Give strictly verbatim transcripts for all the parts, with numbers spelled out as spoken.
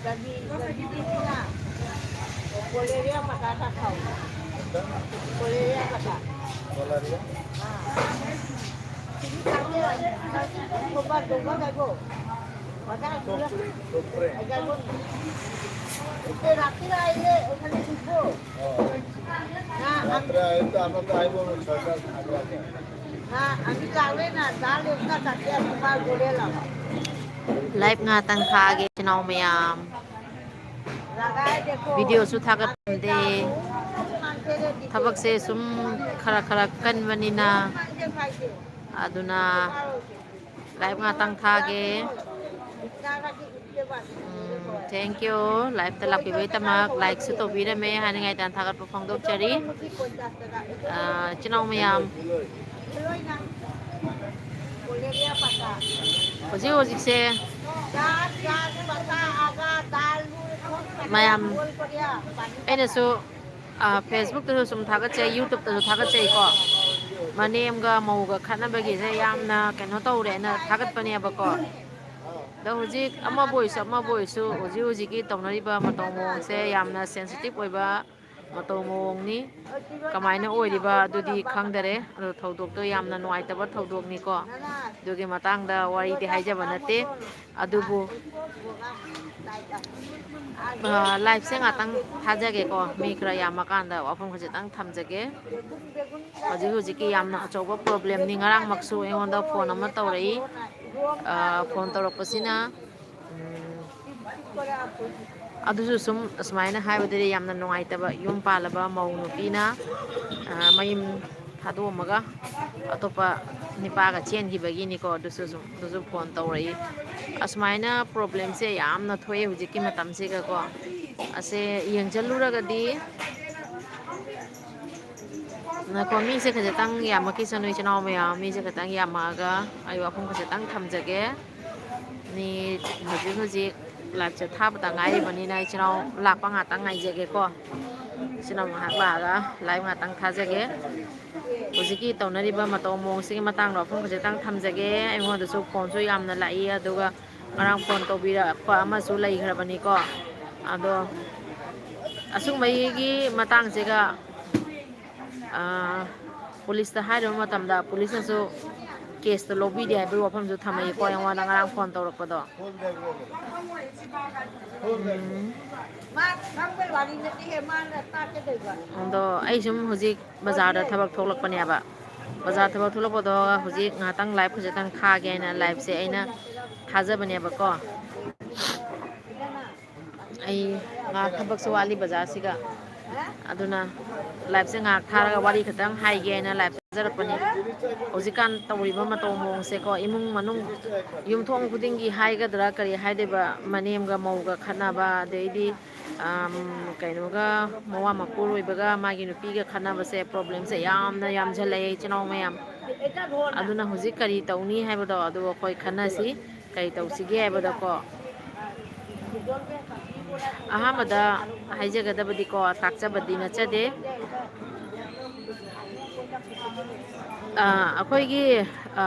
Jadi, jadi di sini. Boleh dia pakai apa kau? Boleh dia pakai. Boleh dia. Ah. Sini tak ada. Nanti buat domba dah go. Padahal dia. Ada go. Itu nanti lah ini, udah cukup. Nah, am- Nanti itu apa tuh, ayo, mau coba. Nah, ambil kawin, nah, dal itu tak ada, cuma boleh lah. Live ꯉꯥꯛꯇꯪ ꯊꯥꯒꯦ, ꯏꯆꯤꯟ ꯏꯅꯥꯎ ꯃꯌꯥꯝ꯫ ꯚꯤꯗꯤꯑꯣꯁꯨ ꯊꯥꯒꯠꯂꯝꯗꯦ꯫ ꯊꯕꯛꯁꯦ ꯁꯨꯝ ꯈꯔ ꯈꯔ ꯀꯟꯕꯅꯤꯅ꯫ ꯑꯗꯨꯅ ꯂꯥꯏꯚ ꯉꯥꯛꯇꯪ ꯊꯥꯒꯦ꯫ ꯎꯝ, thank you꯫ ꯂꯥꯏꯚꯇ ꯂꯥꯛꯄꯤꯕꯒꯤꯗꯃꯛ ꯂꯥꯏꯛꯁꯨ ꯇꯧꯕꯤꯔꯝꯃꯦ ꯍꯥꯏꯅꯤꯡꯉꯥꯏ ꯇꯥꯟ ꯊꯥꯒꯠꯄ ꯐꯣꯡꯗꯣꯛꯆꯔꯤ꯫ ꯑ, ꯏꯆꯤꯟ ꯏꯅꯥꯎ ꯃꯌꯥꯝ꯫ ꯍꯧꯖꯤꯛ ꯍꯧꯖꯤꯛꯁꯦ ꯃꯌꯥꯝ, ꯑꯩꯅꯁꯨ, ꯑ, Facebook-ꯇꯁꯨ ꯁꯨꯝ ꯊꯥꯒꯠꯆꯩ, YouTube-ꯇꯁꯨ ꯊꯥꯒꯠꯆꯩꯀꯣ꯫ ꯃꯅꯦꯝꯒ ꯃꯧꯒ ꯈꯠꯅꯕꯒꯤꯁꯦ ꯌꯥꯝꯅ ꯀꯩꯅꯣ ꯇꯧꯔꯦꯅ ꯊꯥꯒꯠꯄꯅꯦꯕꯀꯣ꯫ ꯑꯗꯣ ꯍꯧꯖꯤꯛ ꯑꯃꯕꯨ ꯑꯣꯏꯁꯨ ꯑꯃꯕꯨ ꯑꯣꯏꯁꯨ ꯍꯧꯖꯤꯛ ꯍꯧꯖꯤꯛꯀꯤ ꯇꯧꯅꯔꯤꯕ ꯃꯇꯧ ꯃꯑꯣꯡꯁꯦ ꯌꯥꯝꯅ sensitive ꯑꯣꯏꯕ ꯃꯇꯧ ꯃꯑꯣꯡꯅꯤ꯫ ꯀꯃꯥꯏꯅ ꯑꯣꯏꯔꯤꯕ ꯑꯗꯨꯗꯤ ꯈꯪꯗꯔꯦ꯫ ꯑꯗꯣ ꯊꯧꯗꯣꯛꯇꯣ ꯌꯥꯝꯅ ꯅꯨꯡꯉꯥꯏꯇꯕ ꯊꯧꯗꯣꯛꯅꯤꯀꯣ꯫ ꯑꯗꯨꯒꯤ ꯃꯇꯥꯡꯗ ꯋꯥꯔꯤꯗꯤ ꯍꯥꯏꯖꯕ ꯅꯠꯇꯦ꯫ ꯑꯗꯨꯕꯨ, ꯑ, live-ꯁꯦ ꯉꯥꯛꯇꯪ ꯊꯥꯖꯒꯦꯀꯣ꯫ ꯃꯤ ꯈꯔ ꯌꯥꯝꯃꯀꯥꯟꯗ ꯋꯥꯐꯝ ꯈꯖꯤꯛꯇꯪ ꯊꯝꯖꯒꯦ꯫ ꯍꯧꯖꯤꯛ ꯍꯧꯖꯤꯛꯀꯤ ꯌꯥꯝꯅ ꯑꯆꯧꯕ problemꯅꯤ꯫ ꯉꯔꯥꯡꯃꯛꯁꯨ ꯑꯩꯉꯣꯟꯗ phone ꯑꯃ ꯇꯧꯔꯛꯏ꯫ ꯑ, phone ꯇꯧꯔꯛꯄꯁꯤꯅ, ꯎꯝ, ꯑꯗꯨꯁꯨ ꯁꯨꯝ ꯑꯁꯨꯃꯥꯏꯅ ꯍꯥꯏꯕꯗꯗꯤ ꯌꯥꯝꯅ ꯅꯨꯡꯉꯥꯏꯇꯕ, ꯌꯨꯝ ꯄꯥꯜꯂꯕ ꯃꯧ ꯅꯨꯄꯤꯅ, ꯑ, ꯃꯌꯨꯝ ꯊꯥꯗꯣꯛꯑꯝꯃꯒ ꯑꯇꯣꯞꯄ ꯅꯤꯄꯥꯒ ꯆꯦꯟꯈꯤꯕꯒꯤꯅꯤꯀꯣ꯫ ꯑꯗꯨꯁꯨ ꯁꯨꯝ, ꯑꯗꯨꯁꯨ phone ꯇꯧꯔꯛꯏ꯫ ꯑꯁꯨꯃꯥꯏꯅ problemꯁꯦ ꯌꯥꯝꯅ ꯊꯣꯛꯑꯦ ꯍꯧꯖꯤꯛꯀꯤ ꯃꯇꯝꯁꯤꯒꯀꯣ꯫ ꯑꯁꯦ ꯌꯦꯡꯁꯤꯜꯂꯨꯔꯒꯗꯤ ꯉꯥꯏꯈꯣ, ꯃꯤꯁꯦ ꯈꯖꯤꯛꯇꯪ ꯌꯥꯝꯃꯛꯈꯤꯁꯅꯨ, ꯏꯆꯤꯟ ꯏꯅꯥꯎ ꯃꯌꯥꯝ꯫ ꯃꯤꯁꯦ ꯈꯤꯇꯪ ꯌꯥꯝꯃꯛꯑꯒ ꯑꯩ ꯋꯥꯐꯝ ꯈꯖꯤꯛꯇꯪ ꯊꯝꯖꯒꯦ꯫ ꯃꯤ ꯍꯧꯖꯤꯛ ꯍꯧꯖꯤꯛ liveꯁꯦ ꯊꯥꯕꯇ ꯉꯥꯏꯔꯤꯕꯅꯤꯅ, ꯏꯆꯤꯟ ꯏꯅꯥꯎ ꯂꯥꯛꯄ ꯉꯥꯛꯇꯪ ꯉꯥꯏꯖꯒꯦꯀꯣ꯫ ꯏꯆꯤꯟ ꯏꯅꯥꯎ ꯉꯥꯏꯍꯥꯛ ꯂꯥꯛꯑꯒ live ꯉꯥꯛꯇꯪ ꯊꯥꯖꯒꯦ꯫ ꯍꯧꯖꯤꯛꯀꯤ ꯇꯧꯅꯔꯤꯕ ꯃꯇꯧ ꯃꯑꯣꯡꯁꯤꯒꯤ ꯃꯇꯥꯡꯗ ꯋꯥꯐꯝ ꯈꯖꯤꯛꯇꯪ ꯊꯝꯖꯒꯦ꯫ ꯑꯩꯉꯣꯟꯗꯁꯨ phoneꯁꯨ ꯌꯥꯝꯅ ꯂꯥꯛꯏ, ꯑꯗꯨꯒ ꯉꯔꯥꯡ phone ꯇꯧꯕꯤꯔꯛꯄ ꯑꯃꯁꯨ ꯂꯩꯈ꯭ꯔꯕꯅꯤꯀꯣ꯫ ꯑꯗꯣ ꯑꯁꯨꯝꯕꯒꯤ ꯃꯇꯥꯡꯁꯤꯒ, ꯑ, policeꯇ ꯍꯥꯏꯔꯨꯕ ꯃꯇꯝꯗ policeꯅꯁꯨ caseꯇꯣ ꯂꯧꯕꯤꯗꯦ ꯍꯥꯏꯕꯒꯤ ꯋꯥꯐꯝꯁꯨ ꯊꯝꯃꯛꯏꯀꯣ ꯑꯩꯉꯣꯟꯗ ꯉꯔꯥꯡ phone ꯇꯧꯔꯛꯄꯗꯣ꯫ ꯎꯝ꯫ ꯑꯗꯣ ꯑꯩ ꯁꯨꯝ ꯍꯧꯖꯤꯛ ꯕꯖꯥꯔꯗ ꯊꯕꯛ ꯊꯣꯛꯂꯛꯄꯅꯦꯕ꯫ ꯕꯖꯥꯔ ꯊꯕꯛ ꯊꯣꯛꯂꯛꯄꯗꯣ ꯍꯧꯖꯤꯛ ꯉꯥꯏꯍꯥꯛꯇꯪ live ꯈꯖꯤꯛꯇꯪ ꯊꯥꯒꯦ ꯍꯥꯏꯅ liveꯁꯦ ꯑꯩꯅ ꯊꯥꯖꯕꯅꯦꯕꯀꯣ꯫ ꯑꯩ ꯉꯥꯏꯍꯥꯛ ꯊꯕꯛꯁꯨ ꯋꯥꯠꯂꯤ ꯕꯖꯥꯔꯁꯤꯒ, ꯑꯗꯨꯅ liveꯁꯦ ꯉꯥꯏꯍꯥꯛ ꯊꯥꯔꯒ ꯋꯥꯔꯤ ꯈꯛꯇꯪ ꯍꯥꯏꯒꯦ ꯍꯥꯏꯅ live ꯊꯥꯖꯔꯛꯄꯅꯤ꯫ ꯍꯧꯖꯤꯛꯀꯥꯟ ꯇꯧꯔꯤꯕ ꯃꯇꯧ ꯃꯑꯣꯡꯁꯦꯀꯣ, ꯏꯃꯨꯡ ꯃꯅꯨꯡ, ꯌꯨꯝꯊꯣꯡ ꯈꯨꯗꯤꯡꯒꯤ ꯍꯥꯏꯒꯗ꯭ꯔꯥ ꯀꯔꯤ ꯍꯥꯏꯗꯣꯏꯕ, ꯃꯅꯦꯝꯒ ꯃꯧꯒ ꯈꯠꯅꯕ, ꯑꯗꯩꯗꯤ, ꯑꯝ, ꯀꯩꯅꯣꯒ, ꯃꯋꯥ ꯃꯄꯨꯔꯣꯏꯕꯒ ꯃꯥꯒꯤ ꯅꯨꯄꯤꯒ ꯈꯠꯅꯕꯁꯦ, problemꯁꯦ ꯌꯥꯝꯅ ꯌꯥꯝꯁꯤꯜꯂꯛꯑꯦ, ꯏꯆꯤꯟ ꯏꯅꯥꯎ ꯃꯌꯥꯝ꯫ ꯑꯗꯨꯅ ꯍꯧꯖꯤꯛ ꯀꯔꯤ ꯇꯧꯅꯤ ꯍꯥꯏꯕꯗꯣ ꯑꯗꯨ ꯑꯩꯈꯣꯏ ꯈꯟꯅꯁꯤ꯫ ꯀꯔꯤ ꯇꯧꯁꯤꯒꯦ ꯍꯥꯏꯕꯗꯀꯣ, ꯑꯍꯥꯟꯕꯗ ꯍꯥꯏꯖꯒꯗꯕꯗꯤꯀꯣ, ꯇꯥꯛꯆꯕꯗꯤ ꯅꯠꯆꯗꯦ꯫ ꯑ, ꯑꯩꯈꯣꯏꯒꯤ, ꯑ,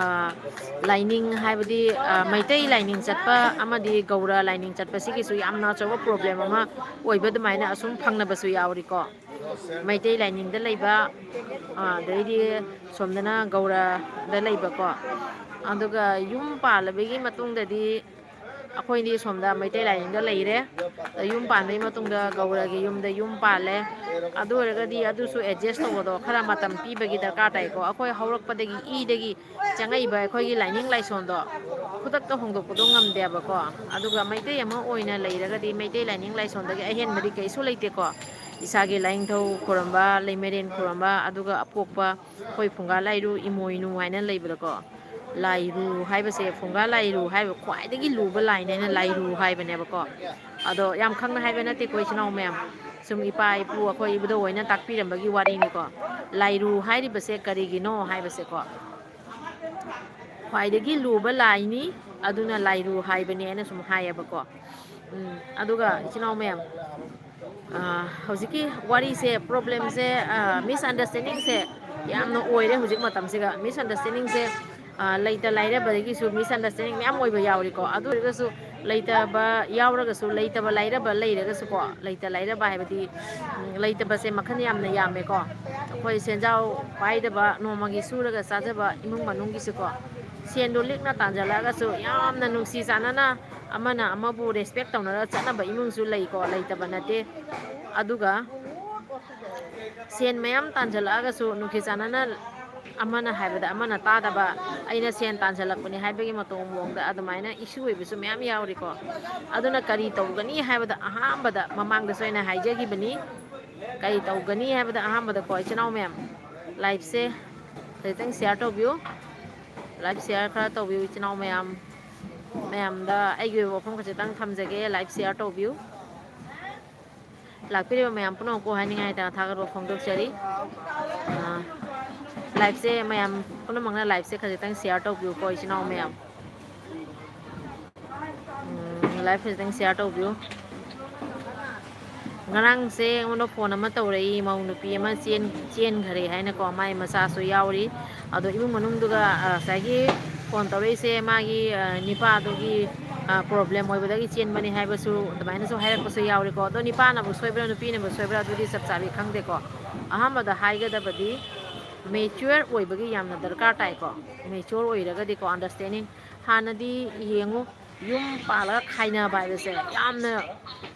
ꯂꯥꯏꯅꯤꯡ ꯍꯥꯏꯕꯗꯤ, ꯑ, ꯃꯩꯇꯩ ꯂꯥꯏꯅꯤꯡ ꯆꯠꯄ ꯑꯃꯗꯤ ꯒꯧꯔ ꯂꯥꯏꯅꯤꯡ ꯆꯠꯄꯁꯤꯒꯤꯁꯨ ꯌꯥꯝꯅ ꯑꯆꯧꯕ problem ꯑꯃ ꯑꯣꯏꯕ ꯑꯗꯨꯃꯥꯏꯅ ꯑꯁꯨꯝ ꯐꯪꯅꯕꯁꯨ ꯌꯥꯎꯔꯤꯀꯣ꯫ ꯃꯩꯇꯩ ꯂꯥꯏꯅꯤꯡꯗ ꯂꯩꯕ, ꯑ, ꯑꯗꯩꯗꯤ ꯁꯣꯝꯗꯅ ꯒꯧꯔꯗ ꯂꯩꯕꯀꯣ꯫ ꯑꯗꯨꯒ ꯌꯨꯝ ꯄꯥꯜꯂꯕꯒꯤ ꯃꯇꯨꯡꯗꯗꯤ ꯑꯩꯈꯣꯏꯗꯤ ꯁꯣꯝꯗ ꯃꯩꯇꯩ ꯂꯥꯏꯅꯤꯡꯗ ꯂꯩꯔꯦ꯫ ꯌꯨꯝ ꯄꯥꯟꯕꯒꯤ ꯃꯇꯨꯡꯗ ꯒꯧꯔꯒꯤ ꯌꯨꯝꯗ ꯌꯨꯝ ꯄꯥꯜꯂꯦ꯫ ꯑꯗꯨ ꯑꯣꯏꯔꯒꯗꯤ ꯑꯗꯨꯁꯨ adjust ꯇꯧꯕꯗꯣ ꯈꯔ ꯃꯇꯝ ꯄꯤꯕꯒꯤ ꯗꯔꯀꯥꯔ ꯇꯥꯏꯀꯣ꯫ ꯑꯩꯈꯣꯏ ꯍꯧꯔꯛꯄꯗꯒꯤ ꯏꯗꯒꯤ ꯆꯪꯉꯛꯏꯕ ꯑꯩꯈꯣꯏꯒꯤ ꯂꯥꯏꯅꯤꯡ ꯂꯥꯏꯁꯣꯟꯗꯣ ꯈꯨꯗꯛꯇ ꯍꯣꯡꯗꯣꯛꯄꯗꯣ ꯉꯝꯗꯦꯕꯀꯣ꯫ ꯑꯗꯨꯒ ꯃꯩꯇꯩ ꯑꯃ ꯑꯣꯏꯅ ꯂꯩꯔꯒꯗꯤ ꯃꯩꯇꯩ ꯂꯥꯏꯅꯤꯡ ꯂꯥꯏꯁꯣꯟꯗꯒꯤ ꯑꯍꯦꯟꯕꯗꯤ ꯀꯩꯁꯨ ꯂꯩꯇꯦꯀꯣ꯫ ꯏꯁꯥꯒꯤ ꯂꯥꯏꯅꯤꯡꯊꯧ ꯈꯨꯔꯨꯝꯕ, ꯂꯩꯃꯔꯦꯟ ꯈꯨꯔꯨꯝꯕ, ꯑꯗꯨꯒ ꯑꯄꯣꯛꯄ ꯑꯩꯈꯣꯏ ꯐꯨꯡꯒꯥ ꯂꯥꯏꯔꯨ, ꯏꯃꯣꯏꯅꯨ ꯍꯥꯏꯅ ꯂꯩꯕꯗꯀꯣ, ꯂꯥꯏꯔꯨ ꯍꯥꯏꯕꯁꯦ, ꯐꯨꯡꯒꯥ ꯂꯥꯏꯔꯨ ꯍꯥꯏꯕ ꯈ꯭ꯋꯥꯏꯗꯒꯤ ꯂꯨꯕ ꯂꯥꯏꯅꯦꯅ ꯂꯥꯏꯔꯨ ꯍꯥꯏꯕꯅꯦꯕꯀꯣ꯫ ꯑꯗꯣ ꯌꯥꯝ ꯈꯪꯅ ꯍꯥꯏꯕ ꯅꯠꯇꯦꯀꯣ, ꯏꯆꯤꯟ ꯏꯅꯥꯎ ꯃꯌꯥꯝ꯫ ꯁꯨꯝ ꯏꯄꯥ ꯏꯄꯨ ꯑꯩꯈꯣꯏ ꯏꯕꯨꯙꯧ ꯍꯣꯏꯅ ꯇꯥꯛꯄꯤꯔꯝꯕꯒꯤ ꯋꯥꯔꯤꯅꯤꯀꯣ꯫ ꯂꯥꯏꯔꯨ ꯍꯥꯏꯔꯤꯕꯁꯦ ꯀꯔꯤꯒꯤꯅꯣ ꯍꯥꯏꯕꯁꯦꯀꯣ, ꯈ꯭ꯋꯥꯏꯗꯒꯤ ꯂꯨꯕ ꯂꯥꯏꯅꯤ, ꯑꯗꯨꯅ ꯂꯥꯏꯔꯨ ꯍꯥꯏꯕꯅꯦꯅ ꯁꯨꯝ ꯍꯥꯏꯌꯦꯕꯀꯣ꯫ ꯎꯝ, ꯑꯗꯨꯒ ꯏꯆꯤꯟ ꯏꯅꯥꯎ ꯃꯌꯥꯝ, ꯑ, ꯍꯧꯖꯤꯛꯀꯤ ꯋꯥꯔꯤꯁꯦ, ꯄ꯭ꯔꯣꯕ꯭ꯂꯦꯝꯁꯦ, ꯑ, ꯃꯤꯁꯑꯟꯗꯔꯁ꯭ꯇꯦꯟꯗꯤꯡꯁꯦ ꯌꯥꯝꯅ ꯑꯣꯏꯔꯦ ꯍꯧꯖꯤꯛ ꯃꯇꯝꯁꯤꯒ꯫ ꯃꯤꯁꯑꯟꯗꯔꯁ꯭ꯇꯦꯟꯗꯤꯡꯁꯦ, ꯑ, ꯂꯩꯇ ꯂꯥꯏꯔꯕꯗꯒꯤꯁꯨ ꯃꯤꯁꯑꯟꯗꯔꯁ꯭ꯇꯦꯟꯗꯤꯡ ꯃꯌꯥꯝ ꯑꯣꯏꯕ ꯌꯥꯎꯔꯤꯀꯣ꯫ ꯑꯗꯨ ꯑꯣꯏꯔꯒꯁꯨ ꯂꯩꯇꯕ ꯌꯥꯎꯔꯒꯁꯨ, ꯂꯩꯇꯕ ꯂꯥꯏꯔꯕ ꯂꯩꯔꯒꯁꯨꯀꯣ, ꯂꯩꯇ ꯂꯥꯏꯔꯕ ꯍꯥꯏꯕꯗꯤ, ꯎꯝ, ꯂꯩꯇꯕꯁꯦ ꯃꯈꯜ ꯌꯥꯝꯅ ꯌꯥꯝꯃꯦꯀꯣ꯫ ꯑꯩꯈꯣꯏ ꯁꯦꯟꯖꯥꯎ ꯄꯥꯏꯗꯕ, ꯅꯣꯡꯃꯒꯤ ꯁꯨꯔꯒ ꯆꯥꯖꯕ ꯏꯃꯨꯡ ꯃꯅꯨꯡꯒꯤꯁꯨꯀꯣ, ꯁꯦꯟꯗꯣ ꯂꯤꯛꯅ ꯇꯥꯟꯖꯜꯂꯛꯑꯒꯁꯨ ꯌꯥꯝꯅ ꯅꯨꯡꯁꯤ ꯆꯥꯟꯅꯅ ꯑꯃꯅ ꯑꯃꯕꯨ ꯔꯦꯁꯄꯦꯛ ꯇꯧꯅꯔꯒ ꯆꯠꯅꯕ ꯏꯃꯨꯡꯁꯨ ꯂꯩꯀꯣ, ꯂꯩꯇꯕ ꯅꯠꯇꯦ꯫ ꯑꯗꯨꯒ ꯁꯦꯟ ꯃꯌꯥꯝ ꯇꯥꯟꯖꯜꯂꯛꯑꯒꯁꯨ ꯅꯨꯡꯁꯤ ꯆꯥꯟꯅꯅ ꯑꯃꯅ ꯍꯥꯏꯕꯗ ꯑꯃꯅ ꯇꯥꯗꯕ, ꯑꯩꯅ ꯁꯦꯟ ꯇꯥꯟꯖꯜꯂꯛꯄꯅꯤ ꯍꯥꯏꯕꯒꯤ ꯃꯇꯧ ꯃꯑꯣꯡꯗ ꯑꯗꯨꯃꯥꯏꯅ ꯏꯁꯨ ꯑꯣꯏꯕꯁꯨ ꯃꯌꯥꯝ ꯌꯥꯎꯔꯤꯀꯣ꯫ ꯑꯗꯨꯅ ꯀꯔꯤ ꯇꯧꯒꯅꯤ ꯍꯥꯏꯕꯗ, ꯑꯍꯥꯟꯕꯗ ꯃꯃꯥꯡꯗꯁꯨ ꯑꯩꯅ ꯍꯥꯏꯖꯈꯤꯕꯅꯤ, ꯀꯔꯤ ꯇꯧꯒꯅꯤ ꯍꯥꯏꯕꯗ ꯑꯍꯥꯟꯕꯗꯀꯣ, ꯏꯆꯤꯟ ꯏꯅꯥꯎ ꯃꯌꯥꯝ, ꯂꯥꯏꯐꯁꯦ ꯈꯖꯤꯛꯇꯪ ꯁꯤꯌꯥꯔ ꯇꯧꯕꯤꯌꯨ꯫ ꯂꯥꯏꯐ ꯁꯤꯌꯥꯔ ꯈꯔ ꯇꯧꯕꯤꯌꯨ, ꯏꯆꯤꯟ ꯏꯅꯥꯎ ꯃꯌꯥꯝ꯫ ꯃꯌꯥꯝꯗ ꯑꯩꯒꯤ ꯑꯣꯏꯕ ꯋꯥꯐꯝ ꯈꯖꯤꯛꯇꯪ ꯊꯝꯖꯒꯦ, ꯂꯥꯏꯐ ꯁꯤꯌꯥꯔ ꯇꯧꯕꯤꯌꯨ꯫ ꯂꯥꯛꯄꯤꯔꯤꯕ ꯃꯌꯥꯝ ꯄꯨꯝꯅꯃꯛꯄꯨ ꯍꯥꯏꯅꯤꯡꯉꯥꯏ ꯍꯥꯏꯗꯅ ꯊꯥꯒꯠꯄ ꯐꯣꯡꯗꯣꯛꯆꯔꯤ꯫ ꯑ, ꯂꯥꯏꯐꯁꯦ ꯃꯌꯥꯝ ꯄꯨꯝꯅꯃꯛꯅ ꯂꯥꯏꯐꯁꯦ ꯈꯖꯤꯛꯇꯪ ꯁꯤꯌꯥꯔ ꯇꯧꯕꯤꯌꯨꯀꯣ, ꯏꯆꯤꯟ ꯏꯅꯥꯎ ꯃꯌꯥꯝ꯫ ꯎꯝ, ꯂꯥꯏꯐ ꯈꯖꯤꯛꯇꯪ ꯁꯤꯌꯥꯔ ꯇꯧꯕꯤꯌꯨ꯫ ꯉꯔꯥꯡꯁꯦ ꯑꯩꯉꯣꯟꯗ ꯐꯣꯟ ꯑꯃ ꯇꯧꯔꯛꯏ, ꯃꯧ ꯅꯨꯄꯤ ꯑꯃ ꯆꯦꯟ-, ꯆꯦꯟꯈꯔꯦ ꯍꯥꯏꯅꯀꯣ, ꯃꯥꯏ ꯃꯆꯥꯁꯨ ꯌꯥꯎꯔꯤ꯫ ꯑꯗꯣ ꯏꯃꯨꯡ ꯃꯅꯨꯡꯗꯨꯒ, ꯑ, ꯉꯁꯥꯏꯒꯤ ꯐꯣꯟ ꯇꯧꯔꯛꯏꯁꯦ ꯃꯥꯒꯤ, ꯑ, ꯅꯤꯄꯥꯗꯨꯒꯤ, ꯑ, ꯄ꯭ꯔꯣꯕ꯭ꯂꯦꯝ ꯑꯣꯏꯕꯗꯒꯤ ꯆꯦꯟꯕꯅꯤ ꯍꯥꯏꯕꯁꯨ ꯑꯗꯨꯃꯥꯏꯅꯁꯨ ꯍꯥꯏꯔꯛꯄꯁꯨ ꯌꯥꯎꯔꯤꯀꯣ꯫ ꯑꯗꯣ ꯅꯤꯄꯥꯅꯕꯨ ꯁꯣꯏꯕ꯭ꯔꯥ ꯅꯨꯄꯤꯅꯕꯨ ꯁꯣꯏꯕ꯭ꯔꯥ ꯑꯗꯨꯗꯤ ꯆꯞ ꯆꯥꯕꯤ ꯈꯪꯗꯦꯀꯣ꯫ ꯑꯍꯥꯟꯕꯗ ꯍꯥꯏꯒꯗꯕꯗꯤ ꯃꯦꯆ꯭ꯌꯣꯔ ꯑꯣꯏꯕꯒꯤ ꯌꯥꯝꯅ ꯗꯔꯀꯥꯔ ꯇꯥꯏꯀꯣ꯫ ꯃꯦꯆ꯭ꯌꯣꯔ ꯑꯣꯏꯔꯒꯗꯤꯀꯣ, ꯑꯟꯗꯔꯁ꯭ꯇꯦꯟꯗꯤꯡ꯫ ꯍꯥꯟꯅꯗꯤ ꯌꯦꯡꯉꯨ, ꯌꯨꯝ ꯄꯥꯜꯂꯒ ꯈꯥꯏꯅꯕ ꯍꯥꯏꯕꯁꯦ ꯌꯥꯝꯅ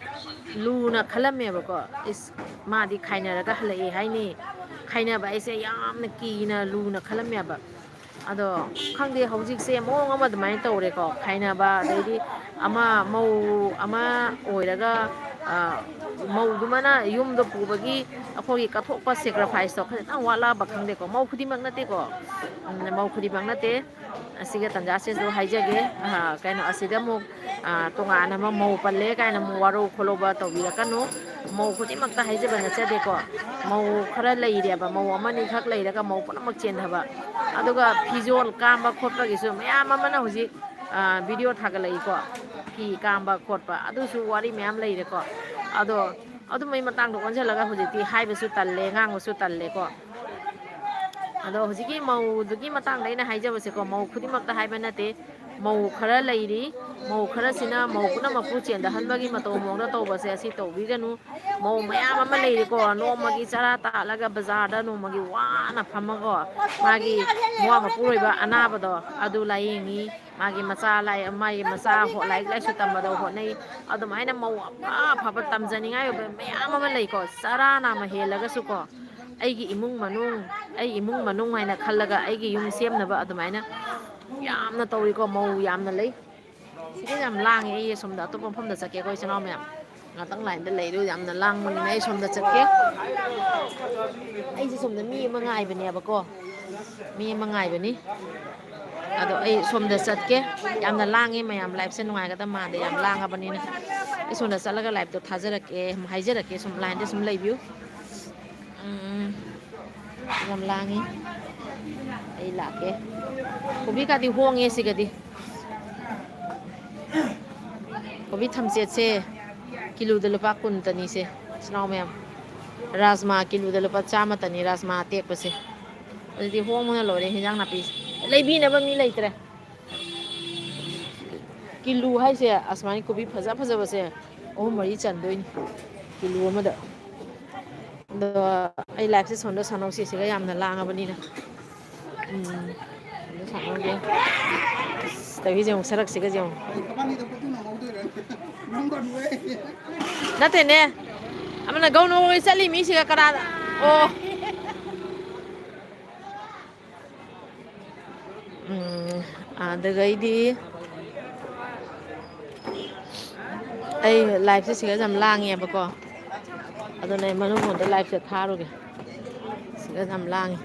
ꯂꯨꯅ ꯈꯜꯂꯝꯃꯦꯕꯀꯣ꯫ ꯏꯁ, ꯃꯥꯗꯤ ꯈꯥꯏꯅꯔꯒ ꯍꯜꯂꯛꯑꯦ ꯍꯥꯏꯅꯤ꯫ ꯈꯥꯏꯅꯕ ꯍꯥꯏꯁꯦ ꯌꯥꯝꯅ ꯀꯤꯅ ꯂꯨꯅ ꯈꯜꯂꯝꯃꯦꯕ꯫ ꯑꯗꯣ ꯈꯪꯗꯦ, ꯍꯧꯖꯤꯛꯁꯦ ꯃꯑꯣꯡ ꯑꯃ ꯑꯗꯨꯃꯥꯏꯅ ꯇꯧꯔꯦꯀꯣ꯫ ꯈꯥꯏꯅꯕ, ꯑꯗꯩꯗꯤ ꯑꯃ ꯃꯧ ꯑꯃ ꯑꯣꯏꯔꯒ ꯃꯧꯗꯨꯃꯅ ꯌꯨꯝꯗꯣ ꯄꯨꯕꯒꯤ ꯑꯩꯈꯣꯏꯒꯤ ꯀꯠꯊꯣꯛꯄ, ꯁꯦꯀ꯭ꯔꯤꯐꯥꯏꯁꯇꯣ ꯈꯖꯤꯛꯇꯪ ꯋꯥꯠꯂꯛꯑꯕ ꯈꯪꯗꯦꯀꯣ꯫ ꯃꯧ ꯈꯨꯗꯤꯡꯃꯛ ꯅꯠꯇꯦꯀꯣ꯫ ꯎꯝ, ꯃꯧ ꯈꯨꯗꯤꯡꯃꯛ ꯅꯠꯇꯦ꯫ ꯑꯁꯤꯒ ꯇꯟꯖꯥꯁꯤꯁꯨ ꯍꯥꯏꯖꯒꯦ꯫ ꯑ, ꯀꯩꯅꯣ, ꯑꯁꯤꯗ ꯑꯃꯨꯛ, ꯑ, ꯇꯣꯉꯥꯟꯅ ꯑꯃ ꯃꯧ ꯄꯜꯂꯦ ꯀꯥꯏꯅ ꯑꯃꯨꯛ ꯋꯥꯔꯧ ꯈꯣꯠꯂꯧꯕ ꯇꯧꯕꯤꯔꯛꯀꯅꯨ꯫ ꯃꯧ ꯈꯨꯗꯤꯡꯃꯛꯇ ꯍꯥꯏꯖꯕ ꯅꯠꯆꯗꯦꯀꯣ꯫ ꯃꯧ ꯈꯔ ꯂꯩꯔꯦꯕ, ꯃꯧ ꯑꯃꯅꯤꯈꯛ ꯂꯩꯔꯒ ꯃꯧ ꯄꯨꯝꯅꯃꯛ ꯆꯦꯟꯊꯕ꯫ ꯑꯗꯨꯒ ꯐꯤꯖꯣꯜ ꯀꯥꯝꯕ ꯈꯣꯠꯄꯒꯤꯁꯨ ꯃꯌꯥꯝ ꯑꯃꯅ ꯍꯧꯖꯤꯛ, ꯑ, ꯚꯤꯗꯤꯑꯣ ꯊꯥꯒꯠꯂꯛꯏꯀꯣ꯫ ꯐꯤ ꯀꯥꯝꯕ ꯈꯣꯠꯄ, ꯑꯗꯨꯁꯨ ꯋꯥꯔꯤ ꯃꯌꯥꯝ ꯂꯩꯔꯦꯀꯣ꯫ ꯑꯗꯣ ꯑꯗꯨꯝꯕꯩ ꯃꯇꯥꯡꯗ ꯑꯣꯟꯁꯤꯜꯂꯒ ꯍꯧꯖꯤꯛꯇꯤ ꯍꯥꯏꯕꯁꯨ ꯇꯜꯂꯦ, ꯉꯥꯡꯕꯁꯨ ꯇꯜꯂꯦꯀꯣ꯫ ꯑꯗꯣ ꯍꯧꯖꯤꯛꯀꯤ ꯃꯧꯗꯨꯒꯤ ꯃꯇꯥꯡꯗ ꯑꯩꯅ ꯍꯥꯏꯖꯕꯁꯦꯀꯣ, ꯃꯧ ꯈꯨꯗꯤꯡꯃꯛꯇ ꯍꯥꯏꯕ ꯅꯠꯇꯦ꯫ ꯃꯧ ꯈꯔ ꯂꯩꯔꯤ, ꯃꯧ ꯈꯔꯁꯤꯅ ꯃꯧ ꯄꯨꯝꯅꯃꯛꯄꯨ ꯆꯦꯟꯊꯍꯟꯕꯒꯤ ꯃꯇꯧ ꯃꯑꯣꯡꯗ ꯇꯧꯕꯁꯦ, ꯑꯁꯤ ꯇꯧꯕꯤꯒꯅꯨ꯫ ꯃꯧ ꯃꯌꯥꯝ ꯑꯃ ꯂꯩꯔꯤꯀꯣ, ꯅꯣꯡꯃꯒꯤ ꯆꯔꯥ ꯇꯥꯜꯂꯒ ꯕꯖꯥꯔꯗ ꯅꯣꯡꯃꯒꯤ ꯋꯥꯅ ꯐꯝꯃꯒꯣ, ꯃꯥꯒꯤ ꯃꯋꯥ ꯃꯄꯨꯔꯣꯏꯕ ꯑꯅꯥꯕꯗꯣ ꯑꯗꯨ ꯂꯥꯏꯌꯦꯡꯉꯤ, ꯃꯥꯒꯤ ꯃꯆꯥ ꯂꯥꯏ-, ꯃꯥꯒꯤ ꯃꯆꯥ ꯍꯣ-, ꯂꯥꯏꯔꯤꯛ ꯂꯥꯏꯁꯨ ꯇꯝꯕꯗ ꯍꯣꯠꯅꯩ꯫ ꯑꯗꯨꯃꯥꯏꯅ ꯃꯧ ꯑꯐ ꯑꯐꯕ ꯇꯝꯖꯅꯤꯡꯉꯥꯏ ꯑꯣꯏꯕ ꯃꯌꯥꯝ ꯑꯃ ꯂꯩꯀꯣ, ꯆꯔꯥ ꯅꯥꯝꯃ ꯍꯦꯜꯂꯒꯁꯨꯀꯣ, ꯑꯩꯒꯤ ꯏꯃꯨꯡ ꯃꯅꯨꯡ, ꯑꯩ ꯏꯃꯨꯡ ꯃꯅꯨꯡ ꯍꯥꯏꯅ ꯈꯜꯂꯒ ꯑꯩꯒꯤ ꯌꯨꯝ ꯁꯦꯝꯅꯕ ꯑꯗꯨꯃꯥꯏꯅ ꯌꯥꯝꯅ ꯇꯧꯔꯤꯀꯣ, ꯃꯧ ꯌꯥꯝꯅ ꯂꯩ꯫ ꯁꯤꯗ ꯌꯥꯝ ꯂꯥꯡꯉꯦ, ꯑꯩ ꯑꯁꯣꯝꯗ ꯑꯇꯣꯞꯄ ꯃꯐꯝꯗ ꯆꯠꯀꯦ꯫ ꯑꯩꯈꯣꯏ ꯏꯆꯤꯟ ꯏꯅꯥꯎ ꯃꯌꯥꯝ ꯉꯥꯛꯇꯪ ꯂꯥꯏꯟꯗ ꯂꯩꯔꯨ, ꯌꯥꯝꯅ ꯂꯥꯡꯕꯅꯤꯅ ꯑꯩ ꯁꯣꯝꯗ ꯆꯠꯀꯦ꯫ ꯑꯩꯁꯦ ꯁꯣꯝꯗ ꯃꯤ ꯑꯃ ꯉꯥꯏꯕꯅꯦꯕꯀꯣ, ꯃꯤ ꯑꯃ ꯉꯥꯏꯕꯅꯤ꯫ ꯑꯗꯣ ꯑꯩ ꯁꯣꯝꯗ ꯆꯠꯀꯦ꯫ ꯌꯥꯝꯅ ꯂꯥꯡꯉꯦ ꯃꯌꯥꯝ, ꯂꯥꯏꯐꯁꯦ ꯅꯨꯡꯉꯥꯏꯒꯗꯕ ꯃꯥꯟꯗꯦ, ꯌꯥꯝ ꯂꯥꯡꯉꯕꯅꯤꯅ꯫ ꯑꯩ ꯁꯣꯝꯗ ꯆꯠꯂꯒ ꯂꯥꯏꯐꯇꯣ ꯊꯥꯖꯔꯛꯀꯦ, ꯍꯥꯏꯖꯔꯛꯀꯦ, ꯁꯨꯝ ꯂꯥꯏꯟꯗ ꯁꯨꯝ ꯂꯩꯕꯤꯌꯨ꯫ ꯎꯝ, ꯎꯝ꯫ ꯌꯥꯝ ꯂꯥꯡꯉꯤ꯫ ꯑꯩ ꯂꯥꯛꯀꯦ꯫ ꯀꯣꯕꯤ ꯀꯥꯗꯤ ꯍꯣꯡꯉꯦ ꯁꯤꯒꯗꯤ꯫ ꯀꯣꯕꯤ ꯊꯝꯆꯦꯠꯁꯦ ꯀꯤꯂꯨꯗ ꯂꯨꯄꯥ ꯀꯨꯟꯇꯅꯤꯁꯦ, ꯏꯆꯤꯟ ꯏꯅꯥꯎ ꯃꯌꯥꯝ꯫ ꯔꯥꯖꯃꯥ ꯀꯤꯂꯨꯗ ꯂꯨꯄꯥ ꯆꯥꯝꯃꯇꯅꯤ, ꯔꯥꯖꯃꯥ ꯑꯇꯦꯛꯄꯁꯦ꯫ ꯑꯗꯨꯗꯤ ꯍꯣꯡꯕꯅ ꯂꯣꯏꯔꯦ ꯍꯦꯟꯖꯥꯡ ꯅꯥꯄꯤꯁꯦ꯫ ꯂꯩꯕꯤꯅꯕ ꯃꯤ ꯂꯩꯇ꯭ꯔꯦ꯫ ꯀꯤꯂꯨ ꯍꯥꯏꯁꯦ ꯑꯁꯨꯃꯥꯏꯅ ꯀꯣꯕꯤ ꯐꯖ ꯐꯖꯕꯁꯦ ꯑꯍꯨꯝ ꯃꯔꯤ ꯆꯟꯗꯣꯏꯅꯤ ꯀꯤꯂꯨ ꯑꯃꯗ꯫ ꯑꯗꯣ ꯑꯩ ꯂꯥꯏꯐꯁꯦ ꯁꯣꯝꯗ ꯁꯥꯟꯅꯧꯁꯤ, ꯁꯤꯒ ꯌꯥꯝꯅ ꯂꯥꯡꯉꯕꯅꯤꯅ꯫ ꯎꯝ, ꯁꯣꯝꯗ ꯁꯥꯟꯅꯧꯒꯦ꯫ ꯑꯁ, ꯇꯧꯔꯤꯁꯦ ꯌꯦꯡꯉꯨ, ꯁꯔꯛꯁꯤꯒꯁꯦ ꯌꯦꯡꯉꯨ꯫ ꯅꯠꯇꯦꯅꯦ, ꯑꯃꯅ ꯒꯧ ꯅꯧ ꯆꯠꯂꯤ ꯃꯤꯁꯤꯒ ꯀꯅꯥꯗ? ꯑꯣ꯫ ꯎꯝ, ꯑꯗꯨꯒꯩꯗꯤ ꯑꯩ ꯂꯥꯏꯐꯁꯦ ꯁꯤꯒ ꯌꯥꯝ ꯂꯥꯡꯉꯦꯕꯀꯣ, ꯑꯗꯨꯅ ꯑꯩ ꯃꯅꯨꯡ ꯍꯣꯜꯗ ꯂꯥꯏꯐꯁꯦ ꯊꯥꯔꯨꯒꯦ꯫ ꯁꯤꯒ ꯌꯥꯝ ꯂꯥꯡꯉꯦ꯫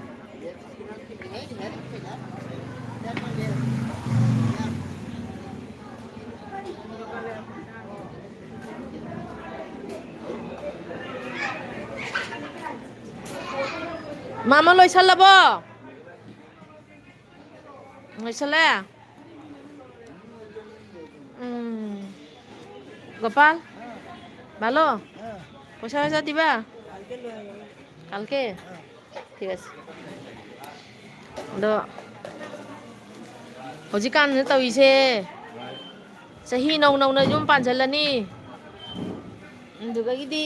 ꯃꯥꯃ, ꯂꯣꯏꯁꯜꯂꯕꯣ? ꯂꯣꯏꯁꯜꯂꯦ? ꯎꯝ꯫ ꯒꯣꯄꯥꯜ, ꯕꯥꯂꯣ, ꯄꯩꯁꯥ ꯄꯩꯁꯥ ꯗꯤꯕ? ꯀꯥꯜꯀꯦ? ꯊꯤꯛ ꯑꯁꯦ꯫ ꯑꯗꯣ ꯍꯧꯖꯤꯛꯀꯥꯟꯗ ꯇꯧꯔꯤꯁꯦ, ꯆꯍꯤ ꯅꯧ ꯅꯧꯅ ꯌꯨꯝ ꯄꯥꯟꯁꯤꯜꯂꯅꯤ, ꯑꯗꯨꯗꯒꯤꯗꯤ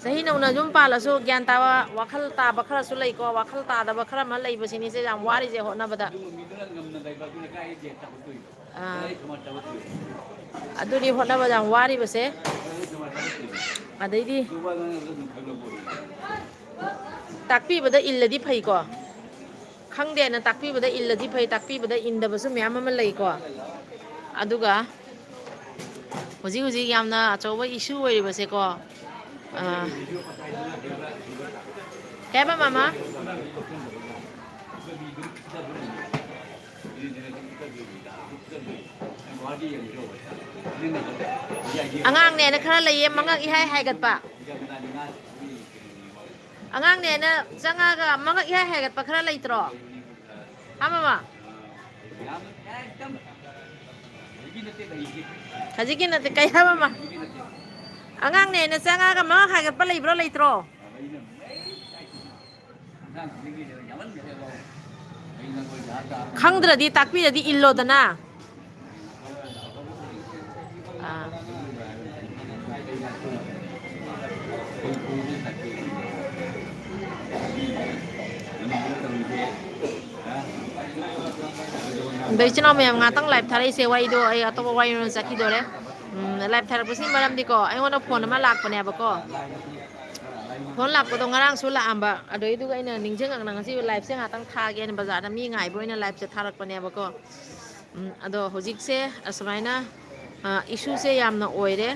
ꯆꯍꯤ ꯅꯧꯅ ꯌꯨꯝ ꯄꯥꯜꯂꯁꯨ ꯒ꯭ꯌꯥꯟ ꯇꯥꯕ, ꯋꯥꯈꯜ ꯇꯥꯕ ꯈꯔꯁꯨ ꯂꯩꯀꯣ, ꯋꯥꯈꯜ ꯇꯥꯗꯕ ꯈꯔ ꯑꯃ ꯂꯩꯕꯁꯤꯅꯤꯁꯦ ꯌꯥꯝ ꯋꯥꯔꯤꯁꯦ ꯍꯣꯠꯅꯕꯗ꯫ ꯑꯥ, ꯑꯗꯨꯅꯤ ꯍꯣꯠꯅꯕꯗ ꯌꯥꯝ ꯋꯥꯔꯤꯕꯁꯦ꯫ ꯑꯗꯩꯗꯤ ꯇꯥꯛꯄꯤꯕꯗ ꯏꯜꯂꯗꯤ ꯐꯩꯀꯣ꯫ ꯈꯪꯗꯦꯅ ꯇꯥꯛꯄꯤꯕꯗ ꯏꯜꯂꯗꯤ ꯐꯩ, ꯇꯥꯛꯄꯤꯕꯗ ꯏꯟꯗꯕꯁꯨ ꯃꯌꯥꯝ ꯑꯃ ꯂꯩꯀꯣ꯫ ꯑꯗꯨꯒ ꯍꯧꯖꯤꯛ ꯍꯧꯖꯤꯛ ꯌꯥꯝꯅ ꯑꯆꯧꯕ ꯏꯁꯨ ꯑꯣꯏꯔꯤꯕꯁꯦꯀꯣ, ꯑ, ꯀꯩ ꯍꯥꯏꯕ, ꯃꯃꯥ? ꯑꯉꯥꯡꯅꯦꯅ ꯈꯔ ꯂꯩꯌꯦ, ꯃꯉꯛ ꯏꯍꯥꯏ ꯍꯥꯏꯒꯠꯄ꯫ ꯑꯉꯥꯡꯅꯦꯅ ꯆꯪꯉꯛꯑꯒ ꯃꯉꯛ ꯏꯍꯥꯏ ꯍꯥꯏꯒꯠꯄ ꯈꯔ ꯂꯩꯇ꯭ꯔꯣ? ꯍꯥ, ꯃꯃꯥ? ꯍꯧꯖꯤꯛꯀꯤ ꯅꯠꯇꯦ, ꯀꯩ ꯍꯥꯏꯕ, ꯃꯃꯥ? ꯑꯉꯥꯡꯅꯦꯅ ꯆꯪꯉꯛꯑꯒ ꯃꯉꯛ ꯍꯥꯏꯒꯠꯄ ꯂꯩꯕ꯭ꯔꯣ, ꯂꯩꯇ꯭ꯔꯣ? ꯈꯪꯗ꯭ꯔꯗꯤ ꯇꯥꯛꯄꯤꯔꯗꯤ ꯏꯜꯂꯣꯗꯅ꯫ ꯑꯥ꯫ ꯑꯗꯣ ꯏꯆꯤꯟ ꯏꯅꯥꯎ ꯃꯌꯥꯝ, ꯉꯥꯛꯇꯪ ꯂꯥꯏꯞ ꯊꯥꯔꯛꯏꯁꯦ, ꯋꯥꯔꯤꯗꯣ ꯑꯩ ꯑꯇꯣꯞꯄ ꯋꯥꯔꯤ ꯑꯣꯏꯅ ꯆꯠꯈꯤꯗꯣꯔꯦ꯫ ꯎꯝ, ꯂꯥꯏꯞ ꯊꯥꯔꯛꯄꯁꯤꯒꯤ ꯃꯔꯝꯗꯤꯀꯣ, ꯑꯩꯉꯣꯟꯗ ꯐꯣꯟ ꯑꯃ ꯂꯥꯛꯄꯅꯦꯕꯀꯣ꯫ ꯐꯣꯟ ꯂꯥꯛꯄꯗꯣ ꯉꯔꯥꯡꯁꯨ ꯂꯥꯛꯑꯝꯕ, ꯑꯗꯨꯏꯗꯨꯒ ꯑꯩꯅ ꯅꯤꯡꯁꯤꯡꯉꯛꯅ ꯉꯁꯤ ꯂꯥꯏꯞꯁꯦ ꯉꯥꯛꯇꯪ ꯊꯥꯒꯦꯅ ꯕꯖꯥꯔꯗ ꯃꯤ ꯉꯥꯏꯕ ꯑꯣꯏꯅ ꯂꯥꯏꯞꯁꯦ ꯊꯥꯔꯛꯄꯅꯦꯕꯀꯣ꯫ ꯎꯝ, ꯑꯗꯣ ꯍꯧꯖꯤꯛꯁꯦ ꯑꯁꯨꯃꯥꯏꯅ ꯏꯁꯨꯁꯦ ꯌꯥꯝꯅ ꯑꯣꯏꯔꯦ꯫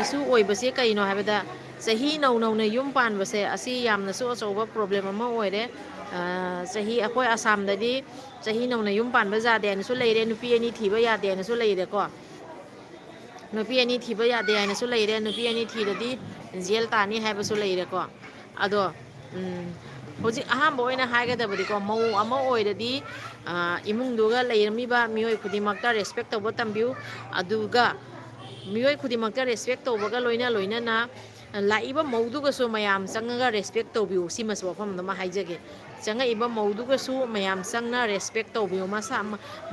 ꯏꯁꯨ ꯑꯣꯏꯕꯁꯦ ꯀꯩꯅꯣ ꯍꯥꯏꯕꯗ, ꯆꯍꯤ ꯅꯧ ꯅꯧꯅ ꯌꯨꯝ ꯄꯥꯟꯕꯁꯦ ꯑꯁꯤ ꯌꯥꯝꯅꯁꯨ ꯑꯆꯧꯕ ꯄ꯭ꯔꯣꯕ꯭ꯂꯦꯝ ꯑꯃ ꯑꯣꯏꯔꯦ꯫ ꯆꯍꯤ, ꯑꯩꯈꯣꯏ ꯑꯁꯥꯝꯗꯗꯤ ꯆꯍꯤ ꯅꯧꯅ ꯌꯨꯝ ꯄꯥꯟꯕ ꯌꯥꯗꯦ ꯍꯥꯏꯅꯁꯨ ꯂꯩꯔꯦ, ꯅꯨꯄꯤ ꯑꯅꯤ ꯊꯤꯕ ꯌꯥꯗꯦ ꯍꯥꯏꯅꯁꯨ ꯂꯩꯔꯦꯀꯣ꯫ ꯅꯨꯄꯤ ꯑꯅꯤ ꯊꯤꯕ ꯌꯥꯗꯦ ꯍꯥꯏꯅꯁꯨ ꯂꯩꯔꯦ, ꯅꯨꯄꯤ ꯑꯅꯤ ꯊꯤꯔꯗꯤ ꯖꯦꯜ ꯇꯥꯅꯤ ꯍꯥꯏꯕꯁꯨ ꯂꯩꯔꯦꯀꯣ꯫ ꯑꯗꯣ ꯍꯧꯖꯤꯛ ꯑꯍꯥꯟꯕ ꯑꯣꯏꯅ ꯍꯥꯏꯒꯗꯕꯗꯤꯀꯣ, ꯃꯧ ꯑꯃ ꯑꯣꯏꯔꯗꯤ ꯏꯃꯨꯡꯗꯨꯒ ꯂꯩꯔꯝꯃꯤꯕ ꯃꯤꯑꯣꯏ ꯈꯨꯗꯤꯡꯃꯛꯇ ꯔꯦꯁꯄꯦꯛ ꯇꯧꯕ ꯇꯝꯕꯤꯌꯨ꯫ ꯑꯗꯨꯒ ꯃꯤꯑꯣꯏ ꯈꯨꯗꯤꯡꯃꯛꯇ ꯔꯦꯁꯄꯦꯛ ꯇꯧꯕꯒ ꯂꯣꯏꯅ ꯂꯣꯏꯅꯅ ꯂꯥꯛꯏꯕ ꯃꯧꯗꯨꯒꯁꯨ ꯃꯌꯥꯝ ꯆꯪꯉꯒ ꯔꯦꯁꯄꯦꯛ ꯇꯧꯕꯤꯌꯨ꯫ ꯁꯤꯃꯁꯨ ꯋꯥꯐꯝ ꯑꯃ ꯍꯥꯏꯖꯒꯦ꯫ ꯆꯪꯉꯛꯏꯕ ꯃꯧꯗꯨꯒꯁꯨ ꯃꯌꯥꯝ ꯆꯪꯅ ꯔꯦꯁꯄꯦꯛ ꯇꯧꯕꯤꯌꯨ꯫ ꯃꯁꯥ,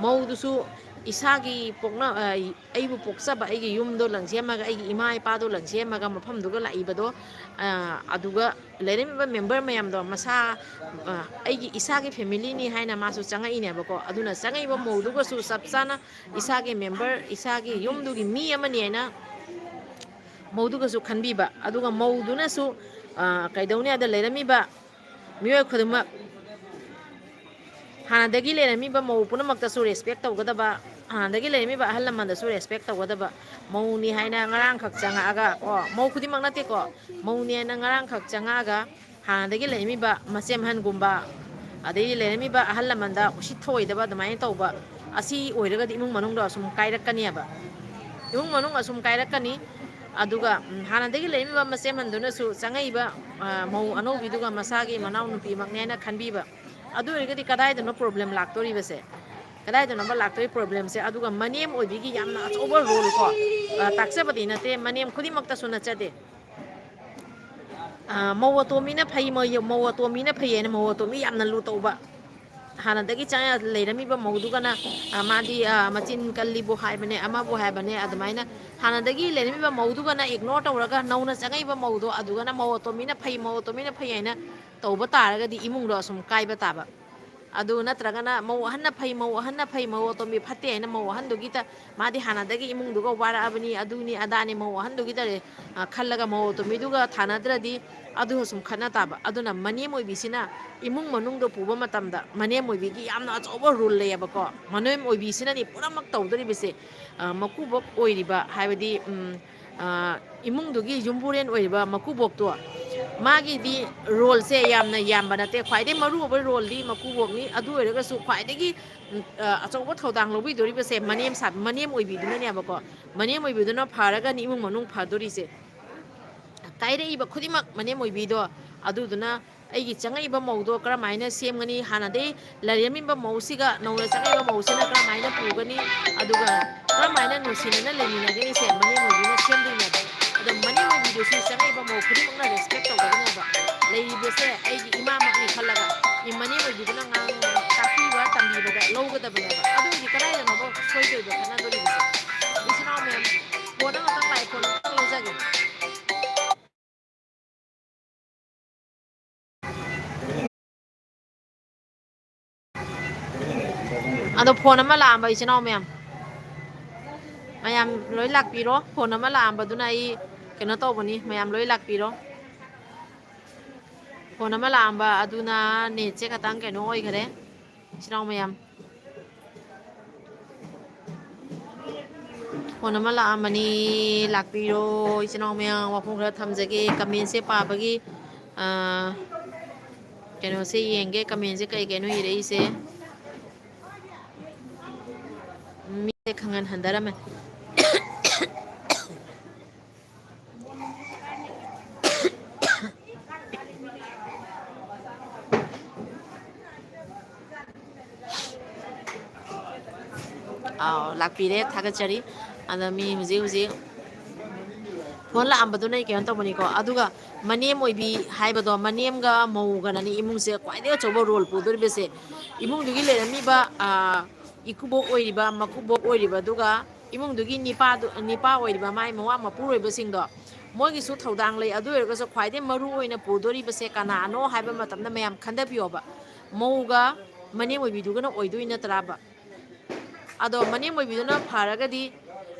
ꯃꯧꯗꯨꯁꯨ ꯏꯁꯥꯒꯤ ꯄꯣꯛꯅ-, ꯑꯩꯕꯨ ꯄꯣꯛꯆꯕ ꯑꯩꯒꯤ ꯌꯨꯝꯗꯣ ꯂꯪꯁꯦꯝꯃꯒ, ꯑꯩꯒꯤ ꯏꯃꯥ ꯏꯄꯥꯗꯣ ꯂꯪꯁꯦꯝꯃꯒ ꯃꯐꯝꯗꯨꯒ ꯂꯥꯛꯏꯕꯗꯣ, ꯑꯗꯨꯒ ꯂꯩꯔꯝꯃꯤꯕ ꯃꯦꯝꯕꯔ ꯃꯌꯥꯝꯗꯣ ꯃꯁꯥ, ꯑꯩꯒꯤ ꯏꯁꯥꯒꯤ ꯐꯦꯃꯤꯂꯤꯅꯤ ꯍꯥꯏꯅ ꯃꯥꯁꯨ ꯆꯪꯉꯛꯏꯅꯦꯕꯀꯣ꯫ ꯑꯗꯨꯅ ꯆꯪꯉꯛꯏꯕ ꯃꯧꯗꯨꯒꯁꯨ ꯆꯞ ꯆꯥꯅ ꯏꯁꯥꯒꯤ ꯃꯦꯝꯕꯔ, ꯏꯁꯥꯒꯤ ꯌꯨꯝꯗꯨꯒꯤ ꯃꯤ ꯑꯃꯅꯤ ꯍꯥꯏꯅ ꯃꯧꯗꯨꯒꯁꯨ ꯈꯟꯕꯤꯕ꯫ ꯑꯗꯨꯒ ꯃꯧꯗꯨꯅꯁꯨ ꯀꯩꯗꯧꯅꯤ ꯍꯥꯏꯕꯗ, ꯂꯩꯔꯝꯃꯤꯕ ꯃꯤꯑꯣꯏ ꯈꯨꯗꯤꯡꯃꯛ ꯍꯥꯟꯅꯗꯒꯤ ꯂꯩꯔꯝꯃꯤꯕ ꯃꯧ ꯄꯨꯝꯅꯃꯛꯇꯁꯨ ꯔꯦꯁꯄꯦꯛ ꯇꯧꯒꯗꯕ, ꯍꯥꯟꯅꯗꯒꯤ ꯂꯩꯔꯝꯃꯤꯕ ꯑꯍꯜ ꯂꯃꯟꯗꯁꯨ ꯔꯦꯁꯄꯦꯛ ꯇꯧꯒꯗꯕ꯫ ꯃꯧꯅꯤ ꯍꯥꯏꯅ ꯉꯔꯥꯡꯈꯛ ꯆꯪꯉꯛꯑꯒ, ꯀꯣ, ꯃꯧ ꯈꯨꯗꯤꯡꯃꯛ ꯅꯠꯇꯦꯀꯣ, ꯃꯧꯅꯤ ꯍꯥꯏꯅ ꯉꯔꯥꯡꯈꯛ ꯆꯪꯉꯛꯑꯒ ꯍꯥꯟꯅꯗꯒꯤ ꯂꯩꯔꯝꯃꯤꯕ ꯃꯆꯦꯝꯍꯟꯒꯨꯝꯕ, ꯑꯗꯩꯗꯤ ꯂꯩꯔꯝꯃꯤꯕ ꯑꯍꯜ ꯂꯃꯟꯗ ꯎꯁꯤꯠ ꯊꯑꯣꯏꯗꯕ ꯑꯗꯨꯃꯥꯏꯅ ꯇꯧꯕ, ꯑꯁꯤ ꯑꯣꯏꯔꯒꯗꯤ ꯏꯃꯨꯡ ꯃꯅꯨꯡꯗꯣ ꯑꯁꯨꯝ ꯀꯥꯏꯔꯛꯀꯅꯦꯕ꯫ ꯏꯃꯨꯡ ꯃꯅꯨꯡ ꯑꯁꯨꯝ ꯀꯥꯏꯔꯛꯀꯅꯤ꯫ ꯑꯗꯨꯒ ꯍꯥꯟꯅꯗꯒꯤ ꯂꯩꯔꯝꯃꯤꯕ ꯃꯆꯦꯝꯍꯟꯗꯨꯅꯁꯨ ꯆꯪꯉꯛꯏꯕ ꯃꯧ ꯑꯅꯧꯕꯤꯗꯨꯒ ꯃꯁꯥꯒꯤ ꯃꯅꯥꯎꯅꯨꯄꯤꯃꯛꯅꯦ ꯍꯥꯏꯅ ꯈꯟꯕꯤꯕ꯫ ꯑꯗꯨ ꯑꯣꯏꯔꯒꯗꯤ ꯀꯗꯥꯏꯗꯅꯣ ꯄ꯭ꯔꯣꯕ꯭ꯂꯦꯝ ꯂꯥꯛꯇꯣꯔꯤꯕꯁꯦ? ꯀꯗꯥꯏꯗꯅꯣꯕ ꯂꯥꯛꯇꯣꯔꯤ ꯄ꯭ꯔꯣꯕ꯭ꯂꯦꯝꯁꯦ? ꯑꯗꯨꯒ ꯃꯅꯦꯝ ꯑꯣꯏꯕꯤꯒꯤ ꯌꯥꯝꯅ ꯑꯆꯧꯕ ꯔꯣꯜ ꯀꯣ, ꯇꯥꯛꯆꯕꯗꯤ ꯅꯠꯇꯦ, ꯃꯅꯦꯝ ꯈꯨꯗꯤꯡꯃꯛꯇꯁꯨ ꯅꯠꯆꯗꯦ꯫ ꯃꯧ ꯑꯇꯣꯝꯕꯤꯅ ꯐꯩ, ꯃꯧ ꯑꯇꯣꯝꯕꯤꯅ ꯐꯩ ꯍꯥꯏꯅ ꯃꯧ ꯑꯇꯣꯝꯕꯤ ꯌꯥꯝꯅ ꯂꯨ ꯇꯧꯕ꯫ ꯍꯥꯟꯅꯗꯒꯤ ꯆꯪꯉ ꯂꯩꯔꯝꯃꯤꯕ ꯃꯧꯗꯨꯒꯅ, ꯃꯥꯗꯤ ꯃꯆꯤꯟ ꯀꯜꯂꯤꯕꯨ ꯍꯥꯏꯕꯅꯦ, ꯑꯃꯕꯨ ꯍꯥꯏꯕꯅꯦ, ꯑꯗꯨꯃꯥꯏꯅ ꯍꯥꯟꯅꯗꯒꯤ ꯂꯩꯔꯝꯃꯤꯕ ꯃꯧꯗꯨꯒꯅ ꯏꯒꯅꯣꯔ ꯇꯧꯔꯒ ꯅꯧꯅ ꯆꯪꯉꯛꯏꯕ ꯃꯧꯗꯣ ꯑꯗꯨꯒꯅ ꯃꯧ ꯑꯇꯣꯝꯕꯤꯅ ꯐꯩ, ꯃꯧ ꯑꯇꯣꯝꯕꯤꯅ ꯐꯩ ꯍꯥꯏꯅ ꯇꯧꯕ ꯇꯥꯔꯒꯗꯤ ꯏꯃꯨꯡꯗꯣ ꯑꯁꯨꯝ ꯀꯥꯏꯕ ꯇꯥꯕ꯫ ꯑꯗꯨ ꯅꯠꯇ꯭ꯔꯒꯅ ꯃꯧ ꯑꯍꯟꯅ ꯐꯩ, ꯃꯧ ꯑꯍꯟꯅ ꯐꯩ, ꯃꯧ ꯑꯇꯣꯝꯕꯤ ꯐꯠꯇꯦ ꯍꯥꯏꯅ ꯃꯧ ꯑꯍꯟꯗꯨꯒꯤꯇ, ꯃꯥꯗꯤ ꯍꯥꯟꯅꯗꯒꯤ ꯏꯃꯨꯡꯗꯨꯒ ꯋꯥꯔꯛꯑꯕꯅꯤ, ꯑꯗꯨꯅꯤ ꯑꯗꯥꯅꯤ, ꯃꯧ ꯑꯍꯟꯗꯨꯒꯤꯗ, ꯑ, ꯈꯜꯂꯒ ꯃꯧ ꯑꯇꯣꯝꯕꯤꯗꯨꯒ ꯊꯥꯅꯗ꯭ꯔꯗꯤ ꯑꯗꯨ ꯁꯨꯝ ꯈꯠꯅ ꯇꯥꯕ꯫ ꯑꯗꯨꯅ ꯃꯅꯦꯝ ꯑꯣꯏꯕꯤꯁꯤꯅ ꯏꯃꯨꯡ ꯃꯅꯨꯡꯗꯣ ꯄꯨꯕ ꯃꯇꯝꯗ ꯃꯅꯦꯝ ꯑꯣꯏꯕꯤꯒꯤ ꯌꯥꯝꯅ ꯑꯆꯧꯕ ꯔꯣꯜ ꯂꯩꯌꯦꯕꯀꯣ꯫ ꯃꯅꯦꯝ ꯑꯣꯏꯕꯤꯁꯤꯅꯅꯤ ꯄꯨꯝꯅꯃꯛ ꯇꯧꯗꯣꯔꯤꯕꯁꯦ꯫ ꯑ, ꯃꯀꯨꯕꯣꯛ ꯑꯣꯏꯔꯤꯕ, ꯍꯥꯏꯕꯗꯤ, ꯎꯝ, ꯑ, ꯏꯃꯨꯡꯗꯨꯒꯤ ꯌꯨꯝꯕꯨꯔꯦꯟ ꯑꯣꯏꯔꯤꯕ ꯃꯀꯨꯕꯣꯛꯇꯣ, ꯃꯥꯒꯤꯗꯤ ꯔꯣꯜꯁꯦ ꯌꯥꯝꯅ ꯌꯥꯝꯕ ꯅꯠꯇꯦ꯫ ꯈ꯭ꯋꯥꯏꯗꯩ ꯃꯔꯨꯑꯣꯏꯕ ꯔꯣꯜꯗꯤ ꯃꯀꯨꯕꯣꯛꯅꯤ꯫ ꯑꯗꯨ ꯑꯣꯏꯔꯒꯁꯨ ꯈ꯭ꯋꯥꯏꯗꯒꯤ, ꯎꯝ, ꯑ, ꯑꯆꯧꯕ ꯊꯧꯗꯥꯡ ꯂꯧꯕꯤꯗꯣꯔꯤꯕꯁꯦ ꯃꯅꯦꯝ ꯁꯥ-, ꯃꯅꯦꯝ ꯑꯣꯏꯕꯤꯗꯨꯅꯅꯦꯕꯀꯣ꯫ ꯃꯅꯦꯝ ꯑꯣꯏꯕꯤꯗꯨꯅ ꯐꯔꯒꯅꯤ ꯏꯃꯨꯡ ꯃꯅꯨꯡ ꯐꯗꯣꯔꯤꯁꯦ꯫ ꯀꯥꯏꯔꯛꯏꯕ ꯈꯨꯗꯤꯡꯃꯛ ꯃꯅꯦꯝ ꯑꯣꯏꯕꯤꯗꯣ, ꯑꯗꯨꯗꯨꯅ ꯑꯩꯒꯤ ꯆꯪꯉꯛꯏꯕ ꯃꯧꯗꯣ ꯀꯔꯝꯍꯥꯏꯅ ꯁꯦꯝꯒꯅꯤ, ꯍꯥꯟꯅꯗꯩ ꯂꯩꯔꯝꯃꯤꯕ ꯃꯧꯁꯤꯒ ꯅꯧꯅ ꯆꯪꯉꯛꯏꯕ ꯃꯧꯁꯤꯅ ꯀꯔꯝꯍꯥꯏꯅ ꯄꯨꯒꯅꯤ, ꯑꯗꯨꯒ ꯀꯔꯝꯍꯥꯏꯅ ꯅꯨꯡꯁꯤꯅꯅ ꯂꯩꯃꯤꯟꯅꯒꯅꯤꯁꯦ ꯃꯅꯦꯝ ꯑꯣꯏꯕꯤꯅ ꯁꯦꯝꯗꯣꯏꯅꯦꯕ꯫ ꯑꯗꯣ ꯃꯅꯦꯝ ꯑꯣꯏꯕꯤꯗꯨꯁꯨ ꯆꯪꯉꯛꯏꯕ ꯃꯧ ꯈꯨꯗꯤꯡꯃꯛꯅ ꯔꯦꯁꯄꯦꯛ ꯇꯧꯒꯗꯕꯅꯦꯕ꯫ ꯂꯩꯔꯤꯕꯁꯦ ꯑꯩꯒꯤ ꯏꯃꯥꯃꯛꯅꯤ ꯈꯜꯂꯒ, ꯏ-, ꯃꯅꯦꯝ ꯑꯣꯏꯕꯤꯗꯨꯅ ꯉꯥꯡ-, ꯇꯥꯛꯄꯤꯕ ꯇꯝꯕꯤꯕꯗ ꯂꯧꯒꯗꯕꯅꯦꯕ꯫ ꯑꯗꯨ ꯑꯣꯏꯗꯤ ꯀꯗꯥꯏꯗꯅꯣꯕ ꯁꯣꯏꯗꯣꯏꯕ ꯈꯠꯅꯗꯣꯔꯤꯕꯁꯦ? ꯏꯆꯤꯟ ꯏꯅꯥꯎ ꯃꯌꯥꯝ, ꯐꯣꯟ ꯑꯃꯇꯪ ꯂꯥꯛꯑꯦ, ꯐꯣꯟ ꯑꯃꯇꯪ ꯂꯧꯖꯒꯦ꯫ ꯑꯗꯣ ꯐꯣꯟ ꯑꯃ ꯂꯥꯛꯑꯝꯕ, ꯏꯆꯤꯟ ꯏꯅꯥꯎ ꯃꯌꯥꯝ, ꯃꯌꯥꯝ ꯂꯣꯏ ꯂꯥꯛꯄꯤꯔꯣ꯫ ꯐꯣꯟ ꯑꯃ ꯂꯥꯛꯑꯝꯕꯗꯨꯅ ꯑꯩ ꯀꯩꯅꯣ ꯇꯧꯕꯅꯤ, ꯃꯌꯥꯝ ꯂꯣꯏ ꯂꯥꯛꯄꯤꯔꯣ꯫ ꯐꯣꯟ ꯑꯃ ꯂꯥꯛꯑꯝꯕ ꯑꯗꯨꯅ ꯅꯦꯠꯁꯦ ꯈꯇꯪ ꯀꯩꯅꯣ ꯑꯣꯏꯈꯔꯦ, ꯏꯆꯤꯟ ꯏꯅꯥꯎ ꯃꯌꯥꯝ꯫ ꯐꯣꯟ ꯑꯃ ꯂꯥꯛꯑꯝꯕꯅꯤ, ꯂꯥꯛꯄꯤꯔꯣ ꯏꯆꯤꯟ ꯏꯅꯥꯎ ꯃꯌꯥꯝ꯫ ꯋꯥꯐꯝ ꯈꯔ ꯊꯝꯖꯒꯦ, ꯀꯃꯦꯟꯁꯦ ꯄꯥꯕꯒꯤ, ꯑ, ꯀꯩꯅꯣꯁꯦ ꯌꯦꯡꯒꯦ, ꯀꯃꯦꯟꯁꯦ ꯀꯩ ꯀꯩꯅꯣ ꯏꯔꯛꯏꯁꯦ꯫ ꯃꯤꯁꯦ ꯈꯪꯍꯟ ꯍꯟꯊꯔꯝꯃꯦ꯫ ꯑꯥꯎ, ꯂꯥꯛꯄꯤꯔꯦ, ꯊꯥꯒꯠꯆꯔꯤ꯫ ꯑꯗ ꯃꯤ ꯍꯧꯖꯤꯛ ꯍꯧꯖꯤꯛ ꯐꯣꯟ ꯂꯥꯛꯑꯝꯕꯗꯨꯅ ꯑꯩ ꯀꯩꯅꯣ ꯇꯧꯕꯅꯤꯀꯣ꯫ ꯑꯗꯨꯒ ꯃꯅꯦꯝ ꯑꯣꯏꯕꯤ ꯍꯥꯏꯕꯗꯣ, ꯃꯅꯦꯝꯒ ꯃꯧꯒꯅꯅꯤ ꯏꯃꯨꯡꯁꯦ ꯈ꯭ꯋꯥꯏꯗꯒꯤ ꯑꯆꯧꯕ ꯔꯣꯜ ꯄꯨꯗꯣꯔꯤꯕꯁꯦ꯫ ꯏꯃꯨꯡꯗꯨꯒꯤ ꯂꯩꯔꯝꯃꯤꯕ, ꯑ, ꯏꯀꯨꯕꯣꯛ ꯑꯣꯏꯔꯤꯕ, ꯃꯀꯨꯕꯣꯛ ꯑꯣꯏꯔꯤꯕ, ꯑꯗꯨꯒ ꯏꯃꯨꯡꯗꯨꯒꯤ ꯅꯤꯄꯥꯗꯨ, ꯅꯤꯄꯥ ꯑꯣꯏꯔꯤꯕ ꯃꯥꯏ ꯃꯋꯥ ꯃꯄꯨꯔꯣꯏꯕꯁꯤꯡꯗꯣ, ꯃꯣꯏꯒꯤꯁꯨ ꯊꯧꯗꯥꯡ ꯂꯩ꯫ ꯑꯗꯨ ꯑꯣꯏꯔꯒꯁꯨ ꯈ꯭ꯋꯥꯏꯗꯩ ꯃꯔꯨ ꯑꯣꯏꯅ ꯄꯨꯗꯣꯔꯤꯕꯁꯦ ꯀꯅꯥꯅꯣ ꯍꯥꯏꯕ ꯃꯇꯝꯗ ꯃꯌꯥꯝ ꯈꯟꯊꯕꯤꯌꯣꯕ꯫ ꯃꯧꯒ ꯃꯅꯦꯝ ꯑꯣꯏꯕꯤꯗꯨꯒꯅ ꯑꯣꯏꯗꯣꯏ ꯅꯠꯇ꯭ꯔꯥꯕ? ꯑꯗꯣ ꯃꯅꯦꯝ ꯑꯣꯏꯕꯤꯗꯨꯅ ꯐꯔꯒꯗꯤ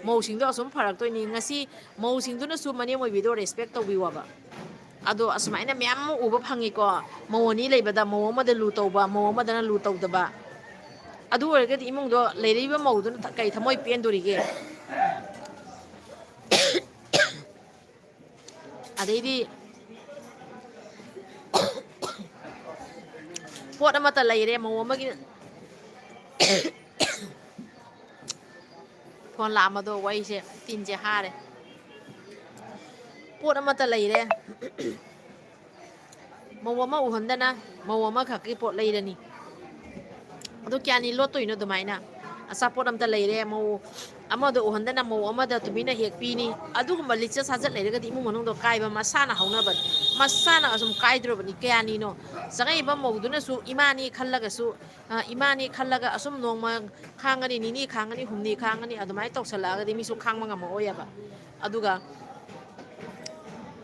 ꯃꯧꯁꯤꯡꯗꯣ ꯑꯁꯨꯝ ꯐꯔꯛꯇꯣꯏꯅꯤ꯫ ꯉꯁꯤ ꯃꯧꯁꯤꯡꯗꯨꯅꯁꯨ ꯃꯅꯦꯝ ꯑꯣꯏꯕꯤꯗꯣ respect ꯇꯧꯕꯤꯌꯣꯕ꯫ ꯑꯗꯣ ꯑꯁꯨꯃꯥꯏꯅ ꯃꯌꯥꯝ ꯑꯃ ꯎꯕ ꯐꯪꯉꯤꯀꯣ, ꯃꯧ ꯑꯅꯤ ꯂꯩꯕꯗ ꯃꯧ ꯑꯃꯗ ꯂꯨ ꯇꯧꯕ, ꯃꯧ ꯑꯃꯗꯅ ꯂꯨ ꯇꯧꯗꯕ꯫ ꯑꯗꯨ ꯑꯣꯏꯔꯒꯗꯤ ꯏꯃꯨꯡꯗꯣ ꯂꯩꯔꯤꯕ ꯃꯧꯗꯨꯅ ꯀꯩ ꯊꯃꯣꯏ ꯄꯦꯟꯗꯣꯔꯤꯒꯦ? ꯑꯗꯩꯗꯤ ꯄꯣꯠ ꯑꯃꯠꯇ ꯂꯩꯔꯦ, ꯃꯧ ꯑꯃꯒꯤ ꯐꯣꯟ ꯂꯥꯛꯑꯝꯕꯗꯣ ꯋꯥꯔꯤꯁꯦ ꯇꯤꯟꯁꯦ ꯍꯥꯔꯦ꯫ ꯄꯣꯠ ꯑꯃꯠꯇ ꯂꯩꯔꯦ, ꯃꯧ ꯑꯃ ꯎꯍꯟꯗꯅ ꯃꯧ ꯑꯃꯈꯛꯀꯤ ꯄꯣꯠ ꯂꯩꯔꯅꯤ꯫ ꯑꯗꯨ ꯀꯌꯥꯅꯤ ꯂꯣꯠꯇꯣꯏꯅꯣ ꯑꯗꯨꯃꯥꯏꯅ? ꯑꯆꯥꯄꯣꯠ ꯑꯝꯇ ꯂꯩꯔꯦ, ꯃꯧ ꯑꯃꯗ ꯎꯍꯟꯗꯅ ꯃꯧ ꯑꯃꯗ ꯇꯨꯃꯤꯟꯅ ꯍꯦꯛ ꯄꯤꯅꯤ꯫ ꯑꯗꯨꯒꯨꯝꯕ ꯂꯤꯆꯠ ꯁꯥꯖꯠ ꯂꯩꯔꯒꯗꯤ ꯏꯃꯨꯡ ꯃꯅꯨꯡꯗꯣ ꯀꯥꯏꯕ ꯃꯁꯥꯅ ꯍꯧꯅꯕꯅꯤ, ꯃꯁꯥꯅ ꯑꯁꯨꯝ ꯀꯥꯏꯗ꯭ꯔꯕꯅꯤ꯫ ꯀꯌꯥꯅꯤꯅꯣ ꯆꯪꯉꯛꯏꯕ ꯃꯧꯗꯨꯅꯁꯨ ꯏꯃꯥꯅꯤ ꯈꯜꯂꯒꯁꯨ, ꯑ, ꯏꯃꯥꯅꯤ ꯈꯜꯂꯒ ꯑꯁꯨꯝ ꯅꯣꯡꯃ ꯈꯥꯡꯉꯅꯤ, ꯅꯤꯅꯤ ꯈꯥꯡꯉꯅꯤ, ꯍꯨꯝꯅꯤ ꯈꯥꯡꯉꯅꯤ, ꯑꯗꯨꯃꯥꯏꯅ ꯇꯧꯁꯜꯂꯛꯑꯒꯗꯤ ꯃꯤꯁꯨ ꯈꯥꯡꯕ ꯉꯝꯃꯛꯑꯣꯏꯌꯦꯕ꯫ ꯑꯗꯨꯒ,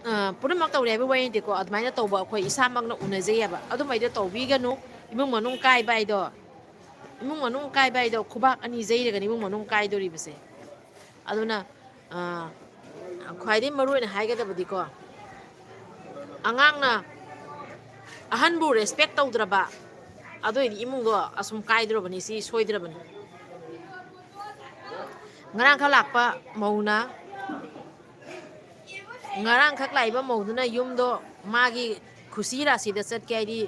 ꯑ, ꯄꯨꯝꯅꯃꯛ ꯇꯧꯔꯦ ꯍꯥꯏꯕ ꯋꯥꯔꯤ ꯅꯠꯇꯦꯀꯣ, ꯑꯗꯨꯃꯥꯏꯅ ꯇꯧꯕ ꯑꯩꯈꯣꯏ ꯏꯁꯥꯃꯛꯅ ꯎꯅꯖꯩꯌꯦꯕ꯫ ꯑꯗꯨꯃꯥꯏꯗꯣ ꯇꯧꯕꯤꯒꯅꯨ꯫ ꯏꯃꯨꯡ ꯃꯅꯨꯡ ꯀꯥꯏꯕ ꯍꯥꯏꯗꯣ, ꯏꯃꯨꯡ ꯃꯅꯨꯡ ꯀꯥꯏꯕ ꯍꯥꯏꯗꯣ ꯈꯨꯕꯥꯛ ꯑꯅꯤ ꯌꯩꯔꯒꯅꯤ ꯏꯃꯨꯡ ꯃꯅꯨꯡ ꯀꯥꯏꯗꯣꯔꯤꯕꯁꯦ꯫ ꯑꯗꯨꯅ, ꯑ, ꯈ꯭ꯋꯥꯏꯗꯒꯤ ꯃꯔꯨ ꯑꯣꯏꯅ ꯍꯥꯏꯒꯗꯕꯗꯤꯀꯣ, ꯑꯉꯥꯡꯅ ꯑꯍꯟꯕꯨ respect ꯇꯧꯗ꯭ꯔꯕ, ꯑꯗꯨ ꯑꯣꯏꯗꯤ ꯏꯃꯨꯡꯗꯣ ꯑꯁꯨꯝ ꯀꯥꯏꯗ꯭ꯔꯕꯅꯤ, ꯁꯤ ꯁꯣꯏꯗ꯭ꯔꯕꯅꯤ꯫ ꯉꯔꯥꯡꯈꯛ ꯂꯥꯛꯄ ꯃꯧꯅ, ꯉꯔꯥꯡꯈꯛ ꯂꯥꯛꯏꯕ ꯃꯧꯗꯨꯅ ꯌꯨꯝꯗꯣ ꯃꯥꯒꯤ ꯈꯨꯁꯤ ꯔꯥꯁꯤꯗ ꯆꯠꯀꯦ ꯍꯥꯏꯗꯤ,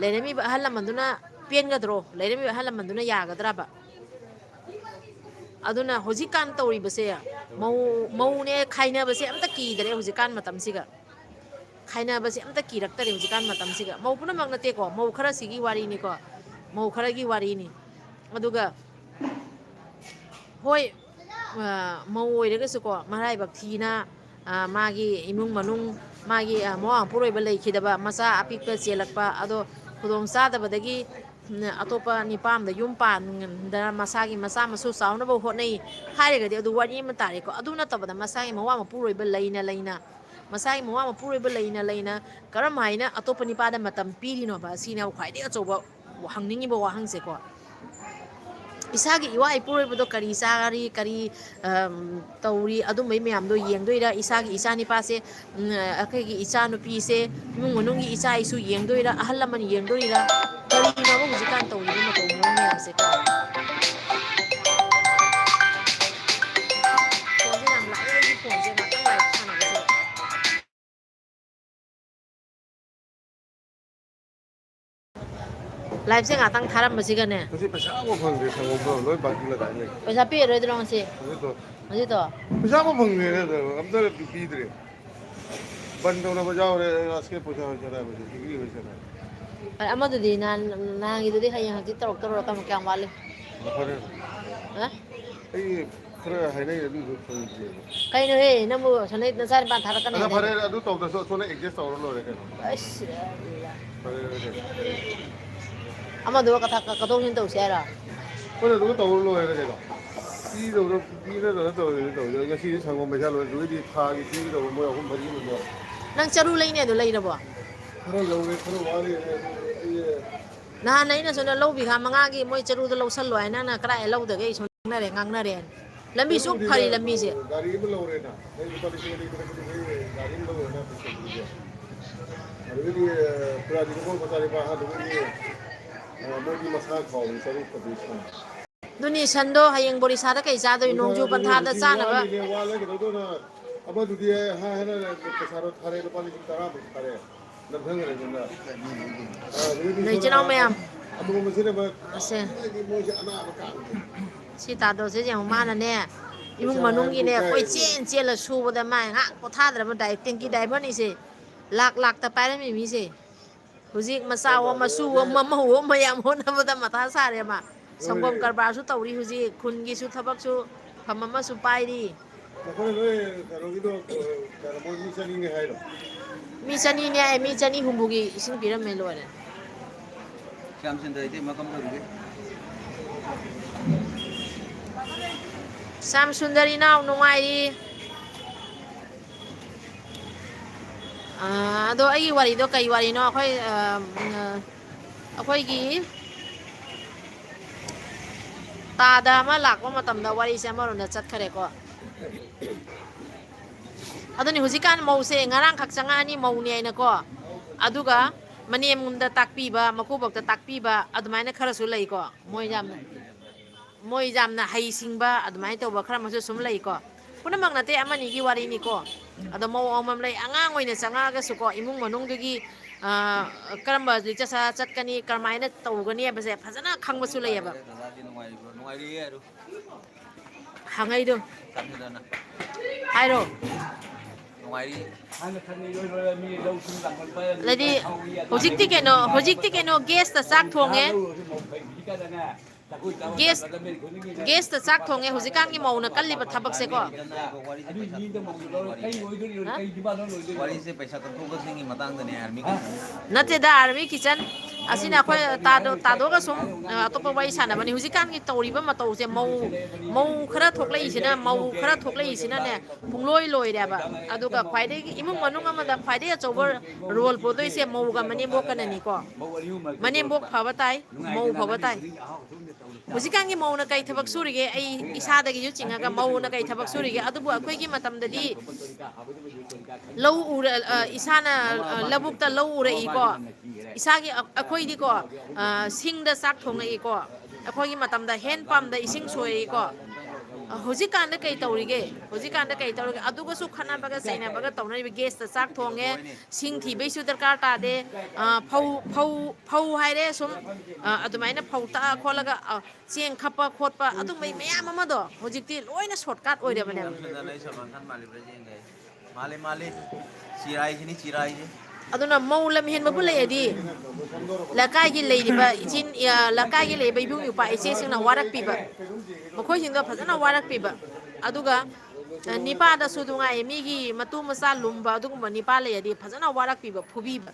ꯂꯩꯔꯝꯃꯤꯕ ꯑꯍꯜ ꯂꯃꯟꯗꯨꯅ ꯄꯦꯟꯒꯗ꯭ꯔꯣ? ꯂꯩꯔꯝꯃꯤꯕ ꯑꯍꯜ ꯂꯃꯟꯗꯨꯅ ꯌꯥꯒꯗ꯭ꯔꯕ? ꯑꯗꯨꯅ ꯍꯧꯖꯤꯛꯀꯥꯟ ꯇꯧꯔꯤꯕꯁꯦ, ꯃꯧ, ꯃꯧꯅꯦ ꯈꯥꯏꯅꯕꯁꯦ ꯑꯝꯇ ꯀꯤꯗꯔꯦ ꯍꯧꯖꯤꯛꯀꯥꯟ ꯃꯇꯝꯁꯤꯒ꯫ ꯈꯥꯏꯅꯕꯁꯦ ꯑꯝꯇ ꯀꯤꯔꯛꯇꯔꯦ ꯍꯧꯖꯤꯛꯀꯥꯟ ꯃꯇꯝꯁꯤꯒ꯫ ꯃꯧ ꯄꯨꯝꯅꯃꯛ ꯅꯠꯇꯦꯀꯣ, ꯃꯧ ꯈꯔꯁꯤꯒꯤ ꯋꯥꯔꯤꯅꯤꯀꯣ, ꯃꯧ ꯈꯔꯒꯤ ꯋꯥꯔꯤꯅꯤ꯫ ꯑꯗꯨꯒ ꯍꯣꯏ, ꯑ, ꯃꯧ ꯑꯣꯏꯔꯒꯁꯨꯀꯣ, ꯃꯔꯥꯏꯕꯛ ꯊꯤꯅ, ꯑ, ꯃꯥꯒꯤ ꯏꯃꯨꯡ ꯃꯅꯨꯡ, ꯃꯥꯒꯤ, ꯑ, ꯃꯋꯥ ꯃꯄꯨꯔꯣꯏꯕ ꯂꯩꯈꯤꯗꯕ, ꯃꯆꯥ ꯑꯄꯤꯛꯄ ꯆꯦꯜꯂꯛꯄ, ꯑꯗꯣ ꯈꯨꯗꯣꯡ ꯆꯥꯗꯕꯗꯒꯤ, ꯎꯝ, ꯑꯇꯣꯞꯄ ꯅꯤꯄꯥ ꯑꯃꯗ ꯌꯨꯝ ꯄꯥꯟꯗꯅ ꯃꯁꯥꯒꯤ ꯃꯆꯥ ꯃꯁꯨ ꯆꯥꯎꯅꯕ ꯍꯣꯠꯅꯩ ꯍꯥꯏꯔꯒꯗꯤ ꯑꯗꯨ ꯋꯥꯔꯤ ꯑꯃ ꯇꯥꯔꯦꯀꯣ꯫ ꯑꯗꯨ ꯅꯠꯇꯕꯗ ꯃꯁꯥꯒꯤ ꯃꯋꯥ ꯃꯄꯨꯔꯣꯏꯕ ꯂꯩꯅ ꯂꯩꯅ, ꯃꯁꯥꯒꯤ ꯃꯋꯥ ꯃꯄꯨꯔꯣꯏꯕ ꯂꯩꯅ ꯂꯩꯅ ꯀꯔꯝ ꯍꯥꯏꯅ ꯑꯇꯣꯞꯄ ꯅꯤꯄꯥꯗ ꯃꯇꯝ ꯄꯤꯔꯤꯅꯣꯕ? ꯑꯁꯤꯅ ꯈ꯭ꯋꯥꯏꯗꯒꯤ ꯑꯆꯧꯕ ꯍꯪꯅꯤꯡꯉꯤꯕ ꯋꯥꯍꯪꯁꯦꯀꯣ, ꯏꯁꯥꯒꯤ ꯏꯋꯥ ꯏꯄꯨꯔꯣꯏꯕꯗꯣ ꯀꯔꯤ ꯆꯥꯔꯤ, ꯀꯔꯤ, ꯑꯝ, ꯇꯧꯔꯤ, ꯑꯗꯨꯝꯕꯩ ꯃꯌꯥꯝꯗꯣ ꯌꯦꯡꯗꯣꯏꯔꯥ? ꯏꯁꯥꯒꯤ ꯏꯆꯥ ꯅꯤꯄꯥꯁꯦ, ꯎꯝ, ꯑꯩꯈꯣꯏꯒꯤ ꯏꯆꯥ ꯅꯨꯄꯤꯁꯦ, ꯏꯃꯨꯡ ꯃꯅꯨꯡꯒꯤ ꯏꯆꯥ ꯏꯁꯨ ꯌꯦꯡꯗꯣꯏꯔꯥ? ꯑꯍꯜ ꯂꯃꯟ ꯌꯦꯡꯗꯣꯏꯔꯥ? ꯀꯔꯤꯅꯣꯕ ꯍꯧꯖꯤꯛꯀꯥꯟ ꯇꯧꯔꯤꯕ ꯃꯇꯧ ꯃꯑꯣꯡ ꯃꯌꯥꯝꯁꯦ? ꯐꯣꯟꯁꯦ ꯌꯥꯝ ꯂꯥꯛꯑꯦ, ꯑꯩꯒꯤ ꯐꯣꯟꯁꯦ ꯉꯥꯛꯇꯪ ꯂꯥꯏꯔꯤꯛ ꯁꯥꯟꯅꯕꯁꯤꯗ꯫ ꯂꯥꯏꯐꯁꯦ ꯉꯥꯛꯇꯪ ꯊꯥꯔꯝꯕꯁꯤꯒꯅꯦ꯫ ꯉꯁꯤ ꯄꯩꯁꯥ ꯑꯃ ꯐꯪꯗꯦ, ꯁꯪꯒꯣꯝꯗꯣ ꯂꯣꯏ ꯕꯥꯇꯤꯜ ꯑꯗꯥꯏ ꯂꯩ꯫ ꯄꯩꯁꯥ ꯄꯤꯔꯔꯣꯏꯗ꯭ꯔꯣ ꯉꯁꯤ? ꯍꯧꯖꯤꯛꯇꯣ꯫ ꯍꯧꯖꯤꯛꯇꯣ? ꯄꯩꯁꯥ ꯑꯃ ꯐꯪꯗꯦꯅꯦ, ꯑꯝꯇ ꯄꯤꯗ꯭ꯔꯦ꯫ ꯕꯟ ꯇꯧꯅꯕ ꯌꯥꯎꯔꯦ, ꯑꯁꯀꯦ ꯄꯩꯁꯥ ꯍꯣꯏ ꯆꯠꯂꯦ, ꯍꯧꯖꯤꯛ ꯗꯤꯒ꯭ꯔꯤ ꯍꯣꯏ ꯆꯠꯂꯦ꯫ ꯑꯃꯗꯨꯗꯤ ꯅꯍꯥꯟ, ꯅꯍꯥꯟꯒꯤꯗꯨꯗꯤ ꯍꯌꯦꯡ ꯍꯪꯆꯤꯠ ꯇꯧꯔꯛꯇꯧꯔꯣ? ꯀꯌꯥꯝ, ꯀꯌꯥꯝ ꯋꯥꯠꯂꯤ? ꯐꯔꯦ꯫ ꯍꯥ? ꯑꯩ ꯈꯔ ꯍꯥꯏꯅꯩ, ꯑꯗꯨꯏꯁꯨ ꯐꯪꯗ꯭ꯔꯤꯕ꯫ ꯀꯩꯅꯣꯍꯦ, ꯅꯪꯕꯨ ꯑꯁꯣꯝꯗꯩ ꯅꯆꯥ ꯅꯤꯄꯥ ꯊꯥꯔꯛꯀꯅꯤ ꯑꯗ ꯍꯥꯏꯗꯥꯏꯅꯦ? ꯐꯔꯦ, ꯑꯗꯨ ꯇꯧꯗ꯭ꯔꯁꯨ ꯑꯁꯣꯝꯗ ꯑꯦꯗꯖꯁ ꯇꯧꯔ ꯂꯣꯏꯔꯦ ꯀꯩꯅꯣ꯫ ꯑꯁ, ꯐꯔꯦ, ꯐꯔꯦ꯫ ꯑꯃꯗꯨꯒ ꯀꯊꯥ-, ꯀ-, ꯀꯊꯣꯛ ꯀꯊꯤꯟ ꯇꯧꯁꯦ ꯍꯥꯏꯔꯣ? ꯑꯩꯈꯣꯏꯅ ꯑꯗꯨꯒ ꯇꯧꯔ ꯂꯣꯏꯔꯦ ꯀꯩꯅꯣ꯫ ꯄꯤꯗꯧꯗ-, ꯄꯤꯅꯗꯅ ꯇꯧꯔꯤꯅꯦ ꯇꯧꯔꯤꯗꯣ꯫ ꯉꯁꯤꯗꯤ ꯁꯪꯒꯣꯝ ꯄꯩꯁꯥ ꯂꯣꯏ, ꯑꯗꯨꯒꯤꯗꯤ ꯊꯥꯒꯤ ꯄꯤꯒꯗꯧꯕ ꯃꯣꯏ ꯑꯍꯨꯝ ꯃꯔꯤꯅꯤꯗꯣ꯫ ꯅꯪ ꯆꯔꯨ ꯂꯩꯅꯦ ꯑꯗꯨ ꯂꯩꯔꯕꯣ? ꯈꯔ ꯂꯧꯔꯦ, ꯈꯔ ꯋꯥꯠꯂꯤ꯫ ꯑꯗꯨ ꯑꯩ ꯅꯍꯥꯟ ꯑꯩꯅ ꯁꯣꯝꯗ ꯂꯧ ꯕꯤꯘꯥ ꯃꯉꯥꯒꯤ ꯃꯣꯏ ꯆꯔꯨꯗ ꯂꯧꯁꯜꯂꯣ ꯍꯥꯏ, ꯅꯪꯅ ꯀꯗꯥꯏ ꯂꯧꯗꯒꯦ? ꯑꯩ ꯁꯣꯝꯗ ꯉꯥꯡꯅꯔꯦ, ꯉꯥꯡꯅꯔꯦ꯫ ꯂꯝꯕꯤ ꯁꯨꯛ ꯆꯔꯨꯗꯤꯅꯦ, ꯐꯔꯤ ꯂꯝꯕꯤꯁꯦ꯫ ꯒꯥꯔꯤ ꯑꯃ ꯂꯧꯔꯦꯅ꯫ ꯑꯩ ꯂꯨꯄꯥ ꯂꯤꯁꯤꯡ ꯑꯅꯤ ꯈꯛꯇ ꯄꯤꯔꯛꯄꯗꯒꯤ ꯒꯥꯔꯤ ꯑꯃ ꯂꯧꯔꯦꯅ ꯄꯩꯁꯥ ꯄꯤꯔꯛꯑꯦ꯫ ꯑꯗꯒꯤꯗꯤ, ꯑ, ꯄꯨꯔꯥꯗꯤ ꯂꯨꯄꯥ ꯃꯆꯥ ꯅꯤꯄꯥ ꯍꯥꯟꯅꯗꯒꯤ, ꯑ, ꯃꯣꯏꯗꯤ ꯃꯁꯥ ꯈꯥꯎꯕꯅꯤ, ꯆꯔꯨ ꯐꯕꯤ ꯁꯥ꯫ ꯑꯗꯨꯅꯤ, ꯁꯟꯗꯣ ꯍꯌꯦꯡ ꯕꯣꯔꯤꯁꯥꯗ ꯀꯩ ꯆꯥꯗꯣꯏ? ꯅꯣꯡꯖꯨ ꯄꯟꯊꯥꯗ ꯆꯥꯅꯕ꯫ ꯋꯥꯠꯂꯦ, ꯀꯩꯗꯧꯗꯣꯏꯅꯣ? ꯑꯃꯗꯨꯗꯤ ꯍꯥꯏ ꯍꯥꯏꯅ ꯄꯩꯁꯥꯗꯣ ꯊꯥꯔꯦ, ꯂꯨꯄꯥ ꯂꯤꯁꯤꯡ ꯇꯔꯥꯃꯨꯛ ꯊꯥꯔꯦ꯫ ꯅꯝꯊꯈ꯭ꯔꯦꯗꯅ꯫ ꯑ, ꯑꯗꯨꯗꯤ ꯅꯣꯏ ꯏꯆꯤꯟ ꯏꯅꯥꯎ ꯃꯌꯥꯝ꯫ ꯑꯃꯨꯛ ꯃꯁꯤꯅ ꯑꯃ ꯑꯁꯦ꯫ ꯃꯣꯏꯁꯦ ꯑꯅꯥꯕ ꯀꯥꯟꯗ꯫ ꯁꯤ ꯇꯥꯗꯣꯁꯦ ꯌꯦꯡꯉꯨ, ꯃꯥꯅꯅꯦ, ꯏꯃꯨꯡ ꯄꯩꯁꯥ ꯃꯅꯨꯡꯒꯤꯅꯦ, ꯍꯥꯏꯕꯕꯨ ꯀꯣꯏ ꯀꯥꯏ ꯆꯦꯟ ꯆꯦꯜꯂ ꯁꯨꯕꯗ ꯃꯥ ꯉꯥꯏꯍꯥꯛ ꯄꯣꯊꯥꯗ꯭ꯔꯕ ꯗꯥꯏ-, ꯇꯦꯡꯀꯤ ꯗꯥꯏꯚꯔꯅꯤꯁꯦ꯫ ꯂꯥꯛ ꯂꯥꯛꯇ ꯄꯥꯏꯔꯝꯃꯤ ꯃꯤꯁꯦ꯫ ꯍꯧꯖꯤꯛ ꯃꯆꯥꯋꯣ, ꯃꯁꯨꯋꯣ, ꯃꯃꯧꯋꯣ, ꯃꯌꯥꯝ ꯍꯣꯠꯅꯕꯗ ꯃꯊꯥ ꯁꯥꯔꯦ ꯃꯥ꯫ ꯁꯪꯒꯣꯝ ꯀꯔꯕꯥꯔꯁꯨ ꯇꯧꯔꯤ ꯍꯧꯖꯤꯛ, ꯈꯨꯟꯒꯤꯁꯨ ꯊꯕꯛꯁꯨ ꯐꯝ ꯑꯃꯁꯨ ꯄꯥꯏꯔꯤ꯫ ꯅꯈꯣꯏ ꯅꯣꯏ ꯀꯩꯅꯣꯒꯤꯗꯣ, ꯀꯩꯅꯣ, ꯃꯣꯏ ꯃꯤ ꯆꯅꯤꯅꯦ ꯍꯥꯏꯔꯣ? ꯃꯤ ꯆꯅꯤꯅꯦ ꯍꯥꯏ, ꯃꯤ ꯆꯅꯤ ꯍꯨꯝꯐꯨꯒꯤ ꯏꯁꯤꯡ ꯄꯤꯔꯝꯃꯦ, ꯂꯣꯏꯔꯦ꯫ ꯁ꯭ꯌꯥꯝ ꯁꯨꯟꯗꯔ ꯏꯇꯩꯃ ꯀꯝꯗꯧꯔꯤꯒꯦ? ꯁ꯭ꯌꯥꯝ ꯁꯨꯟꯗꯔ ꯏꯅꯥꯎ ꯅꯨꯡꯉꯥꯏꯔꯤ꯫ ꯑꯥ, ꯑꯗꯣ ꯑꯩꯒꯤ ꯋꯥꯔꯤꯗꯣ ꯀꯩ ꯋꯥꯔꯤꯅꯣ? ꯑꯩꯈꯣꯏ, ꯑꯥ, ꯑꯩꯈꯣꯏꯒꯤ ꯇꯥꯗ ꯑꯃ ꯂꯥꯛꯄ ꯃꯇꯝꯗ ꯋꯥꯔꯤꯁꯦ ꯑꯃꯔꯣꯝꯗ ꯆꯠꯈ꯭ꯔꯦꯀꯣ꯫ ꯑꯗꯨꯅꯤ ꯍꯧꯖꯤꯛꯀꯥꯟ ꯃꯧꯁꯦ ꯉꯔꯥꯡꯈꯛ ꯆꯪꯉꯛꯑꯅꯤ ꯃꯧꯅꯦ ꯍꯥꯏꯅꯀꯣ꯫ ꯑꯗꯨꯒ ꯃꯅꯦꯝꯗ ꯇꯥꯛꯄꯤꯕ, ꯃꯀꯨꯕꯣꯛꯇ ꯇꯥꯛꯄꯤꯕ ꯑꯗꯨꯃꯥꯏꯅ ꯈꯔꯁꯨ ꯂꯩꯀꯣ꯫ ꯃꯣꯏ ꯌꯥꯝꯅ, ꯃꯣꯏ ꯌꯥꯝꯅ ꯍꯩꯁꯤꯡꯕ ꯑꯗꯨꯃꯥꯏꯅ ꯇꯧꯕ ꯈꯔ ꯑꯃꯁꯨ ꯁꯨꯝ ꯂꯩꯀꯣ꯫ ꯄꯨꯝꯅꯃꯛ ꯅꯠꯇꯦ, ꯑꯃꯅꯤꯒꯤ ꯋꯥꯔꯤꯅꯤꯀꯣ꯫ ꯑꯗꯣ ꯃꯧ ꯑꯃꯃꯝ ꯂꯩ, ꯑꯉꯥꯡ ꯑꯣꯏꯅ ꯆꯪꯉꯛꯑꯒꯁꯨꯀꯣ, ꯏꯃꯨꯡ ꯃꯅꯨꯡꯗꯨꯒꯤ, ꯑ, ꯀꯔꯝꯕ ꯂꯤꯆꯠ ꯁꯥ ꯆꯠꯀꯅꯤ, ꯀꯔꯝꯍꯥꯏꯅ ꯇꯧꯒꯅꯤ ꯍꯥꯏꯕꯁꯦ ꯐꯖꯅ ꯈꯪꯕꯁꯨ ꯂꯩꯌꯦꯕ꯫ ꯍꯪꯉꯩꯗꯣ꯫ ꯍꯥꯏꯔꯣ꯫ ꯑꯗꯩꯗꯤ ꯍꯧꯖꯤꯛꯇꯤ ꯀꯩꯅꯣ, ꯍꯧꯖꯤꯛꯇꯤ ꯀꯩꯅꯣ ꯒꯦꯁꯇ ꯆꯥꯛ ꯊꯣꯡꯉꯦ꯫ ꯒꯦꯁ, ꯒꯦꯁꯇ ꯆꯥꯛ ꯊꯣꯡꯉꯦ ꯍꯧꯖꯤꯛꯀꯥꯟꯒꯤ ꯃꯧꯅ ꯀꯜꯂꯤꯕ ꯊꯕꯛꯁꯦꯀꯣ꯫ ꯍꯥ? ꯋꯥꯔꯤꯁꯦ ꯄꯩꯁꯥ ꯀꯛꯊꯣꯛ ꯀꯛꯁꯤꯟꯒꯤ ꯃꯇꯥꯡꯗꯅꯦ ꯍꯥꯏꯔꯃꯤ ꯀꯩꯅꯣ꯫ ꯅꯠꯇꯦꯗ, ꯑꯥꯔꯃꯤ ꯀꯤꯆꯟ꯫ ꯑꯁꯤꯅ ꯑꯩꯈꯣꯏ ꯇꯥꯗꯣ-, ꯇꯥꯗꯣꯛꯑꯒ ꯁꯨꯝ, ꯑ, ꯑꯇꯣꯞꯄ ꯋꯥꯔꯤ ꯁꯥꯟꯅꯕꯅꯤ꯫ ꯍꯧꯖꯤꯛꯀꯥꯟꯒꯤ ꯇꯧꯔꯤꯕ ꯃꯇꯧꯁꯦ ꯃꯧ, ꯃꯧ ꯈꯔ ꯊꯣꯛꯂꯛꯏꯁꯤꯅ, ꯃꯧ ꯈꯔ ꯊꯣꯛꯂꯛꯏꯁꯤꯅꯅꯦ ꯄꯨꯡꯂꯣꯏ ꯂꯣꯏꯔꯦꯕ꯫ ꯑꯗꯨꯒ ꯈ꯭ꯋꯥꯏꯗꯒꯤ ꯏꯃꯨꯡ ꯃꯅꯨꯡ ꯑꯃꯗ ꯈ꯭ꯋꯥꯏꯗꯒꯤ ꯑꯆꯧꯕ ꯔꯣꯜ ꯄꯨꯗꯣꯏꯁꯦ ꯃꯧꯒ ꯃꯅꯦꯝꯕꯣꯛꯀꯅꯅꯤꯀꯣ꯫ ꯃꯅꯦꯝꯕꯣꯛ ꯐꯕ ꯇꯥꯏ, ꯃꯧ ꯐꯕ ꯇꯥꯏ꯫ ꯍꯧꯖꯤꯛꯀꯥꯟꯒꯤ ꯃꯧꯅ ꯀꯩ ꯊꯕꯛ ꯁꯨꯔꯤꯒꯦ? ꯑꯩ ꯏꯁꯥꯗꯒꯤꯁꯨ ꯆꯤꯡꯉꯒ ꯃꯧꯅ ꯀꯩ ꯊꯕꯛ ꯁꯨꯔꯤꯒꯦ? ꯑꯗꯨꯕꯨ ꯑꯩꯈꯣꯏꯒꯤ ꯃꯇꯝꯗꯗꯤ ꯂꯧ ꯎꯔ-, ꯑ, ꯏꯁꯥꯅ, ꯑ, ꯂꯧꯕꯨꯛꯇ ꯂꯧ ꯎꯔꯛꯏꯀꯣ꯫ ꯏꯁꯥꯒꯤ, ꯑ-, ꯑꯩꯈꯣꯏꯗꯤꯀꯣ, ꯑ, ꯁꯤꯡꯗ ꯆꯥꯛ ꯊꯣꯡꯉꯛꯏꯀꯣ꯫ ꯑꯩꯈꯣꯏꯒꯤ ꯃꯇꯝꯗ ꯍꯦꯟ ꯄꯝꯗ ꯏꯁꯤꯡ ꯁꯣꯛꯏꯀꯣ꯫ ꯑ, ꯍꯧꯖꯤꯛꯀꯥꯟꯗ ꯀꯩ ꯇꯧꯔꯤꯒꯦ? ꯍꯧꯖꯤꯛꯀꯥꯟꯗ ꯀꯩ ꯇꯧꯔꯤꯒꯦ? ꯑꯗꯨꯒꯁꯨ ꯈꯠꯅꯕꯒ ꯆꯩꯅꯕꯒ ꯇꯧꯅꯔꯤꯕ ꯒꯦꯁꯇ ꯆꯥꯛ ꯊꯣꯡꯉꯦ꯫ ꯁꯤꯡ ꯊꯤꯕꯩꯁꯨ ꯗꯔꯀꯥꯔ ꯇꯥꯗꯦ꯫ ꯑ, ꯐꯧ, ꯐꯧ, ꯐꯧ ꯍꯥꯏꯔꯦ ꯁꯨꯝ, ꯑ, ꯑꯗꯨꯃꯥꯏꯅ ꯐꯧ ꯇꯛꯑ ꯈꯣꯠꯂꯒ, ꯑ, ꯆꯦꯡ ꯈꯞꯄ ꯈꯣꯠꯄ ꯑꯗꯨꯝꯕꯩ ꯃꯌꯥꯝ ꯑꯃꯗꯣ ꯍꯧꯖꯤꯛꯇꯤ ꯂꯣꯏꯅ ꯁꯣꯔꯠꯀꯠ ꯑꯣꯏꯔꯕꯅꯦꯕ꯫ ꯁꯤꯗ ꯂꯩ ꯁꯜꯃꯥꯟ ꯈꯥꯟ ꯃꯥꯜꯂꯤꯕ꯭ꯔꯥ ꯌꯦꯡꯒꯦ ꯑꯩ꯫ ꯃꯥꯜꯂꯦ, ꯃꯥꯜꯂꯦ꯫ ꯆꯤꯔꯥꯏꯁꯤꯅꯤ, ꯆꯤꯔꯥꯏꯁꯦ꯫ ꯑꯗꯨꯅ ꯃꯧ ꯂꯝꯍꯦꯟꯕꯕꯨ ꯂꯩꯔꯗꯤ ꯂꯩꯀꯥꯏꯒꯤ ꯂꯩꯔꯤꯕ ꯏꯆꯤꯟ, ꯑ, ꯂꯩꯀꯥꯏꯒꯤ ꯂꯩꯔꯤꯕ ꯏꯕꯨꯡ ꯏꯄ꯭ꯋꯥ ꯏꯆꯦꯁꯤꯡꯅ ꯋꯥꯔꯛꯄꯤꯕ, ꯃꯈꯣꯏꯁꯤꯡꯗꯣ ꯐꯖꯅ ꯋꯥꯔꯛꯄꯤꯕ꯫ ꯑꯗꯨꯒ, ꯑ, ꯅꯤꯄꯥꯗꯁꯨ ꯅꯨꯡꯉꯥꯏꯌꯦ, ꯃꯤꯒꯤ ꯃꯇꯨ ꯃꯆꯥ ꯂꯨꯝꯕ ꯑꯗꯨꯒꯨꯝꯕ ꯅꯤꯄꯥ ꯂꯩꯔꯗꯤ ꯐꯖꯅ ꯋꯥꯔꯛꯄꯤꯕ, ꯐꯨꯕꯤꯕ꯫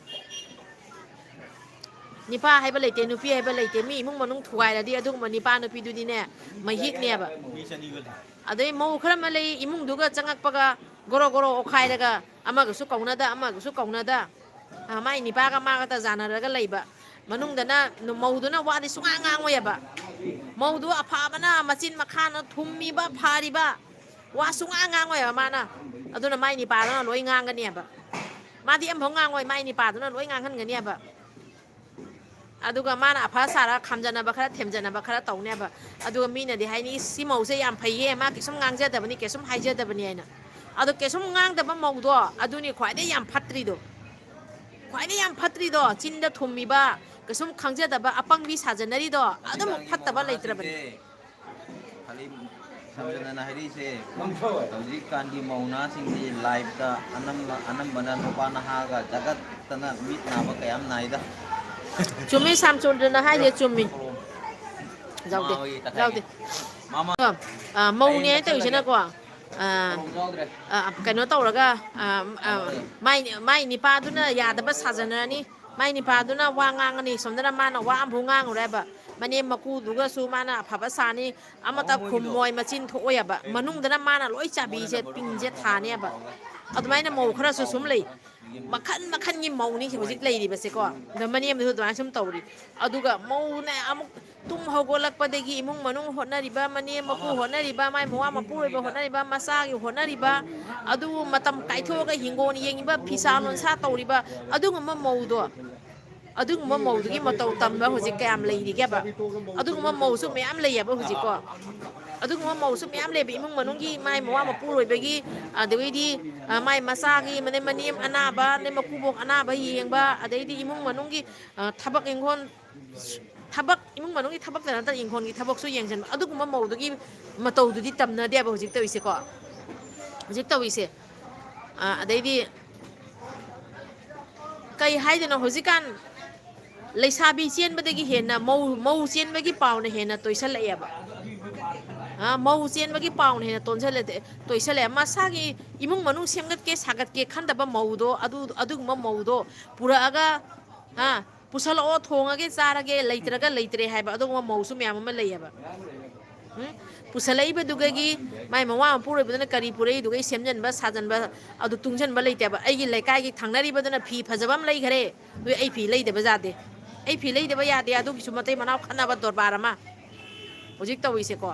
ꯅꯤꯄꯥ ꯍꯥꯏꯕ ꯂꯩꯇꯦ, ꯅꯨꯄꯤ ꯍꯥꯏꯕ ꯂꯩꯇꯦ꯫ ꯃꯤ ꯏꯃꯨꯡ ꯃꯅꯨꯡ ꯊꯨꯒꯥꯏꯔꯗꯤ ꯑꯗꯨꯒꯨꯝꯕ ꯅꯤꯄꯥ ꯅꯨꯄꯤꯗꯨꯗꯤꯅꯦ, ꯃꯍꯤꯛꯅꯦꯕ꯫ ꯃꯤ ꯆꯅꯤꯒ ꯂꯩ꯫ ꯑꯗꯩ ꯃꯧ ꯈꯔ ꯑꯃ ꯂꯩ, ꯏꯃꯨꯡꯗꯨꯒ ꯆꯪꯉꯛꯄꯒ ꯒꯣꯔꯣ ꯒꯣꯔꯣ ꯑꯣꯠꯈꯥꯏꯔꯒ ꯑꯃꯒꯁꯨ ꯀꯧꯅꯗ, ꯑꯃꯒꯁꯨ ꯀꯧꯅꯗ, ꯑ, ꯃꯥꯏ ꯅꯤꯄꯥꯒ ꯃꯥꯒꯇ ꯌꯥꯅꯔꯒ ꯂꯩꯕ꯫ ꯃꯅꯨꯡꯗꯅ ꯃꯧꯗꯨꯅ ꯋꯥꯗꯤ ꯁꯨꯡꯉꯥꯡ ꯉꯥꯡꯉꯣꯏꯑꯕ꯫ ꯃꯧꯗꯨ ꯑꯐꯕꯅ ꯃꯆꯤꯟ ꯃꯈꯥꯅ ꯊꯨꯝꯃꯤꯕ ꯐꯔꯤꯕ, ꯋꯥ ꯁꯨꯡꯉꯥꯡ ꯉꯥꯡꯉꯣꯏꯕ ꯃꯥꯅ꯫ ꯑꯗꯨꯅ ꯃꯥꯏ ꯅꯤꯄꯥꯗꯨꯅ ꯂꯣꯏ ꯉꯥꯡꯒꯅꯦꯕ꯫ ꯃꯥꯗꯤ ꯑꯃꯐꯥꯎ ꯉꯥꯡꯉꯣꯏ, ꯃꯥꯏ ꯅꯤꯄꯥꯗꯨꯅ ꯂꯣꯏ ꯉꯥꯡꯍꯟꯒꯅꯦꯕ꯫ ꯑꯗꯨꯒ ꯃꯥꯅ ꯑꯐ ꯁꯥꯔ ꯈꯥꯝꯖꯅꯕ ꯈꯔ ꯊꯦꯝꯖꯅꯕ ꯈꯔ ꯇꯧꯅꯦꯕ꯫ ꯑꯗꯨꯒ ꯃꯤꯅꯗꯤ ꯍꯥꯏꯅꯤ, "ꯏꯁ, ꯁꯤ ꯃꯧꯁꯦ ꯌꯥꯝ ꯐꯩꯌꯦ, ꯃꯥ ꯀꯩꯁꯨꯝ ꯉꯥꯡꯖꯗꯕꯅꯤ, ꯀꯩꯁꯨꯝ ꯍꯥꯏꯖꯗꯕꯅꯤ" ꯍꯥꯏꯅ꯫ ꯑꯗꯣ ꯀꯩꯁꯨꯝ ꯉꯥꯡꯗꯕ ꯃꯧꯗꯣ ꯑꯗꯨꯅꯤ ꯈ꯭ꯋꯥꯏꯗꯩ ꯌꯥꯝ ꯐꯠꯇ꯭ꯔꯤꯗꯣ꯫ ꯈ꯭ꯋꯥꯏꯗꯩ ꯌꯥꯝ ꯐꯠꯇ꯭ꯔꯤꯗꯣ, ꯆꯤꯟꯗ ꯊꯨꯝꯃꯤꯕ, ꯀꯩꯁꯨꯝ ꯈꯪꯖꯗꯕ ꯑꯄꯪꯕꯤ ꯁꯥꯖꯟꯅꯔꯤꯗꯣ ꯑꯗꯨꯃꯨꯛ ꯐꯠꯇꯕ ꯂꯩꯇ꯭ꯔꯕꯅꯤ꯫ ꯈꯂꯤꯝ ꯁꯝꯖꯅꯅ ꯍꯥꯏꯔꯤꯁꯦ, ꯍꯧꯖꯤꯛꯀꯥꯟꯒꯤ ꯃꯧ ꯅꯍꯥꯁꯤꯡꯗꯤ ꯂꯥꯏꯐꯇ ꯑꯅꯝꯕ, ꯑꯅꯝꯕꯅ ꯅꯨꯄꯥ ꯅꯍꯥꯒ ꯖꯒꯠꯇꯅ ꯃꯤꯠ ꯅꯥꯕ ꯀꯌꯥꯝ ꯅꯥꯏꯗ꯫ ꯆꯨꯝꯃꯤ, ꯁꯥꯝꯆꯨꯟꯗ꯭ꯔꯅ ꯍꯥꯏꯁꯦ ꯆꯨꯝꯃꯤ꯫ ꯌꯥꯎꯗꯦ, ꯃꯥ ꯍꯣꯏ ꯇꯈꯥꯏꯒꯦ꯫ ꯌꯥꯎꯗꯦ꯫ ꯃꯥꯃ, ꯑ, ꯃꯧꯅꯦ ꯍꯌꯦꯡ ꯍꯥꯏꯅ ꯇꯧꯔꯤꯁꯤꯅꯀꯣ, ꯑ, ꯀꯣꯂꯣꯝ ꯌꯥꯎꯗ꯭ꯔꯦ꯫ ꯑ, ꯀꯩꯅꯣ ꯇꯧꯔꯒ, ꯑ, ꯑ, ꯃꯥꯏ, ꯃꯥꯏ ꯅꯤꯄꯥꯗꯨꯅ ꯌꯥꯗꯕ ꯁꯥꯖꯟꯅꯔꯅꯤ, ꯃꯥꯏ ꯅꯤꯄꯥꯗꯨꯅ ꯋꯥ ꯉꯥꯡꯉꯅꯤ, ꯁꯣꯝꯗꯅ ꯃꯥꯅ ꯋꯥ ꯑꯃꯐꯥꯎ ꯉꯥꯡꯉꯨꯔꯦꯕ꯫ ꯃꯅꯦꯝ ꯃꯀꯨꯗꯨꯒꯁꯨ ꯃꯥꯅ ꯑꯐꯕ ꯁꯥꯅꯤ, ꯑꯃꯠꯇ ꯈꯨꯝꯃꯣꯏ, ꯃꯆꯤꯟ ꯊꯣꯛꯑꯣꯏꯕ꯫ ꯃꯅꯨꯡꯗꯅ ꯃꯥꯅ ꯂꯣꯏ ꯆꯥꯕꯤꯁꯦ, ꯇꯤꯡꯁꯦ ꯊꯥꯅꯦꯕ꯫ ꯑꯗꯨꯃꯥꯏꯅ ꯃꯧ ꯈꯔꯁꯨ ꯁꯨꯝ ꯂꯩ꯫ ꯃꯈꯟ ꯃꯈꯟꯒꯤ ꯃꯧꯅꯤ ꯍꯧꯖꯤꯛ ꯂꯩꯔꯤꯕꯁꯦꯀꯣ꯫ ꯑꯗ ꯃꯅꯦꯝꯗꯨꯁꯨ ꯑꯗꯨꯃꯥꯏꯅ ꯁꯨꯝ ꯇꯧꯔꯤ꯫ ꯑꯗꯨꯒ ꯃꯧꯅ ꯑꯃꯨꯛ ꯇꯨꯝ ꯍꯧꯒꯠꯂꯛꯄꯗꯒꯤ ꯏꯃꯨꯡ ꯃꯅꯨꯡ ꯍꯣꯠꯅꯔꯤꯕ, ꯃꯅꯦꯝ ꯃꯀꯨ ꯍꯣꯠꯅꯔꯤꯕ, ꯃꯥꯏ ꯃꯋꯥ ꯃꯄꯨꯔꯣꯏꯕ ꯍꯣꯠꯅꯔꯤꯕ, ꯃꯆꯥꯒꯤ ꯍꯣꯠꯅꯔꯤꯕ, ꯑꯗꯨꯕꯨ ꯃꯇꯝ ꯀꯥꯏꯊꯣꯛꯑꯒ ꯍꯤꯡꯒꯣꯜ ꯌꯦꯡꯉꯤꯕ, ꯐꯤꯁꯥ ꯂꯣꯟꯁꯥ ꯇꯧꯔꯤꯕ, ꯑꯗꯨꯒꯨꯝꯕ ꯃꯧꯗꯣ, ꯑꯗꯨꯒꯨꯝꯕ ꯃꯧꯗꯨꯒꯤ ꯃꯇꯧ ꯇꯝꯕ ꯍꯧꯖꯤꯛ ꯀꯌꯥꯝ ꯂꯩꯔꯤꯒꯦꯕ? ꯑꯗꯨꯒꯨꯝꯕ ꯃꯧꯁꯨ ꯃꯌꯥꯝ ꯂꯩꯌꯦꯕ ꯍꯧꯖꯤꯛꯀꯣ꯫ ꯑꯗꯨꯒꯨꯝꯕ ꯃꯧꯁꯨ ꯃꯌꯥꯝ ꯂꯩꯕ, ꯏꯃꯨꯡ ꯃꯅꯨꯡꯒꯤ ꯃꯥꯏ ꯃꯋꯥ ꯃꯄꯨꯔꯣꯏꯕꯒꯤ, ꯑꯗꯒꯤꯗꯤ, ꯑ, ꯃꯥꯏ ꯃꯆꯥꯒꯤ, ꯃꯅꯦꯝ, ꯃꯅꯦꯝ ꯑꯅꯥꯕ, ꯑꯗꯩ ꯃꯀꯨꯕꯣꯛ ꯑꯅꯥꯕ ꯌꯦꯡꯕ, ꯑꯗꯩꯗꯤ ꯏꯃꯨꯡ ꯃꯅꯨꯡꯒꯤ, ꯑ, ꯊꯕꯛ ꯏꯪꯈꯣꯜ, ꯊꯕꯛ, ꯏꯃꯨꯡ ꯃꯅꯨꯡꯒꯤ ꯊꯕꯛꯇ ꯅꯠꯇꯅ ꯏꯪꯈꯣꯜꯒꯤ ꯊꯕꯛꯁꯨ ꯌꯦꯡꯁꯤꯟꯕ, ꯑꯗꯨꯒꯨꯝꯕ ꯃꯧꯗꯨꯒꯤ ꯃꯇꯧꯗꯨꯗꯤ ꯇꯝꯅꯗꯦꯕ ꯍꯧꯖꯤꯛ ꯇꯧꯔꯤꯁꯦꯀꯣ꯫ ꯍꯧꯖꯤꯛ ꯇꯧꯔꯤꯁꯦ꯫ ꯑ, ꯑꯗꯩꯗꯤ ꯀꯩ ꯍꯥꯏꯗꯣꯏꯅꯣ, ꯍꯧꯖꯤꯛꯀꯥꯟ ꯂꯩꯁꯥꯕꯤ ꯆꯦꯟꯕꯗꯒꯤ ꯍꯦꯟꯅ ꯃꯧ, ꯃꯧ ꯆꯦꯟꯕꯒꯤ ꯄꯥꯎꯅ ꯍꯦꯟꯅ ꯇꯣꯏꯁꯜꯂꯛꯑꯦꯕ꯫ ꯑ, ꯃꯧ ꯆꯦꯟꯕꯒꯤ ꯄꯥꯎꯅ ꯍꯦꯟꯅ ꯇꯣꯟꯁꯜꯂꯦ-, ꯇꯣꯏꯁꯜꯂꯛꯑꯦ꯫ ꯃꯁꯥꯒꯤ ꯏꯃꯨꯡ ꯃꯅꯨꯡ ꯁꯦꯝꯒꯠꯀꯦ ꯁꯥꯒꯠꯀꯦ ꯈꯟꯗꯕ ꯃꯧꯗꯣ, ꯑꯗꯨ, ꯑꯗꯨꯒꯨꯝꯕ ꯃꯧꯗꯣ ꯄꯨꯔꯛꯑꯒ, ꯍꯥ, "ꯄꯨꯁꯜꯂꯛꯑꯣ, ꯊꯣꯡꯉꯒꯦ, ꯆꯥꯔꯒꯦ, ꯂꯩꯇ꯭ꯔꯒ ꯂꯩꯇ꯭ꯔꯦ" ꯍꯥꯏꯕ ꯑꯗꯨꯒꯨꯝꯕ ꯃꯧꯁꯨ ꯃꯌꯥꯝ ꯑꯃ ꯂꯩꯌꯦꯕ꯫ ꯎꯝ? ꯄꯨꯁꯜꯂꯛꯏꯕꯗꯨꯒꯤ ꯃꯥꯏ ꯃꯋꯥ ꯃꯄꯨꯔꯣꯏꯕꯗꯨꯅ ꯀꯔꯤ ꯄꯨꯔꯛꯏꯗꯨꯒꯤ ꯁꯦꯝꯖꯟꯕ ꯁꯥꯖꯟꯕ, ꯑꯗꯨ ꯇꯨꯡꯁꯤꯟꯕ ꯂꯩꯇꯦꯕ꯫ ꯑꯩꯒꯤ ꯂꯩꯀꯥꯏꯒꯤ ꯊꯪꯅꯔꯤꯕꯗꯨꯅ ꯐꯤ ꯐꯖꯕ ꯑꯃ ꯂꯩꯈꯔꯦ, ꯑꯗꯨ ꯑꯩ ꯐꯤ ꯂꯩꯗꯕ ꯌꯥꯗꯦ꯫ ꯑꯩ ꯐꯤ ꯂꯩꯗꯕ ꯌꯥꯗꯦ, ꯑꯗꯨꯒꯤꯁꯨ ꯃꯇꯩ ꯃꯅꯥꯎ ꯈꯟꯅꯕ ꯗꯣꯔꯕꯥꯔ ꯑꯃ ꯍꯧꯖꯤꯛ ꯇꯧꯔꯤꯁꯦꯀꯣ꯫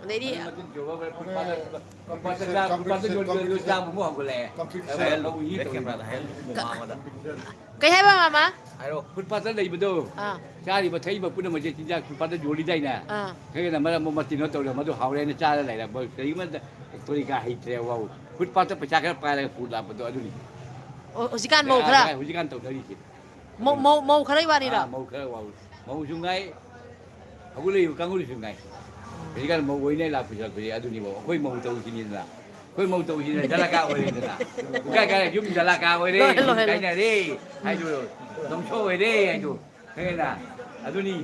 ꯑꯗꯩꯗꯤ ꯃꯆꯤꯟ ꯆꯨꯕ ꯐꯨꯠꯄꯥꯠꯇ, ꯐꯨꯠꯄꯥꯠꯇ ꯆꯥ-, ꯐꯨꯠꯄꯥꯠꯇ ꯌꯣꯜ-, ꯌꯣꯜ-, ꯌꯣꯜ-, ꯆꯥꯕ ꯑꯃꯨꯛ ꯍꯧꯒꯠꯂꯛꯑꯦ꯫ ꯀꯩ ꯍꯥꯏꯕ, ꯃꯥꯃ? ꯍꯥꯏꯔꯣ꯫ ꯐꯨꯠꯄꯥꯠꯇ ꯂꯩꯕꯗꯣ, ꯑꯥ꯫ ꯆꯥꯔꯤꯕ ꯊꯛꯏꯕ ꯄꯨꯝꯅꯃꯛꯁꯦ ꯆꯤꯟꯖꯥꯛ ꯐꯨꯠꯄꯥꯠꯇ ꯌꯣꯜꯂꯤꯗꯥꯏꯅꯦ? ꯑꯥ꯫ ꯈꯪꯉꯦꯗꯅ, ꯃꯔꯝ ꯑꯃ ꯀꯩꯅꯣ ꯇꯧꯔꯦ, ꯃꯗꯨ ꯍꯥꯎꯔꯦꯅ ꯆꯥꯔ ꯂꯩꯔꯦ꯫ ꯃꯣꯏ ꯀꯔꯤꯒꯨꯝꯕ ꯇꯧꯔꯤꯒ ꯍꯩꯇ꯭ꯔꯦ ꯋꯥꯎ꯫ ꯐꯨꯠꯄꯥꯠꯇ ꯄꯩꯁꯥ ꯈꯔ ꯄꯥꯏꯔꯒ ꯄꯨ ꯂꯥꯛꯄꯗꯣ ꯑꯗꯨꯅꯤ꯫ ꯑꯣ, ꯍꯧꯖꯤꯛꯀꯥꯟ ꯃꯧ ꯈꯔ? ꯍꯧꯖꯤꯛꯀꯥꯟ ꯇꯧꯅꯔꯤꯁꯦ꯫ ꯃꯧ, ꯃꯧ, ꯃꯧ ꯈꯔꯒꯤ ꯋꯥꯔꯤꯔꯣ? ꯑꯥ, ꯃꯧ ꯈꯔ ꯋꯥꯎ-, ꯃꯧꯁꯨ ꯉꯥꯏ, ꯍꯧꯒꯠꯂꯛꯏꯕ ꯀꯥꯡꯕꯨꯁꯨ ꯉꯥꯏ꯫ ꯍꯧꯖꯤꯛꯀꯥꯟ ꯃꯧ ꯑꯣꯏꯅ ꯂꯥꯛꯄꯁꯨ ꯂꯥꯛꯄꯁꯦ ꯑꯗꯨꯅꯤꯕ꯫ ꯑꯩꯈꯣꯏ ꯃꯧ ꯇꯧꯁꯤꯅꯤꯗꯅ꯫ ꯑꯩꯈꯣꯏ ꯃꯧ ꯇꯧꯁꯤꯅ ꯖꯂꯀꯥ ꯑꯣꯏꯔꯦꯗꯅ꯫ ꯄꯨꯡꯀꯥꯏ ꯀꯥꯏꯔꯦ, ꯌꯨꯝ ꯖꯂꯀꯥ ꯑꯣꯏꯔꯦ, ꯂꯣꯏꯔꯦ, ꯂꯣꯏꯔꯦ꯫ ꯀꯥꯏꯅꯔꯦ ꯍꯥꯏꯗꯣ, ꯎꯝ꯫ ꯙ꯭ꯋꯪꯁ ꯑꯣꯏꯔꯦ ꯍꯥꯏꯗꯣ꯫ ꯈꯪꯉꯦꯗꯅ? ꯑꯗꯨꯅꯤ꯫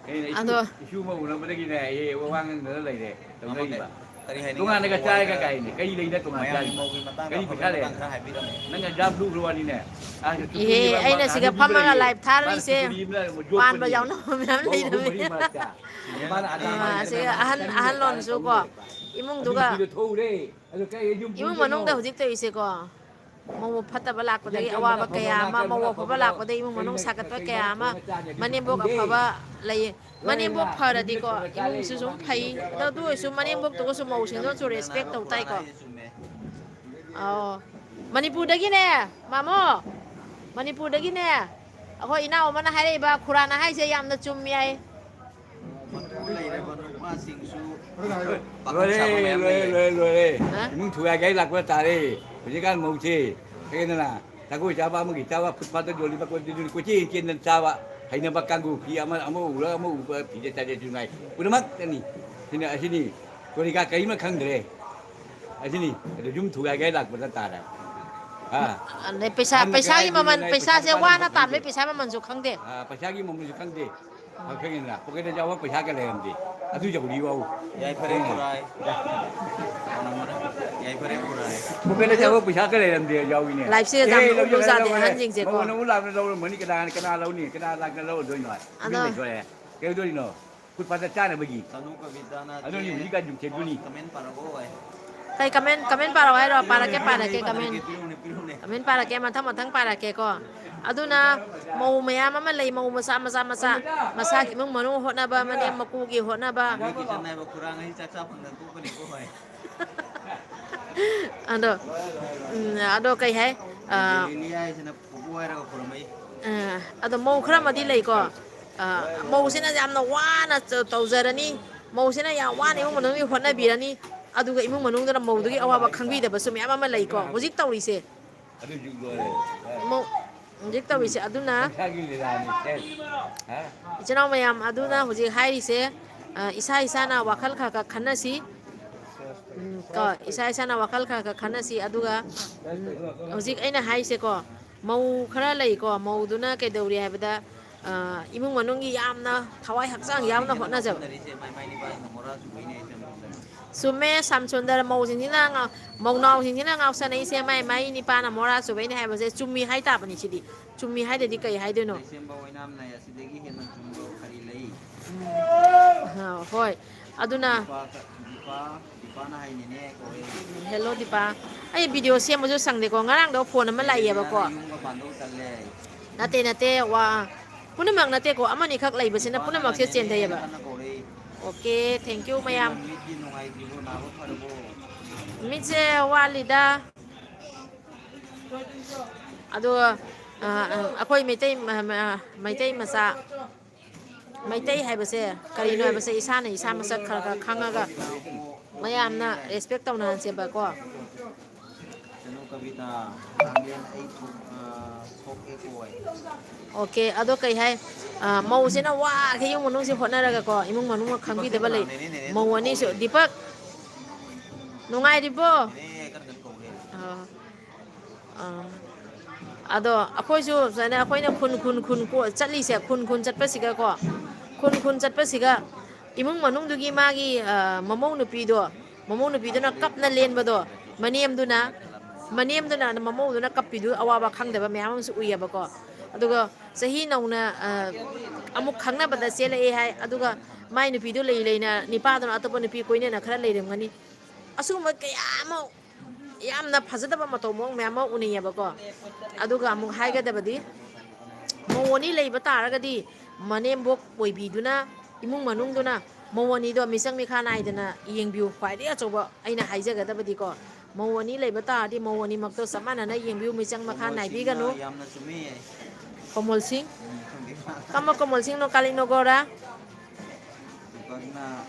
ꯑꯩꯅ ꯏꯁꯨ-, ꯑꯗꯣ ꯏꯁꯨ ꯑꯃ ꯎꯅꯕꯗꯒꯤꯅꯦ, ꯑꯩ ꯋꯥ ꯉꯥꯡꯗꯅ ꯂꯩꯔꯦ꯫ ꯇꯧꯅꯔꯤꯕ꯫ ꯀꯔꯤ ꯍꯥꯏꯅꯤꯡꯉꯤ? ꯇꯣꯉꯥꯟꯅꯒ ꯆꯥꯔꯒ ꯀꯥꯏꯅꯦ꯫ ꯀꯔꯤ ꯂꯩꯅ ꯇꯣꯉꯥꯟ ꯃꯌꯥꯝꯒꯤ ꯆꯥꯔꯤꯕ? ꯃꯧꯒꯤ ꯃꯇꯥꯡꯗ ꯀꯔꯤ ꯄꯩꯁꯥ ꯑꯐꯕꯒꯤ ꯂꯩ? ꯃꯇꯥꯡ ꯈꯔ ꯍꯥꯏꯕꯤꯔꯝꯃꯦ꯫ ꯅꯪꯅ ꯌꯥꯝ ꯂꯨꯈ꯭ꯔ ꯋꯥꯅꯤꯅꯦ꯫ ꯑꯥ, ꯏꯍꯦ, ꯆꯨꯞꯄꯤꯅꯦꯕ, ꯑꯩꯅ ꯃꯥ ꯁꯤꯗ ꯍꯅꯨꯕꯤꯗꯨ ꯐꯝꯃꯒ ꯂꯩꯌꯦ꯫ ꯂꯥꯏꯚ ꯃꯥꯅ ꯊꯥꯔꯤꯁꯦ ꯆꯨꯞꯄꯤꯅꯤ ꯑꯃꯅ ꯌꯣꯠꯄꯅꯤ꯫ ꯄꯥꯟꯕ ꯌꯥꯎꯅꯕ ꯃꯌꯥꯝ ꯃꯧ ꯑꯍꯨꯝ ꯂꯩꯔꯝꯃꯦ꯫ ꯃꯔꯤ ꯃꯔꯛꯇ꯫ ꯃꯥꯅ ꯑꯗꯥ ꯑꯥ, ꯃꯥꯅ ꯁꯤꯒ ꯀꯅꯥ ꯑꯍꯟ, ꯀꯅꯥ ꯑꯍꯟ ꯀꯅꯥ ꯂꯣꯟꯁꯨ ꯀꯣ, ꯇꯧꯅꯤ? ꯏꯃꯨꯡꯗꯨꯒ ꯑꯗꯨ ꯅꯨꯄꯤꯗꯣ ꯊꯣꯛꯎꯔꯦ꯫ ꯑꯗꯣ ꯀꯩ ꯌꯨꯝ ꯏꯃꯨꯡ ꯄꯨꯗꯣꯏꯅꯣ? ꯃꯅꯨꯡꯗ ꯍꯧꯖꯤꯛ ꯇꯧꯔꯤꯁꯦꯀꯣ꯫ ꯃꯧ ꯐꯠꯇꯕ ꯂꯥꯛꯄꯗꯒꯤ ꯀꯩꯅꯣ ꯑꯋꯥꯕ ꯀꯌꯥ ꯑꯃ, ꯃꯧ ꯑꯐꯕ ꯂꯥꯛꯄꯗꯒꯤ ꯏꯃꯨꯡ ꯃꯅꯨꯡ ꯁꯥꯒꯠꯄ ꯀꯌꯥ ꯑꯃ, ꯃꯅꯦꯝꯕꯣꯛ ꯑꯐꯕ ꯂꯩꯌꯦ꯫ ꯃꯅꯦꯝꯕꯣꯛ ꯐꯔꯗꯤꯀꯣ, ꯏꯃꯨꯡꯁꯨ ꯁꯨꯝ ꯐꯩ꯫ ꯑꯗꯣ ꯑꯗꯨ ꯑꯣꯏꯔꯁꯨ ꯃꯅꯦꯝꯕꯣꯛꯇꯨꯒꯁꯨ ꯃꯧꯁꯤꯡꯗꯨꯅꯁꯨ ꯔꯦꯁꯄꯦꯛ ꯇꯧ ꯇꯥꯏꯀꯣ꯫ ꯑꯥꯎ꯫ ꯃꯅꯤꯄꯨꯔꯗꯒꯤꯅꯦ, ꯃꯥꯃꯣ, ꯃꯅꯤꯄꯨꯔꯗꯒꯤꯅꯦ, ꯑꯩꯈꯣꯏ ꯏꯅꯥꯎ ꯑꯃꯅ ꯍꯥꯏꯔꯛꯏꯕ, ꯈꯨꯔꯥꯅ ꯍꯥꯏꯁꯦ ꯌꯥꯝꯅ ꯆꯨꯝꯃꯤ ꯍꯥꯏ꯫ ꯃꯇꯨ ꯂꯩꯔꯕ ꯅꯨꯄꯥꯁꯤꯡꯁꯨ ꯄꯥꯈꯪ ꯂꯣꯏꯔꯦ, ꯁꯥꯕ ꯃꯌꯥꯝ ꯂꯣꯏꯔꯦ, ꯂꯩꯌꯦ꯫ ꯂꯣꯏꯔꯦ, ꯂꯣꯏꯔꯦ꯫ ꯍꯥ? ꯏꯃꯨꯡ ꯊꯨꯒꯥꯏꯒꯦ ꯂꯥꯛꯄ ꯇꯥꯔꯦ꯫ ꯍꯧꯖꯤꯛꯀꯥꯟ ꯃꯧꯁꯦ, ꯈꯪꯉꯦꯗꯅ, ꯖꯒꯣꯏ ꯆꯥꯕ, ꯑꯃꯒꯤ ꯆꯥꯕ, ꯐꯨꯠꯄꯥꯠꯇ ꯌꯣꯜꯂꯤꯕ ꯀꯣꯏ-, ꯀꯣꯏꯆꯦꯟ ꯆꯦꯟꯗꯅ ꯆꯥꯕ ꯍꯩꯅꯕ ꯀꯥꯡꯕꯨ, ꯐꯤ ꯑꯃ, ꯑꯃ ꯎꯔꯒ ꯑꯃ ꯎꯕ ꯐꯤꯖꯦꯠ ꯆꯥꯖꯦꯠꯁꯨ ꯉꯥꯏ꯫ ꯄꯨꯝꯅꯃꯛꯇꯅꯤ꯫ ꯁꯤꯅ ꯑꯁꯤꯅꯤ꯫ ꯀꯣꯔꯤꯀꯥ ꯀꯔꯤꯝꯅ ꯈꯪꯗ꯭ꯔꯦ꯫ ꯑꯁꯤꯅꯤ꯫ ꯑꯗꯨ ꯌꯨꯝ ꯊꯨꯒꯥꯏꯒꯦ ꯂꯥꯛꯄꯗ ꯇꯥꯔꯦ꯫ ꯑꯥ꯫ ꯑꯗꯩ ꯄꯩꯁꯥ, ꯑꯍꯟꯅ ꯄꯩꯁꯥꯒꯤ ꯀꯔꯤ ꯃꯃꯜ, ꯍꯥꯏꯅꯤꯡꯉꯥꯏ ꯄꯩꯁꯥꯁꯦ ꯄꯩꯁꯥ ꯋꯥꯅ ꯄꯥꯏꯅꯤꯡꯕ ꯇꯥꯟꯕꯩ ꯈꯪꯗꯦ꯫ ꯄꯩꯁꯥ ꯃꯃꯜꯁꯨ ꯈꯪꯗꯦ꯫ ꯑꯥ, ꯄꯩꯁꯥꯒꯤ ꯃꯃꯜꯁꯨ ꯈꯪꯗꯦ꯫ ꯈꯪꯉꯦꯗꯅ? ꯄꯣꯀꯦꯠꯇ ꯌꯥꯎꯕ ꯄꯩꯁꯥ ꯀꯌꯥ ꯂꯩꯔꯝꯗꯦ꯫ ꯑꯗꯨ ꯌꯧꯔꯤ ꯋꯥꯎ꯫ ꯌꯥꯏꯐꯔꯦ ꯈꯨꯔꯥꯏ꯫ ꯌꯥꯏꯐꯔꯦ ꯈꯨꯔꯥꯏ꯫ ꯄꯣꯀꯦꯠꯇ ꯌꯥꯎꯕ ꯄꯩꯁꯥ ꯀꯌꯥ ꯂꯩꯔꯝꯗꯦ ꯌꯥꯎꯏꯅꯦ꯫ ꯂꯥꯏꯐꯁꯦ ꯑꯦ, ꯌꯥꯝ ꯂꯧꯖꯔꯦ, ꯅꯣꯛꯅꯤꯡꯖꯥꯠꯅꯦ, ꯂꯧꯖꯔꯦ꯫ ꯑꯍꯟꯁꯤꯡꯁꯦꯀꯣ꯫ ꯃꯧꯅ ꯑꯃꯨꯛ ꯂꯥꯛꯅ ꯂꯧꯔꯝꯃꯅꯤ꯫ ꯀꯅꯥ, ꯀꯅꯥ ꯂꯧꯅꯤ? ꯀꯅꯥ ꯂꯥꯛꯅ ꯂꯧꯔꯗꯣꯏꯅꯣ? ꯑꯗꯣ ꯌꯨꯝꯗ ꯁꯣꯛꯑꯦ꯫ ꯀꯩꯗꯧꯗꯣꯏꯅꯣ? ꯐꯨꯠꯄꯥꯠꯇ ꯆꯥꯅꯕꯒꯤ꯫ ꯇꯅꯨ ꯀꯕꯤꯇꯥꯅ ꯑꯗꯨꯅꯤ ꯆꯦ ꯍꯧꯖꯤꯛꯀꯥꯟ ꯌꯨꯝ ꯆꯦꯟꯗꯨꯅꯤ꯫ ꯀꯃꯦꯟ ꯄꯥꯔꯛꯑꯣ ꯍꯥꯏ꯫ ꯀꯩ ꯀꯃꯦꯟ, ꯀꯃꯦꯟ ꯄꯥꯔꯛꯑꯣ ꯍꯥꯏꯔꯣ? ꯄꯤꯔꯛꯎꯅꯦ, ꯄꯥꯔꯛꯀꯦ, ꯄꯤꯔꯛꯎꯅꯦ, ꯄꯥꯔꯛꯀꯦ, ꯄꯤꯔꯛꯎꯅꯦ, ꯀꯃꯦꯟ꯫ ꯄꯤꯔꯛꯎꯅꯦ, ꯄꯤꯔꯛꯎꯅꯦ꯫ ꯀꯃꯦꯟ ꯄꯥꯔꯛꯀꯦ, ꯃꯊꯪ, ꯃꯊꯪ ꯄꯥꯔꯛꯀꯦꯀꯣ꯫ ꯑꯗꯨꯅ ꯃꯧ ꯃꯌꯥꯝ ꯑꯃ ꯂꯩ, ꯃꯧ ꯃꯆꯥ ꯃꯆꯥ ꯃꯆꯥ, ꯃꯁꯥꯒꯤ ꯏꯃꯨꯡ ꯃꯅꯨꯡ ꯍꯣꯠꯅꯕ, ꯃꯅꯦꯝ ꯃꯀꯨꯒꯤ ꯍꯣꯠꯅꯕ꯫ ꯅꯣꯏꯒꯤ ꯆꯠꯅꯥꯏꯕ ꯈꯨꯔꯥꯡ ꯑꯩ ꯆꯥꯛ ꯆꯥ ꯐꯪꯗꯅ ꯇꯣꯛꯀꯅꯤꯀꯣ ꯍꯣꯏ꯫ ꯑꯗꯣ, ꯎꯝ, ꯑꯗꯣ ꯀꯩ ꯍꯥꯏ? ꯑ, ꯂꯤꯂꯤ ꯍꯥꯏꯁꯤꯅ ꯄꯨꯄꯨ ꯍꯥꯏꯔꯒ ꯈꯨꯔꯨꯝꯃꯛꯏ꯫ ꯑ, ꯑꯗꯣ ꯃꯧ ꯈꯔ ꯑꯃꯗꯤ ꯂꯩꯀꯣ꯫ ꯑ, ꯃꯧꯁꯤꯅ ꯌꯥꯝꯅ ꯋꯥꯅ ꯇ-, ꯇꯧꯖꯔꯅꯤ꯫ ꯃꯧꯁꯤꯅ ꯌꯥꯝ ꯋꯥꯅ ꯏꯃꯨꯡ ꯃꯅꯨꯡꯒꯤ ꯍꯣꯠꯅꯕꯤꯔꯅꯤ꯫ ꯑꯗꯨꯒ ꯏꯃꯨꯡ ꯃꯅꯨꯡꯗꯨꯅ ꯃꯧꯗꯨꯒꯤ ꯑꯋꯥꯕ ꯈꯪꯕꯤꯗꯕꯁꯨ ꯃꯌꯥꯝ ꯑꯃ ꯂꯩꯀꯣ꯫ ꯍꯧꯖꯤꯛ ꯇꯧꯔꯤꯁꯦ꯫ ꯑꯗꯨ ꯍꯧꯖꯤꯛ ꯂꯣꯏꯔꯦ꯫ ꯃꯧ-, ꯍꯧꯖꯤꯛ ꯇꯧꯔꯤꯁꯦ ꯑꯗꯨꯅ ꯃꯁꯥꯒꯤ ꯂꯤꯂꯥꯅꯤ, ꯁꯦ꯫ ꯍꯥ? ꯏꯆꯤꯟ ꯏꯅꯥꯎ ꯃꯌꯥꯝ ꯑꯗꯨꯅ ꯑꯥ꯫ ꯍꯧꯖꯤꯛ ꯍꯥꯏꯔꯤꯁꯦ, ꯑ, ꯏꯁꯥ ꯏꯁꯥꯅ ꯋꯥꯈꯜ ꯈꯔ ꯈꯔ ꯈꯟꯅꯁꯤ꯫ ꯎꯝ, ꯀꯣ, ꯏꯁꯥ ꯏꯁꯥꯅ ꯋꯥꯈꯜ ꯈꯔ ꯈꯔ ꯈꯟꯅꯁꯤ꯫ ꯑꯗꯨꯒ, ꯎꯝ, ꯍꯧꯖꯤꯛ ꯑꯩꯅ ꯍꯥꯏꯁꯦꯀꯣ, ꯃꯧ ꯈꯔ ꯂꯩꯀꯣ, ꯃꯧꯗꯨꯅ ꯀꯩꯗꯧꯔꯤ ꯍꯥꯏꯕꯗ, ꯑ, ꯏꯃꯨꯡ ꯃꯅꯨꯡꯒꯤ ꯌꯥꯝꯅ ꯊꯋꯥꯏ ꯍꯛꯆꯥꯡ ꯌꯥꯎꯅ ꯍꯣꯠꯅꯖꯕ꯫ ꯆꯨꯝꯃꯦ, ꯁꯥꯝꯁꯨꯟꯗꯔ, ꯃꯧꯁꯤꯡꯁꯤꯅ ꯉꯥꯎ-, ꯃꯧꯅꯥꯎꯁꯤꯡꯁꯤꯅ ꯉꯥꯎꯁꯟꯅꯩꯁꯦ ꯃꯥꯏ ꯃꯥꯏ ꯅꯤꯄꯥꯅ ꯃꯣꯔꯥ ꯆꯨꯕꯩꯅꯦ ꯍꯥꯏꯕꯁꯦ ꯆꯨꯝꯃꯤ ꯍꯥꯏ ꯇꯥꯕꯅꯤ ꯁꯤꯗꯤ꯫ ꯆꯨꯝꯃꯤ ꯍꯥꯏꯗꯗꯤ ꯀꯩ ꯍꯥꯏꯗꯣꯏꯅꯣ? ꯂꯩꯁꯦꯝꯕ ꯑꯣꯏꯅꯥꯝ ꯅꯥꯏ ꯑꯁꯤꯗꯒꯤ ꯍꯦꯟꯅ ꯆꯨꯝꯕ ꯀꯔꯤ ꯂꯩ? ꯎꯝ꯫ ꯑ, ꯍꯣꯏ꯫ ꯑꯗꯨꯅ ꯗꯤꯄꯥ, ꯗꯤꯄꯥ, ꯗꯤꯄꯥꯅ ꯍꯥꯏꯅꯤꯅꯦ ꯀꯧꯔꯦ꯫ ꯎꯝ, hello ꯗꯤꯄꯥ꯫ ꯑꯩ video ꯁꯦꯝꯕꯁꯨ ꯁꯪꯗꯦꯀꯣ꯫ ꯉꯔꯥꯡꯗꯣ phone ꯑꯃ ꯂꯥꯛꯏꯌꯦꯕꯀꯣ꯫ ꯌꯨꯝꯒ ꯄꯥꯟꯗꯧ ꯇꯜꯂꯦ꯫ ꯅꯠꯇꯦ, ꯅꯠꯇꯦ, ꯋꯥ ꯄꯨꯝꯅꯃꯛ ꯅꯠꯇꯦꯀꯣ, ꯑꯃꯅꯤꯈꯛ ꯂꯩꯕꯁꯤꯅ ꯄꯨꯝꯅꯃꯛꯁꯦ ꯆꯦꯟꯊꯩꯌꯦꯕ꯫ ꯀꯧꯔꯛꯏ꯫ Okay, thank you ꯃꯌꯥꯝ꯫ ꯃꯤꯠꯇꯤ ꯅꯨꯡꯉꯥꯏꯇ꯭ꯔꯤꯕꯣ? ꯅꯥꯕ ꯐꯔꯕꯣ? ꯃꯤꯠꯁꯦ ꯋꯥꯠꯂꯤꯗ꯫ ꯑꯗꯣ, ꯑ, ꯑ, ꯑꯩꯈꯣꯏ ꯃꯩꯇꯩ ꯃ-, ꯃ-, ꯃꯩꯇꯩ ꯃꯆꯥ, ꯃꯩꯇꯩ ꯍꯥꯏꯕꯁꯦ ꯀꯔꯤꯅꯣ ꯍꯥꯏꯕꯁꯦ ꯏꯁꯥꯅ ꯏꯁꯥ ꯃꯁꯛ ꯈꯔ ꯈꯔ ꯈꯪꯉꯒ ꯃꯌꯥꯝꯅ respect ꯇꯧꯅꯍꯟꯁꯦꯕꯀꯣ꯫ ꯀꯩꯅꯣ ꯀꯕꯤꯇꯥ, ꯂꯥꯡꯂꯦꯟ ꯑꯩ ꯊꯣꯛ-, ꯑ, ꯊꯣꯛꯑꯦ ꯀꯣꯏ꯫ Okay, ꯑꯗꯣ ꯀꯩ ꯍꯥꯏ? ꯑ, ꯃꯧꯁꯤꯅ ꯋꯥꯈꯩ ꯏꯃꯨꯡ ꯃꯅꯨꯡꯁꯦ ꯍꯣꯠꯅꯔꯒꯀꯣ, ꯏꯃꯨꯡ ꯃꯅꯨꯡ ꯈꯪꯕꯤꯗꯕ ꯂꯩ꯫ ꯃꯧ ꯑꯅꯤꯁꯨ, ꯗꯤꯄꯛ, ꯅꯨꯡꯉꯥꯏꯔꯤꯕꯣ? ꯑ, ꯑ, ꯑꯗꯣ ꯑꯩꯈꯣꯏꯁꯨ ꯁꯨꯃꯥꯏꯅ ꯑꯩꯈꯣꯏꯅ ꯈꯨꯟ, ꯈꯨꯟ, ꯈꯨꯟ ꯀꯣ-, ꯆꯠꯂꯤꯁꯦ, ꯈꯨꯟ, ꯈꯨꯟ ꯆꯠꯄꯁꯤꯒꯀꯣ, ꯈꯨꯟ, ꯈꯨꯟ ꯆꯠꯄꯁꯤꯒ ꯏꯃꯨꯡ ꯃꯅꯨꯡꯗꯨꯒꯤ ꯃꯥꯒꯤ, ꯑ, ꯃꯃꯧ ꯅꯨꯄꯤꯗꯣ, ꯃꯃꯧ ꯅꯨꯄꯤꯗꯨꯅ ꯀꯞꯅ ꯂꯦꯟꯕꯗꯣ, ꯃꯅꯦꯝꯗꯨꯅ, ꯃꯅꯦꯝꯗꯨꯅ ꯃꯃꯧꯗꯨꯅ ꯀꯞꯄꯤꯗꯨ ꯑꯋꯥꯕ ꯈꯪꯗꯕ ꯃꯌꯥꯝ ꯑꯃꯁꯨ ꯎꯏꯌꯦꯕꯀꯣ꯫ ꯑꯗꯨꯒ ꯆꯍꯤ ꯅꯧꯅ, ꯑ, ꯑꯃꯨꯛ ꯈꯪꯅꯕꯗ ꯆꯦꯜꯂꯛꯑꯦ ꯍꯥꯏ, ꯑꯗꯨꯒ ꯃꯥꯏ ꯅꯨꯄꯤꯗꯨ ꯂꯩ ꯂꯩꯅ ꯅꯤꯄꯥꯗꯨꯅ ꯑꯇꯣꯞꯄ ꯅꯨꯄꯤ ꯀꯣꯏꯅꯅ ꯈꯔ ꯂꯩꯔꯝꯒꯅꯤ꯫ ꯑꯁꯤꯒꯨꯝꯕ ꯀꯌꯥ ꯑꯃ ꯌꯥꯝꯅ ꯐꯖꯗꯕ ꯃꯇꯧ ꯃꯑꯣꯡ ꯃꯌꯥꯝ ꯑꯃ ꯎꯅꯩꯌꯦꯕꯀꯣ꯫ ꯑꯗꯨꯒ ꯑꯃꯨꯛ ꯍꯥꯏꯒꯗꯕꯗꯤ, ꯃꯧ ꯑꯅꯤ ꯂꯩꯕ ꯇꯥꯔꯒꯗꯤ ꯃꯅꯦꯝꯕꯣꯛ ꯑꯣꯏꯕꯤꯗꯨꯅ, ꯏꯃꯨꯡ ꯃꯅꯨꯡꯗꯨꯅ ꯃꯧ ꯑꯅꯤꯗꯣ ꯃꯤꯆꯪ ꯃꯤꯈꯥ ꯅꯥꯏꯗꯅ ꯌꯦꯡꯕꯤꯌꯨ꯫ ꯈ꯭ꯋꯥꯏꯗꯒꯤ ꯑꯆꯧꯕ ꯑꯩꯅ ꯍꯥꯏꯖꯒꯗꯕꯗꯤꯀꯣ, ꯃꯧ ꯑꯅꯤ ꯂꯩꯕ ꯇꯥꯔꯗꯤ ꯃꯧ ꯑꯅꯤꯃꯛꯇꯣ ꯆꯞ ꯃꯥꯟꯅꯅ ꯌꯦꯡꯕꯤꯌꯨ, ꯃꯤꯆꯪ ꯃꯈꯥ ꯀꯣꯃꯜ ꯁꯤꯡꯅ ꯅꯥꯏꯕꯤꯒꯅꯨ꯫ ꯌꯥꯝꯅ ꯆꯨꯝꯃꯤ꯫ ꯀꯣꯃꯜ ꯁꯤꯡ? ꯎꯝ, ꯈꯪꯗꯦ꯫ ꯀꯔꯝꯕ ꯀꯣꯃꯜ ꯁꯤꯡꯅꯣ? ꯀꯥꯂꯤꯅꯣꯒꯣꯔ? ꯗꯤꯄꯛꯅ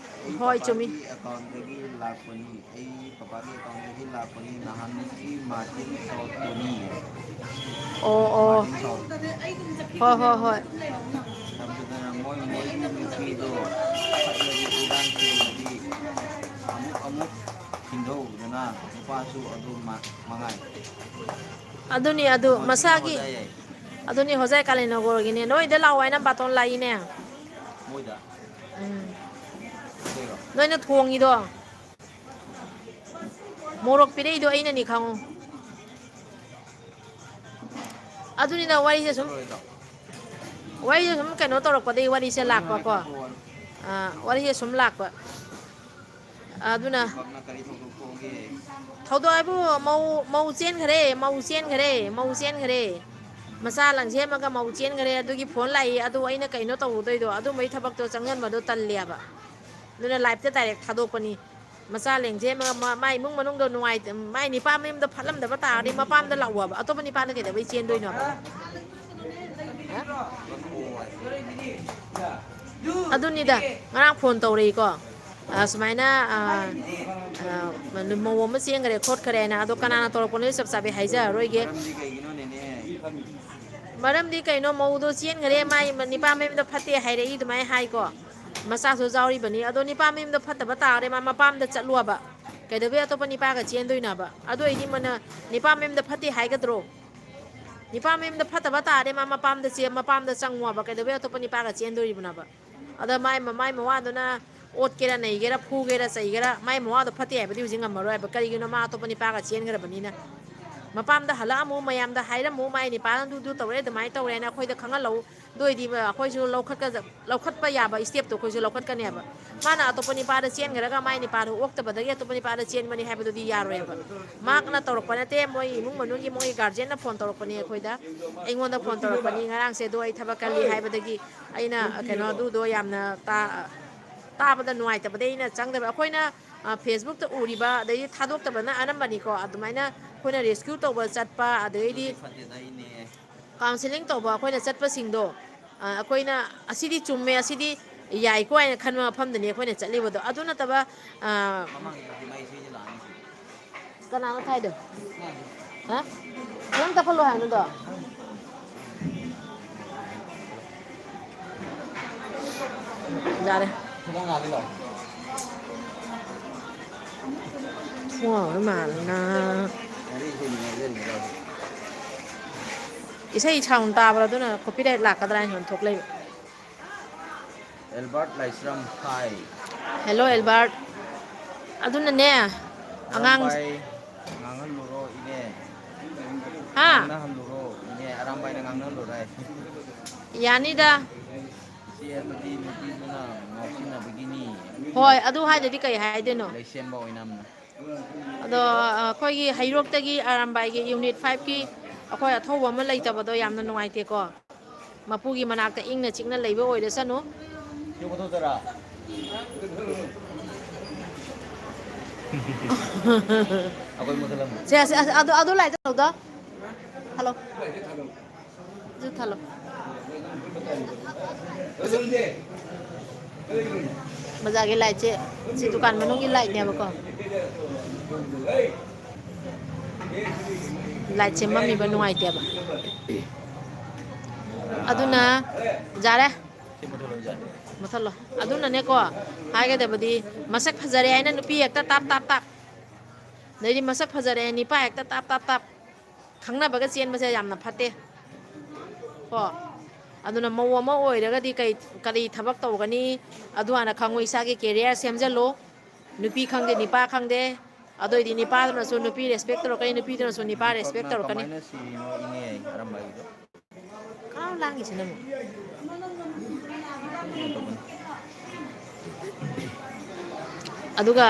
ꯑꯩ ꯍꯣꯏ, ꯆꯨꯝꯃꯤ꯫ ꯄꯄꯥꯒꯤ ꯑꯦꯀꯥꯎꯟꯗꯒꯤ ꯂꯥꯛꯄꯅꯤ, ꯑꯩ ꯄꯄꯥꯒꯤ ꯑꯦꯀꯥꯎꯟꯗꯒꯤ ꯂꯥꯛꯄꯅꯤ, ꯅꯍꯥꯟꯃꯨꯛꯀꯤ ꯃꯥꯔꯇꯤꯟ ꯁꯥꯎꯠꯇꯨꯅꯤ꯫ ꯑꯣ, ꯑꯣ꯫ Martin south. ꯍꯣꯏ, ꯍꯣꯏ, ꯍꯣꯏ꯫ ꯑꯗꯨꯗꯨꯅ ꯃꯣꯏ, ꯃꯣꯏꯒꯤ ꯅꯨꯄꯤꯗꯣ ꯐꯠꯂꯗꯤ ꯏꯔꯥꯡ ꯊꯦꯡꯉꯗꯤ ꯑꯃꯨꯛ, ꯑꯃꯨꯛ ꯊꯤꯡꯗꯧꯗꯅ ꯅꯨꯄꯥꯁꯨ ꯑꯗꯨ ꯃ-, ꯃꯉꯥꯏ꯫ ꯑꯗꯨꯅꯤ, ꯑꯗꯨ ꯃꯣꯏ ꯃꯁꯥꯒꯤ, ꯍꯣꯖꯥꯏ ꯌꯥꯏ꯫ ꯑꯗꯨꯅꯤ ꯍꯣꯖꯥꯏ ꯀꯥꯂꯦꯅꯣꯒꯣꯔꯒꯤꯅꯦ꯫ ꯅꯣꯏꯗ ꯂꯥꯛꯑꯣ ꯍꯥꯏꯅ ꯕꯥꯇꯣꯟ ꯂꯥꯛꯏꯅꯦ꯫ ꯃꯣꯏꯗ? ꯎꯝ꯫ ꯑꯇꯩꯔꯣ? ꯅꯣꯏꯅ ꯊꯣꯡꯉꯤꯗꯣ꯫ ꯃꯣꯔꯣꯛ ꯄꯤꯔꯛꯏꯗꯣ ꯑꯩꯅꯅꯤ ꯈꯪꯉꯨ꯫ ꯑꯗꯨꯅꯤꯗ ꯋꯥꯔꯤꯁꯦ ꯁꯨꯝ, ꯆꯠꯂꯔꯣꯏꯗ꯭ꯔꯣ? ꯋꯥꯔꯤꯁꯦ ꯁꯨꯝ ꯀꯩꯅꯣ ꯇꯧꯔꯛꯄꯗꯒꯤ ꯋꯥꯔꯤꯁꯦ ꯋꯥꯔꯤ ꯂꯥꯛꯄꯀꯣ꯫ ꯅꯨꯡꯉꯥꯏꯇ꯭ꯔꯣ? ꯑꯥ, ꯋꯥꯔꯤꯁꯦ ꯁꯨꯝ ꯂꯥꯛꯄ꯫ ꯑꯗꯨꯅ ꯗꯤꯄꯛꯅ ꯀꯔꯤ ꯊꯧꯗꯣꯛ ꯊꯣꯛꯑꯒꯦ? ꯊꯧꯗꯣꯛ ꯍꯥꯏꯕꯨ ꯃꯧ, ꯃꯧ ꯆꯦꯟꯈ꯭ꯔꯦ, ꯃꯧ ꯆꯦꯟꯈ꯭ꯔꯦ, ꯃꯧ ꯆꯦꯟꯈ꯭ꯔꯦ꯫ ꯃꯆꯥ ꯂꯪꯁꯦꯝꯃꯒ ꯃꯧ ꯆꯦꯟꯈ꯭ꯔꯦ꯫ ꯑꯗꯨꯒꯤ ꯐꯣꯟ ꯂꯥꯛꯏ꯫ ꯑꯗꯨ ꯑꯩꯅ ꯀꯩꯅꯣ ꯇꯧꯔꯨꯗꯣꯏꯗꯣ? ꯑꯗꯨꯝꯕꯒꯤ ꯊꯕꯛꯇꯣ ꯆꯪꯁꯤꯟꯕꯗꯣ ꯇꯜꯂꯦꯕ꯫ ꯑꯗꯨꯅ live ꯇ direct ꯊꯥꯗꯣꯛꯄꯅꯤ꯫ ꯃꯆꯥ ꯂꯦꯡꯖꯦꯝꯃꯒ ꯃꯥ-, ꯃꯥꯏ ꯏꯃꯨꯡ ꯃꯅꯨꯡꯗꯣ ꯅꯨꯡꯉꯥꯏꯇ-, ꯃꯥꯏ ꯅꯤꯄꯥ ꯃꯌꯨꯝꯗ ꯐꯠꯂꯝꯗꯕ ꯇꯥꯔꯗꯤ ꯃꯄꯥꯝꯗ ꯂꯥꯛꯑꯣꯕ꯫ ꯑꯇꯣꯞꯄ ꯅꯤꯄꯥꯗ ꯀꯩꯗꯧꯕꯩ ꯆꯦꯟꯗꯣꯏꯅꯣꯕ? ꯍꯥ? ꯑꯗꯨꯅꯤꯗ, ꯉꯔꯥꯡ ꯐꯣꯟ ꯇꯧꯔꯛꯏꯀꯣ꯫ ꯑ, ꯁꯨꯃꯥꯏꯅ, ꯑ, ꯑ, ꯃꯧ ꯑꯃ ꯆꯦꯟꯈꯔꯦ ꯈꯣꯠꯈꯔꯦꯅ꯫ ꯑꯗꯣ ꯀꯅꯥꯅ ꯇꯧꯔꯛꯄꯅꯣ ꯆꯞ ꯆꯥꯕꯤ ꯍꯥꯏꯖꯔꯔꯣꯏꯒꯦ꯫ ꯃꯔꯝꯗꯤ ꯀꯩꯒꯤꯅꯣꯅꯦꯅꯦ? ꯃꯔꯝꯗꯤ ꯀꯩꯅꯣ, ꯃꯧꯗꯣ ꯆꯦꯟꯈꯔꯦ, ꯃꯥꯏ ꯅꯤꯄꯥ ꯃꯌꯨꯝꯗ ꯐꯠꯇꯦ ꯍꯥꯏꯔꯛꯏ ꯑꯗꯨꯃꯥꯏꯅ ꯍꯥꯏꯀꯣ꯫ ꯃꯆꯥꯁꯨ ꯌꯥꯎꯔꯤꯕꯅꯤ꯫ ꯑꯗꯣ ꯅꯤꯄꯥ ꯃꯌꯨꯝꯗ ꯐꯠꯇꯕ ꯇꯥꯔꯦ, ꯃꯥ ꯃꯄꯥꯝꯗ ꯆꯠꯂꯣꯕ꯫ ꯀꯩꯗꯧꯕꯩ ꯑꯇꯣꯞꯄ ꯅꯤꯄꯥꯒ ꯆꯦꯟꯗꯣꯏꯅꯣꯕ? ꯑꯗꯨ ꯑꯣꯏꯗꯤ ꯃꯅ-, ꯅꯤꯄꯥ ꯃꯌꯨꯝꯗ ꯐꯠꯇꯦ ꯍꯥꯏꯒꯗ꯭ꯔꯣ? ꯅꯤꯄꯥ ꯃꯌꯨꯝꯗ ꯐꯠꯇꯕ ꯇꯥꯔꯦ, ꯃꯥ ꯃꯄꯥꯝꯗ ꯆꯦ-, ꯃꯄꯥꯝꯗ ꯆꯪꯉꯣꯕ꯫ ꯀꯩꯗꯧꯕꯩ ꯑꯇꯣꯞꯄ ꯅꯤꯄꯥꯒ ꯆꯦꯟꯗꯣꯔꯤꯕꯅꯣꯕ? ꯑꯗ ꯃꯥꯏ ꯃ-, ꯃꯥꯏ ꯃꯋꯥꯗꯨꯅ ꯑꯣꯠꯀꯦꯔꯥ, ꯅꯩꯒꯦꯔꯥ, ꯐꯨꯒꯦꯔꯥ, ꯆꯩꯒꯦꯔꯥ, ꯃꯥꯏ ꯃꯋꯥꯗꯣ ꯐꯠꯇꯦ ꯍꯥꯏꯕꯗꯤ ꯍꯧꯖꯤꯛ ꯉꯝꯃꯔꯣꯏ ꯍꯥꯏꯕ꯫ ꯀꯔꯤꯒꯤꯅꯣ? ꯃꯥ ꯑꯇꯣꯞꯄ ꯅꯤꯄꯥꯒ ꯆꯦꯟꯈ꯭ꯔꯕꯅꯤꯅ꯫ ꯃꯄꯥꯝꯗ ꯍꯜꯂꯛꯑꯝꯃꯨ, ꯃꯌꯥꯝꯗ ꯍꯥꯏꯔꯝꯃꯨ, "ꯃꯥꯏ ꯅꯤꯄꯥꯅ ꯑꯗꯨ, ꯑꯗꯨ ꯇꯧꯔꯦ, ꯑꯗꯨꯃꯥꯏꯅ ꯇꯧꯔꯦꯅ" ꯑꯩꯈꯣꯏꯗ ꯈꯪꯍꯜꯂꯧ꯫ ꯑꯗꯨ ꯑꯣꯏꯗꯤ ꯑꯩꯈꯣꯏꯁꯨ ꯂꯧꯈꯠꯀ-, ꯂꯧꯈꯠꯄ ꯌꯥꯕ stepꯇꯣ ꯑꯩꯈꯣꯏꯁꯨ ꯂꯧꯈꯠꯀꯅꯦꯕ꯫ ꯃꯥꯅ ꯑꯇꯣꯞꯄ ꯅꯤꯄꯥꯗ ꯆꯦꯟꯈ꯭ꯔꯒ ꯃꯥꯏ ꯅꯤꯄꯥꯗꯣ ꯑꯣꯛꯇꯕꯗꯒꯤ ꯑꯇꯣꯞꯄ ꯅꯤꯄꯥꯗ ꯆꯦꯟꯕꯅꯤ ꯍꯥꯏꯕꯗꯨꯗꯤ ꯌꯥꯔꯣꯏꯕ꯫ ꯃꯍꯥꯛꯅ ꯇꯧꯔꯛꯄ ꯅꯠꯇꯦ, ꯃꯣꯏ ꯏꯃꯨꯡ ꯃꯅꯨꯡꯒꯤ, ꯃꯣꯏꯒꯤ guardianꯅ phone ꯇꯧꯔꯛꯄꯅꯤ ꯑꯩꯈꯣꯏꯗ꯫ ꯑꯩꯉꯣꯟꯗ phone ꯇꯧꯔꯛꯄꯅꯤ, "ꯉꯔꯥꯡꯁꯦ ꯑꯗꯣ ꯑꯩ ꯊꯕꯛ ꯀꯜꯂꯤ" ꯍꯥꯏꯕꯗꯒꯤ ꯑꯩꯅ, ꯀꯩꯅꯣ, ꯑꯗꯨꯗꯣ ꯌꯥꯝꯅ ꯇꯥ-, ꯇꯥꯕꯗ ꯅꯨꯡꯉꯥꯏꯇꯕꯗꯒꯤ ꯑꯩꯅ ꯆꯪꯗꯕ꯫ ꯑꯩꯈꯣꯏꯅ, ꯑ, Facebookꯇ ꯎꯔꯤꯕ, ꯑꯗꯩꯗꯤ ꯊꯥꯗꯣꯛꯇꯕꯅ ꯑꯅꯝꯕꯅꯤꯀꯣ꯫ ꯑꯗꯨꯃꯥꯏꯅ ꯑꯩꯈꯣꯏꯅ rescue ꯇꯧꯕ ꯆꯠꯄ, ꯑꯗꯩꯗꯤ ꯑꯗꯨꯗꯤ ꯐꯠꯇꯦꯗ, ꯏꯅꯦ꯫ Counselling ꯇꯧꯕ ꯑꯩꯈꯣꯏꯅ ꯆꯠꯄꯁꯤꯡꯗꯣ, ꯑ, ꯑꯩꯈꯣꯏꯅ ꯑꯁꯤꯗꯤ ꯆꯨꯝꯃꯦ, ꯑꯁꯤꯗꯤ ꯌꯥꯏꯀꯣ ꯍꯥꯏꯅ ꯈꯟꯕ ꯃꯐꯝꯗꯅꯤ ꯑꯩꯈꯣꯏꯅ ꯆꯠꯂꯤꯕꯗꯣ꯫ ꯑꯗꯨ ꯅꯠꯇꯕ, ꯑ, ꯃꯃꯥꯡꯒꯤꯗꯨꯗꯤ ꯃꯩ ꯁꯣꯏꯗ ꯂꯥꯛꯑꯅꯤ꯫ ꯀꯅꯥꯅꯣ ꯊꯥꯏꯗꯣ? ꯍꯥ? ꯅꯪ ꯇꯞꯍꯜꯂꯣ ꯍꯥꯏꯕꯅꯗꯣ? ꯌꯥꯔꯦ꯫ ꯊꯣꯡ ꯍꯥꯡꯉꯒ ꯃꯥꯜꯂꯦꯅ꯫ ꯏꯁꯩ sound ꯇꯥꯕ꯭ꯔꯥ? ꯑꯗꯨꯅ copyright ꯂꯥꯛꯀꯗ꯭ꯔꯥ ꯍꯥꯏꯅ ꯑꯣꯟꯊꯣꯛ ꯂꯩꯕ꯫ ꯑꯦꯜꯕꯥꯔꯠ ꯂꯥꯏꯁ꯭ꯔꯝ, ꯍꯥꯏ꯫ Hello, Albert. ꯑꯗꯨꯅꯅꯦ, ꯑꯉꯥꯡ ꯑꯔꯥꯝꯕꯥꯏ ꯉꯥꯡꯍꯜꯂꯨꯔꯣ, ꯏꯅꯦ? ꯍꯥ? ꯉꯥꯡꯅꯍꯜꯂꯨꯔꯣ, ꯏꯅꯦ? ꯑꯔꯥꯝꯕꯥꯏꯅ ꯉꯥꯡꯅꯍꯜꯂꯨꯔꯣ ꯍꯥꯏ꯫ ꯌꯥꯅꯤꯗ꯫ ꯏꯆꯦ, ꯑꯗꯨꯗꯤ ꯅꯨꯄꯤꯗꯨꯅ ꯉꯥꯎꯁꯤꯟꯅꯕꯒꯤꯅꯤ꯫ ꯍꯣꯏ, ꯑꯗꯨ ꯍꯥꯏꯗꯗꯤ ꯀꯩ ꯍꯥꯏꯗꯣꯏꯅꯣ? ꯂꯩꯁꯦꯝꯕ ꯑꯣꯏꯅꯝꯅ꯫ ꯑꯗꯣ, ꯑ, ꯑꯩꯈꯣꯏꯒꯤ ꯍꯩꯔꯣꯛꯇꯒꯤ ꯑꯔꯥꯝꯕꯥꯏꯒꯤ unit fiveꯀꯤ ꯑꯩꯈꯣꯏ ꯑꯊꯧꯕ ꯑꯃ ꯂꯩꯇꯕꯗꯣ ꯌꯥꯝꯅ ꯅꯨꯡꯉꯥꯏꯇꯦꯀꯣ꯫ ꯃꯄꯨꯒꯤ ꯃꯅꯥꯛꯇ ꯏꯪꯅ ꯆꯤꯛꯅ ꯂꯩꯕ ꯑꯣꯏꯔꯁꯅꯨ꯫ ꯑꯩꯈꯣꯏ ꯃꯨꯊꯠꯂꯝꯃꯣ꯫ ꯁꯦ, ꯁꯦ, ꯑꯗꯨ, ꯑꯗꯨ ꯂꯥꯏꯠꯇ ꯇꯧꯗꯣ꯫ ꯍꯜꯂꯣ꯫ ꯑꯗꯨ ꯊꯜꯂꯣ꯫ ꯕꯖꯥꯔꯒꯤ ꯂꯥꯏꯠꯁꯦ, ꯁꯤ ꯗꯨꯀꯥꯟ ꯃꯅꯨꯡꯒꯤ ꯂꯥꯏꯠꯅꯦꯕꯀꯣ꯫ ꯂꯥꯏꯠꯁꯦ ꯃꯝꯃꯤꯕ ꯅꯨꯡꯉꯥꯏꯇꯦꯕ꯫ ꯑꯗꯨꯅ, ꯌꯥꯔꯦ꯫ ꯁꯤ ꯃꯨꯊꯠꯂꯣ, ꯌꯥꯔꯦ꯫ ꯃꯨꯊꯠꯂꯣ꯫ ꯑꯗꯨꯅꯅꯦꯀꯣ, ꯍꯥꯏꯒꯗꯕꯗꯤ ꯃꯁꯛ ꯐꯖꯔꯦ ꯍꯥꯏꯅ ꯅꯨꯄꯤ ꯍꯦꯛꯇ ꯇꯥꯞ, ꯇꯥꯞ, ꯇꯥꯞ꯫ ꯑꯗꯩꯗꯤ ꯃꯁꯛ ꯐꯖꯔꯦ ꯍꯥꯏꯅ ꯅꯤꯄꯥ ꯍꯦꯛꯇ ꯇꯥꯞ, ꯇꯥꯞ, ꯇꯥꯞ꯫ ꯈꯪꯅꯕꯒ ꯆꯦꯟꯕꯁꯦ ꯌꯥꯝꯅ ꯐꯠꯇꯦ꯫ ꯀꯣ? ꯑꯗꯨꯅ ꯃꯧ ꯑꯃ ꯑꯣꯏꯔꯒꯗꯤ ꯀꯩ, ꯀꯔꯤ ꯊꯕꯛ ꯇꯧꯒꯅꯤ? ꯑꯗꯨ ꯍꯥꯟꯅ ꯈꯪꯉꯨ, ꯏꯁꯥꯒꯤ career ꯁꯦꯝꯖꯜꯂꯨ꯫ ꯅꯨꯄꯤ ꯈꯪꯗꯦ, ꯅꯤꯄꯥ ꯈꯪꯗꯦ, ꯑꯗꯨꯑꯣꯏꯗꯤ ꯅꯤꯄꯥꯗꯨꯅꯁꯨ ꯅꯨꯄꯤ respect ꯇꯧꯔꯛꯀꯅꯤ, ꯅꯨꯄꯤꯗꯨꯅꯁꯨ ꯅꯤꯄꯥ respect ꯇꯧꯔꯛꯀꯅꯤ꯫ ꯀꯃꯥꯏꯅ ꯁꯤꯔꯤꯅꯣ ꯏꯅꯦ ꯑꯩ ꯑꯔꯝꯕꯥꯏꯒꯤꯗꯣ? ꯀꯥꯡ ꯂꯥꯡꯉꯤꯁꯤꯅ ꯑꯃꯨꯛ꯫ ꯑꯗꯨꯒ,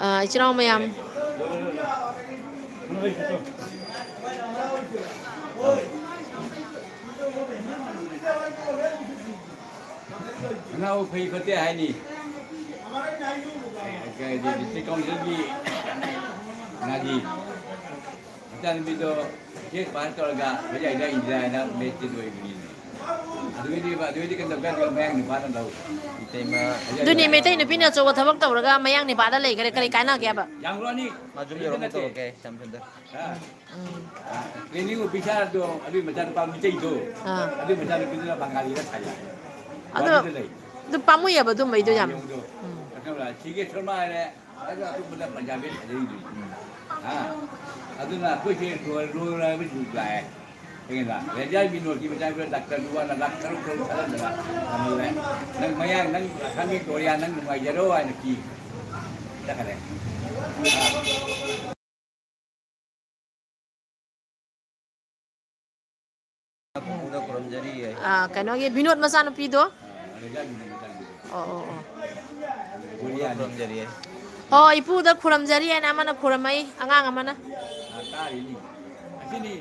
ꯑ, ꯏꯆꯤꯟ ꯏꯅꯥꯎ ꯃꯌꯥꯝ, ꯑꯅꯥꯕ ꯐꯩ ꯈꯣꯠꯇꯦ ꯍꯥꯏꯅꯤ꯫ ꯀꯩ, ꯀꯩ, district councilꯒꯤ ꯉꯥꯒꯤ ꯃꯆꯥꯅꯨꯄꯤꯗꯣ ꯆꯦꯛ ꯄꯥꯁ ꯇꯧꯔꯒ ꯍꯧꯖꯤꯛ ꯍꯧꯖꯤꯛ ꯏꯟꯗꯤꯔꯥ ꯍꯥꯏꯅ ꯃꯦꯠꯁꯇ ꯂꯣꯏꯕꯅꯤꯅꯦ꯫ ꯑꯗꯨꯒꯤꯗꯤ, ꯑꯗꯨꯒꯤꯗꯤ ꯀꯩꯗꯧꯒꯦ ꯍꯥꯏꯔꯒ ꯃꯌꯥꯡ ꯅꯨꯄꯥꯅ ꯂꯧ꯫ ꯏꯇꯩꯃ ꯑꯗꯨꯅꯤ, ꯃꯩꯇꯩ ꯅꯨꯄꯤꯅ ꯑꯆꯧꯕ ꯊꯕꯛ ꯇꯧꯔꯒ ꯃꯌꯥꯡ ꯅꯤꯄꯥꯗ ꯂꯩꯈ꯭ꯔꯦ, ꯀꯔꯤ ꯀꯥꯟꯅꯒꯦꯕ? ꯌꯥꯝ ꯂꯣꯅꯤ꯫ ꯃꯥ ꯌꯨꯝ ꯌꯧꯔꯒ ꯅꯠꯇꯦ꯫ ꯇꯧꯔꯛꯀꯦ, ꯁ꯭ꯌꯥꯝ ꯁꯨꯟꯗꯔ꯫ ꯍꯥ? ꯎꯝ꯫ Training officerꯗꯣ ꯑꯗꯨꯒꯤ ꯃꯆꯥꯅꯨꯄꯥ ꯃꯤꯇꯩꯗꯣ, ꯑꯥ꯫ ꯑꯗꯨꯒꯤ ꯃꯆꯥꯅꯨꯄꯤꯗꯨꯅ ꯕꯪꯒꯥꯂꯤꯗ ꯊꯥꯏ ꯍꯥꯏ꯫ ꯑꯗꯣ, ꯒꯨꯋꯥꯍꯥꯇꯤꯗ ꯂꯩ꯫ ꯑꯗꯨ ꯄꯥꯝꯃꯨꯏꯌꯦꯕ ꯑꯗꯨꯝꯕꯩꯗꯣ ꯑꯥ, ꯌꯥꯝ꯫ ꯌꯦꯡꯉꯨꯗꯣ꯫ ꯎꯝ꯫ ꯑꯗꯨꯒ ꯁꯤꯒꯦ ꯁꯔꯃ ꯍꯥꯏꯔꯦ, ꯑꯗꯣ ꯑꯇꯣꯞꯄꯗ ꯄꯟꯖꯥꯕꯤꯗ ꯊꯥꯖꯤꯟꯗꯣꯏꯅꯤ꯫ ꯎꯝ꯫ ꯍꯥ? ꯑꯗꯨꯅ ꯑꯩꯈꯣꯏꯁꯦ ꯂꯣꯏ-, ꯂꯣꯏꯔꯕ ꯁꯨ ꯇꯥꯏ꯫ ꯈꯪꯉꯦꯗ? ꯔꯦꯟꯖꯔ ꯕꯤꯅꯣꯗꯀꯤ ꯃꯆꯥꯅꯨꯄꯤꯗ ꯗꯥꯛꯇꯔ ꯂꯨꯋꯥꯅ ꯂꯥꯛ ꯇꯔꯨꯛ ꯇꯔꯨꯛ ꯊꯥꯗꯗꯅ ꯊꯝꯍꯜꯂꯦ꯫ ꯅꯪ ꯃꯌꯥꯡ, ꯅꯪ ꯑꯁꯥꯝꯒꯤ ꯀꯣꯔꯤꯌꯥ, ꯅꯪ ꯅꯨꯡꯉꯥꯏꯖꯔꯣ ꯍꯥꯏꯅ ꯄꯤ꯫ ꯆꯠꯈ꯭ꯔꯦ꯫ ꯄꯨꯄꯨꯗ ꯈꯨꯔꯨꯝꯖꯔꯤ ꯍꯥꯏ꯫ ꯑꯥ, ꯀꯩꯅꯣꯒꯤ ꯕꯤꯅꯣꯗ ꯃꯆꯥꯅꯨꯄꯤꯗꯣ? ꯑꯥ, ꯔꯦꯟꯖꯔ ꯕꯤꯅꯣꯗ ꯃꯆꯥꯅꯨꯄꯤꯗꯣ꯫ ꯑꯣ, ꯑꯣ, ꯑꯣ꯫ ꯄꯨꯄꯨꯗ ꯈꯨꯔꯨꯝꯖꯔꯤ ꯍꯥꯏ꯫ ꯑꯣ, ꯏꯄꯨꯗ ꯈꯨꯔꯨꯝꯖꯔꯤ ꯍꯥꯏꯅ ꯑꯃꯅ ꯈꯨꯔꯨꯝꯃꯛꯏ, ꯑꯉꯥꯡ ꯑꯃꯅ꯫ ꯑꯥ, ꯇꯥꯔꯤꯅꯤ꯫ ꯑꯁꯤꯅꯤ꯫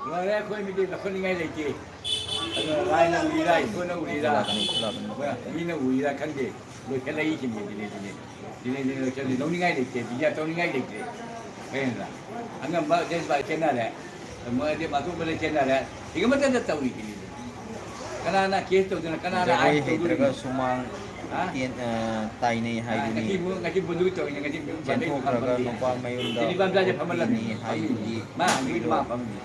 ꯂꯣꯏꯔꯦ, ꯑꯩꯈꯣꯏ ꯃꯤꯗꯤ ꯂꯧꯈꯠꯅꯤꯡꯉꯥꯏ ꯂꯩꯇꯦ꯫ ꯑꯗꯨꯅ ꯂꯥꯏꯅ ꯎꯔꯤꯔꯥ, ꯏꯁꯣꯔꯅ ꯎꯔꯤꯔꯥ, ꯂꯥꯛꯀꯅꯤ, ꯂꯥꯛꯀꯅꯤ꯫ ꯃꯤꯅ ꯎꯔꯤꯔꯥ ꯈꯪꯗꯦ, ꯂꯣꯏꯈꯠꯂꯛꯏꯁꯤꯅꯤ, ꯁꯤꯅꯤ, ꯁꯤꯅꯤ꯫ ꯁꯤꯅꯤ, ꯁꯤꯅꯤ, ꯂꯣꯏꯈꯠꯂꯤ꯫ ꯂꯧꯅꯤꯡꯉꯥꯏ ꯂꯩꯇꯦ, ꯕꯤꯖꯥ ꯇꯧꯅꯤꯡꯉꯥꯏ ꯂꯩꯇ꯭ꯔꯦ꯫ ꯈꯪꯉꯦꯗꯅ? ꯑꯉꯝꯕ ꯗꯦꯁ ꯚꯥꯏ ꯈꯦꯠꯅꯔꯦ, ꯃꯣꯏꯗꯤ ꯑꯇꯣꯞꯄꯗ ꯈꯦꯠꯅꯔꯦ, ꯁꯤꯒ ꯃꯊꯛꯇ ꯇꯧꯔꯤꯁꯤꯅꯤ꯫ ꯀꯅꯥꯅ ꯀꯦꯁ ꯇꯧꯗꯅ, ꯀꯅꯥꯅ ꯖꯒꯣꯏ ꯑꯥꯏꯟ ꯍꯩꯇ꯭ꯔꯒ ꯇꯧꯗꯣꯔꯤꯅꯣ? ꯁꯨꯃꯥꯡ ꯍꯥ? ꯇꯦꯟ-, ꯑ, ꯇꯥꯏꯅꯩ ꯑ, ꯍꯥꯏꯗꯨꯅꯤ꯫ ꯉꯁꯤ ꯃꯣꯏ, ꯉꯁꯤ ꯕꯣꯟꯗꯨꯒꯤ ꯇꯧꯔꯤꯅꯦ, ꯉꯁꯤ ꯃꯌꯨꯝ ꯄꯥꯟꯕꯩ ꯆꯦꯟꯊꯣꯛꯈ꯭ꯔꯒ ꯐꯝꯃꯤꯅꯦ꯫ ꯅꯨꯄꯥ ꯃꯌꯨꯝꯗ ꯁꯤꯗꯤ ꯏꯕꯥꯝꯆꯥꯁꯦ ꯐꯝꯍꯜꯂꯝꯃꯤ, ꯑꯣꯠꯄꯤꯅꯤ ꯐꯝꯃꯤꯅꯤ꯫ ꯍꯥꯏꯗꯨꯗꯤ ꯃꯥ ꯍꯪꯗꯣꯏꯗꯣ ꯃꯥ ꯐꯝꯃꯤꯅꯤ꯫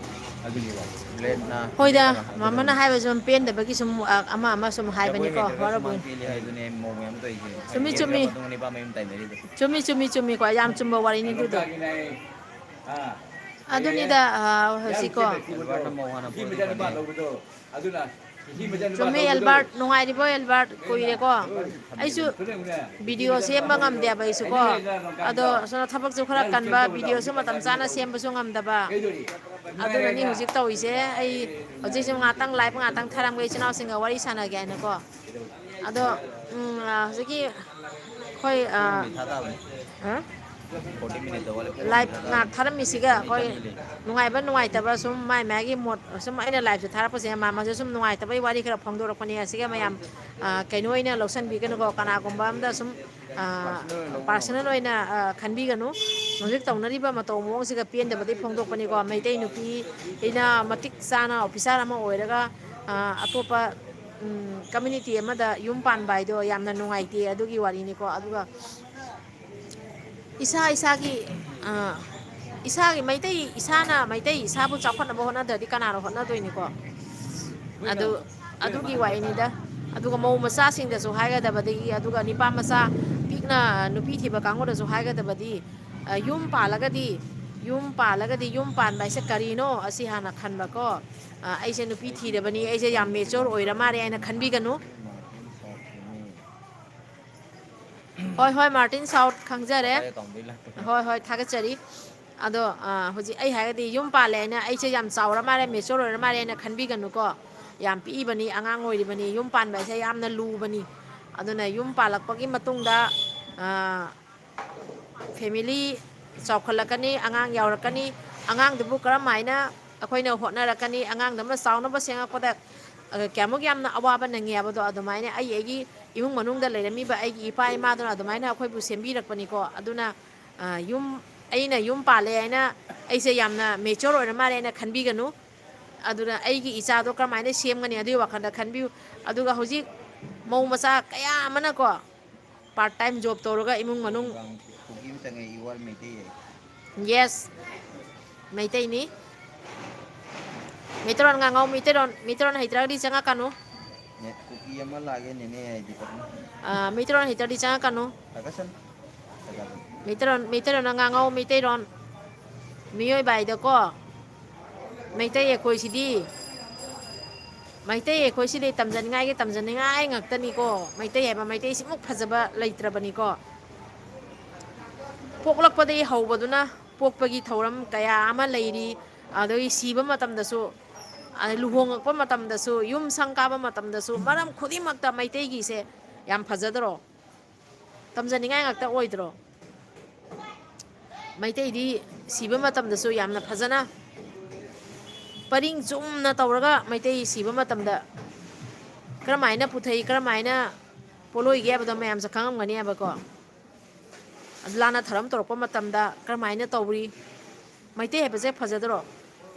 ꯑꯗꯨꯅꯦꯕ꯫ ꯕ꯭ꯂꯦꯠꯅ ꯍꯣꯏꯗ, ꯍꯥꯏꯗꯤ ꯃꯃꯥꯅ ꯍꯥꯏꯕꯁꯨ ꯄꯦꯟꯗꯕꯒꯤ ꯁꯨꯝ, ꯑ, ꯑꯃ ꯑꯃ ꯁꯨꯝ ꯖꯒꯣꯏ ꯍꯥꯏꯕꯅꯤꯀꯣ, ꯍꯩꯇ꯭ꯔꯒ ꯋꯥꯔꯧꯕꯤꯅꯨ꯫ ꯁꯨꯃꯥꯡ ꯇꯦꯜꯂꯤ ꯍꯥꯏꯗꯨꯅꯦ ꯃꯧ ꯃꯌꯥꯝ ꯇꯧꯔꯤꯁꯦ꯫ ꯆꯨꯝꯃꯤ, ꯍꯥꯏꯗꯤ ꯆꯨꯝꯃꯤ꯫ ꯃꯇꯨꯡꯗ ꯅꯤꯄꯥ ꯃꯌꯨꯝ ꯇꯥꯏꯅꯔꯤꯗꯣ꯫ ꯆꯨꯝꯃꯤ, ꯆꯨꯝꯃꯤ, ꯆꯨꯝꯃꯤꯀꯣ, ꯌꯥꯝ ꯆꯨꯝꯕ ꯋꯥꯔꯤꯅꯤ ꯑꯗꯨꯗꯣ꯫ ꯂꯣꯛꯇꯥꯛꯀꯤꯅꯦ꯫ ꯑꯥ꯫ ꯑꯗꯨꯅꯤꯗ, ꯑꯥ, ꯍꯧꯖꯤꯛꯀꯣ꯫ ꯑꯦꯗꯚꯥꯟꯁꯅ ꯃꯧ ꯍꯥꯟꯅ ꯄꯨꯔꯗꯤ ꯐꯅꯤ꯫ ꯑꯗꯨꯅ ꯆꯨꯝꯃꯤ, ꯑꯦꯜꯕꯥꯔꯠ꯫ ꯅꯨꯡꯉꯥꯏꯔꯤꯕꯣ, ꯑꯦꯜꯕꯥꯔꯠ? ꯀꯨꯏꯔꯦꯀꯣ꯫ ꯑꯩꯁꯨ ꯚꯤꯗꯤꯑꯣ ꯁꯦꯝꯕ ꯉꯝꯗꯦꯕ, ꯑꯩꯁꯨꯀꯣ꯫ ꯑꯗꯣ ꯁꯣꯝꯗ ꯊꯕꯛꯁꯨ ꯈꯔ ꯀꯟꯕ, ꯚꯤꯗꯤꯑꯣꯁꯨ ꯃꯇꯝ ꯆꯥꯅ ꯁꯦꯝꯕꯁꯨ ꯉꯝꯗꯕ꯫ ꯑꯗꯨꯅꯅꯤ ꯍꯧꯖꯤꯛ ꯇꯧꯔꯤꯁꯦ꯫ ꯑꯩ ꯍꯧꯖꯤꯛꯁꯨ ꯉꯥꯛꯇꯪ, ꯂꯥꯏꯞ ꯉꯥꯛꯇꯪ ꯊꯥꯔꯝꯒꯦ, ꯏꯆꯤꯟ ꯏꯅꯥꯎꯁꯤꯡꯒ ꯋꯥꯔꯤ ꯁꯥꯟꯅꯒꯦ ꯍꯥꯏꯅꯀꯣ꯫ ꯑꯗꯣ, ꯎꯝ, ꯑ, ꯍꯧꯖꯤꯛꯀꯤ ꯑꯩꯈꯣꯏ, ꯑ, ꯍꯥ? ꯂꯥꯏꯞ ꯉꯥꯏꯍꯥꯛ ꯊꯥꯔꯝꯃꯤꯁꯤꯒ ꯑꯩꯈꯣꯏ ꯅꯨꯡꯉꯥꯏꯕ ꯅꯨꯡꯉꯥꯏꯇꯕ ꯁꯨꯝ ꯃꯥꯏ ꯃꯥꯒꯤ ꯃꯣꯠ, ꯁꯨꯝ ꯑꯩꯅ ꯂꯥꯏꯞꯁꯦ ꯊꯥꯔꯛꯄꯁꯦ ꯃꯥ ꯃꯥꯁꯦ ꯁꯨꯝ ꯅꯨꯡꯉꯥꯏꯇꯕꯒꯤ ꯋꯥꯔꯤ ꯈꯔ ꯐꯣꯡꯗꯣꯔꯛꯄꯅꯦ꯫ ꯑꯁꯤꯒ ꯃꯌꯥꯝ, ꯑ, ꯀꯩꯅꯣ ꯑꯣꯏꯅ ꯂꯧꯁꯟꯕꯤꯒꯅꯨꯀꯣ꯫ ꯀꯅꯥꯒꯨꯝꯕ ꯑꯝꯗ ꯁꯨꯝ, ꯑ, ꯄꯥꯔꯁꯅꯦꯜ ꯑꯣꯏꯅ, ꯑ, ꯈꯟꯕꯤꯒꯅꯨ꯫ ꯍꯧꯖꯤꯛ ꯇꯧꯅꯔꯤꯕ ꯃꯇꯧ ꯃꯑꯣꯡꯁꯤꯒ ꯄꯦꯟꯗꯕꯗꯒꯤ ꯐꯣꯡꯗꯣꯛꯄꯅꯤꯀꯣ꯫ ꯃꯩꯇꯩ ꯅꯨꯄꯤ ꯑꯩꯅ ꯃꯇꯤꯛ ꯆꯥꯅ ꯑꯣꯐꯤꯁꯥꯔ ꯑꯃ ꯑꯣꯏꯔꯒ, ꯑ, ꯑꯇꯣꯞꯄ, ꯎꯝ, ꯀꯝꯃ꯭ꯌꯨꯅꯤꯇꯤ ꯑꯃꯗ ꯌꯨꯝ ꯄꯥꯟꯕ ꯍꯥꯏꯗꯣ ꯌꯥꯝꯅ ꯅꯨꯡꯉꯥꯏꯇꯦ, ꯑꯗꯨꯒꯤ ꯋꯥꯔꯤꯅꯤꯀꯣ꯫ ꯑꯗꯨꯒ ꯏꯁꯥ ꯏꯁꯥꯒꯤ, ꯑ, ꯏꯁꯥꯒꯤ ꯃꯩꯇꯩ, ꯏꯁꯥꯅ ꯃꯩꯇꯩ ꯏꯁꯥꯕꯨ ꯆꯥꯎꯈꯠꯅꯕ ꯍꯣꯠꯅꯗ꯭ꯔꯗꯤ ꯀꯅꯥꯅ ꯍꯣꯠꯅꯗꯣꯏꯅꯤꯀꯣ? ꯑꯗꯨ, ꯑꯗꯨꯒꯤ ꯋꯥꯔꯤꯅꯤꯗ꯫ ꯑꯗꯨꯒ ꯃꯧ ꯃꯆꯥꯁꯤꯡꯗꯁꯨ ꯍꯥꯏꯒꯗꯕꯗꯤ, ꯑꯗꯨꯒ ꯅꯤꯄꯥ ꯃꯆꯥ ꯄꯤꯛꯅ ꯅꯨꯄꯤ ꯊꯤꯕ ꯀꯥꯡꯕꯨꯗꯁꯨ ꯍꯥꯏꯒꯗꯕꯗꯤ, ꯑ, ꯌꯨꯝ ꯄꯥꯜꯂꯒꯗꯤ, ꯌꯨꯝ ꯄꯥꯜꯂꯒꯗꯤ, ꯌꯨꯝ ꯄꯥꯟꯕ ꯍꯥꯏꯁꯦ ꯀꯔꯤꯅꯣ? ꯑꯁꯤ ꯍꯥꯟꯅ ꯈꯟꯕꯀꯣ꯫ ꯑ, ꯑꯩꯁꯦ ꯅꯨꯄꯤ ꯊꯤꯔꯕꯅꯤ, ꯑꯩꯁꯦ ꯌꯥꯝ ꯃꯦꯆꯣꯔ ꯑꯣꯏꯔ ꯃꯥꯜꯂꯦ ꯍꯥꯏꯅ ꯈꯟꯕꯤꯒꯅꯨ꯫ ꯍꯣꯏ, ꯍꯣꯏ, ꯃꯥꯔꯇꯤꯟ ꯁꯥꯎꯠ, ꯈꯪꯖꯔꯦ꯫ ꯍꯣꯏ, ꯍꯣꯏ, ꯊꯥꯒꯠꯆꯔꯤ꯫ ꯑꯗꯣ, ꯑ, ꯍꯧꯖꯤꯛ ꯑꯩ ꯍꯥꯏꯔꯒꯗꯤ ꯌꯨꯝ ꯄꯥꯜꯂꯦ ꯍꯥꯏꯅ ꯑꯩꯁꯦ ꯌꯥꯝ ꯆꯥꯎꯔ ꯃꯥꯜꯂꯦ, ꯃꯦꯆꯣꯔ ꯑꯣꯏꯔ ꯃꯥꯜꯂꯦ ꯍꯥꯏꯅ ꯈꯟꯕꯤꯒꯅꯨꯀꯣ꯫ ꯌꯥꯝ ꯄꯤꯛꯏꯕꯅꯤ, ꯑꯉꯥꯡ ꯑꯣꯏꯔꯤꯕꯅꯤ꯫ ꯌꯨꯝ ꯄꯥꯟꯕ ꯍꯥꯏꯁꯦ ꯌꯥꯝꯅ ꯂꯨꯕꯅꯤ꯫ ꯑꯗꯨꯅ ꯌꯨꯝ ꯄꯥꯜꯂꯛꯄꯒꯤ ꯃꯇꯨꯡꯗ, ꯑ, ꯐꯦꯃꯤꯂꯤ ꯆꯥꯎꯈꯠꯂꯛꯀꯅꯤ, ꯑꯉꯥꯡ ꯌꯥꯎꯔꯛꯀꯅꯤ꯫ ꯑꯉꯥꯡꯗꯨꯕꯨ ꯀꯔꯝ ꯍꯥꯏꯅ ꯑꯩꯈꯣꯏꯅ ꯍꯣꯠꯅꯔꯛꯀꯅꯤ? ꯑꯉꯥꯡꯗꯨ ꯑꯃ ꯆꯥꯎꯅꯕ ꯁꯦꯝꯃꯛꯄꯗ, ꯑ, ꯀꯌꯥꯃꯨꯛ ꯌꯥꯝꯅ ꯑꯋꯥꯕ ꯅꯪꯉꯤ ꯍꯥꯏꯕꯗꯣ, ꯑꯗꯨꯃꯥꯏꯅ ꯑꯩ ꯑꯩꯒꯤ ꯏꯃꯨꯡ ꯃꯅꯨꯡꯗ ꯂꯩꯔꯝꯃꯤꯕ ꯑꯩꯒꯤ ꯏꯄꯥ ꯏꯃꯥꯗꯨꯅ ꯑꯗꯨꯃꯥꯏꯅ ꯑꯩꯈꯣꯏꯕꯨ ꯁꯦꯝꯕꯤꯔꯛꯄꯅꯤꯀꯣ꯫ ꯑꯗꯨꯅ, ꯑ, ꯌꯨꯝ, ꯑꯩꯅ ꯌꯨꯝ ꯄꯥꯜꯂꯦ ꯍꯥꯏꯅ ꯑꯩꯁꯦ ꯌꯥꯝꯅ ꯃꯦꯆꯣꯔ ꯑꯣꯏꯔ ꯃꯥꯜꯂꯦ ꯍꯥꯏꯅ ꯈꯟꯕꯤꯒꯅꯨ꯫ ꯑꯗꯨꯅ ꯑꯩꯒꯤ ꯏꯆꯥꯗꯣ ꯀꯔꯝꯍꯥꯏꯅ ꯁꯦꯝꯒꯅꯤ ꯑꯗꯨꯒꯤ ꯋꯥꯈꯜꯗ ꯈꯟꯕꯤꯌꯨ꯫ ꯑꯗꯨꯒ ꯍꯧꯖꯤꯛ ꯃꯧ ꯃꯆꯥ ꯀꯌꯥ ꯑꯃꯅꯀꯣ, ꯄꯥꯔꯠ ꯇꯥꯏꯝ ꯖꯣꯕ ꯇꯧꯔꯒ ꯏꯃꯨꯡ ꯃꯅꯨꯡ, ꯀꯨꯀꯤ ꯑꯃ ꯆꯪꯉꯦ, you are ꯃꯩꯇꯩ ꯍꯥꯏ꯫ ꯌꯦꯁ, ꯃꯩꯇꯩꯅꯤ꯫ ꯃꯩꯇꯩꯂꯣꯟ ꯉꯥꯡꯉꯧ, ꯃꯩꯇꯩꯂꯣꯟ, ꯃꯩꯇꯩꯂꯣꯟ ꯍꯩꯇ꯭ꯔꯒꯗꯤ ꯆꯪꯉꯛꯀꯅꯨ꯫ ꯅꯦ, ꯀꯨꯀꯤ ꯑꯃ ꯂꯥꯛꯑꯦ, ꯅꯦꯅꯦ ꯍꯥꯏꯗꯤ ꯀꯩꯅꯣ? ꯑ, ꯃꯩꯇꯩꯂꯣꯟ ꯍꯩꯇ꯭ꯔꯗꯤ ꯆꯪꯉꯛꯀꯅꯨ꯫ ꯊꯥꯒꯠꯁꯟ-, ꯊꯥꯒꯠꯁꯟ꯫ ꯃꯩꯇꯩꯂꯣꯟ, ꯃꯩꯇꯩꯂꯣꯟꯗ ꯉꯥꯡꯉꯧ, ꯃꯩꯇꯩꯂꯣꯟ꯫ ꯃꯤꯑꯣꯏꯕ ꯍꯥꯏꯗꯀꯣ, ꯃꯩꯇꯩ ꯑꯩꯈꯣꯏꯁꯤꯗꯤ ꯃꯩꯇꯩ ꯑꯩꯈꯣꯏꯁꯤꯗꯤ ꯇꯝꯖꯅꯤꯡꯉꯥꯏꯒꯤ ꯇꯝꯖꯅꯤꯡꯉꯥꯏ ꯉꯥꯛꯇꯅꯤꯀꯣ꯫ ꯃꯩꯇꯩ ꯍꯥꯏꯕ ꯃꯩꯇꯩꯁꯤꯃꯨꯛ ꯐꯖꯕ ꯂꯩꯇ꯭ꯔꯕꯅꯤꯀꯣ꯫ ꯄꯣꯛꯂꯛꯄꯗꯒꯤ ꯍꯧꯕꯗꯨꯅ ꯄꯣꯛꯄꯒꯤ ꯊꯧꯔꯝ ꯀꯌꯥ ꯑꯃ ꯂꯩꯔꯤ꯫ ꯑꯗꯒꯤ ꯁꯤꯕ ꯃꯇꯝꯗꯁꯨ, ꯑꯗꯩ ꯂꯨꯍꯣꯡꯉꯛꯄ ꯃꯇꯝꯗꯁꯨ, ꯌꯨꯝ ꯁꯪ ꯀꯥꯕ ꯃꯇꯝꯗꯁꯨ, ꯃꯔꯝ ꯈꯨꯗꯤꯡꯃꯛꯇ ꯃꯩꯇꯩꯒꯤꯁꯦ ꯌꯥꯝ ꯐꯖꯗ꯭ꯔꯣ? ꯇꯝꯖꯅꯤꯡꯉꯥꯏ ꯉꯥꯛꯇ ꯑꯣꯏꯗ꯭ꯔꯣ? ꯃꯩꯇꯩꯗꯤ ꯁꯤꯕ ꯃꯇꯝꯗꯁꯨ ꯌꯥꯝꯅ ꯐꯖꯅ ꯄꯔꯤꯡ ꯆꯨꯝꯅ ꯇꯧꯔꯒ ꯃꯩꯇꯩ ꯁꯤꯕ ꯃꯇꯝꯗ ꯀꯔꯝꯍꯥꯏꯅ ꯄꯨꯊꯩ, ꯀꯔꯝꯍꯥꯏꯅ ꯄꯣꯠꯂꯣꯏꯒꯦ ꯍꯥꯏꯕꯗꯣ ꯃꯌꯥꯝꯁꯨ ꯈꯪꯉꯝꯒꯅꯤ ꯍꯥꯏꯕꯀꯣ꯫ ꯑꯗꯨ ꯂꯥꯟꯅ ꯊꯧꯔꯝ ꯇꯧꯔꯛꯄ ꯃꯇꯝꯗ ꯀꯔꯝꯍꯥꯏꯅ ꯇꯧꯔꯤ? ꯃꯩꯇꯩ ꯍꯥꯏꯕꯁꯦ ꯐꯖꯗ꯭ꯔꯣ?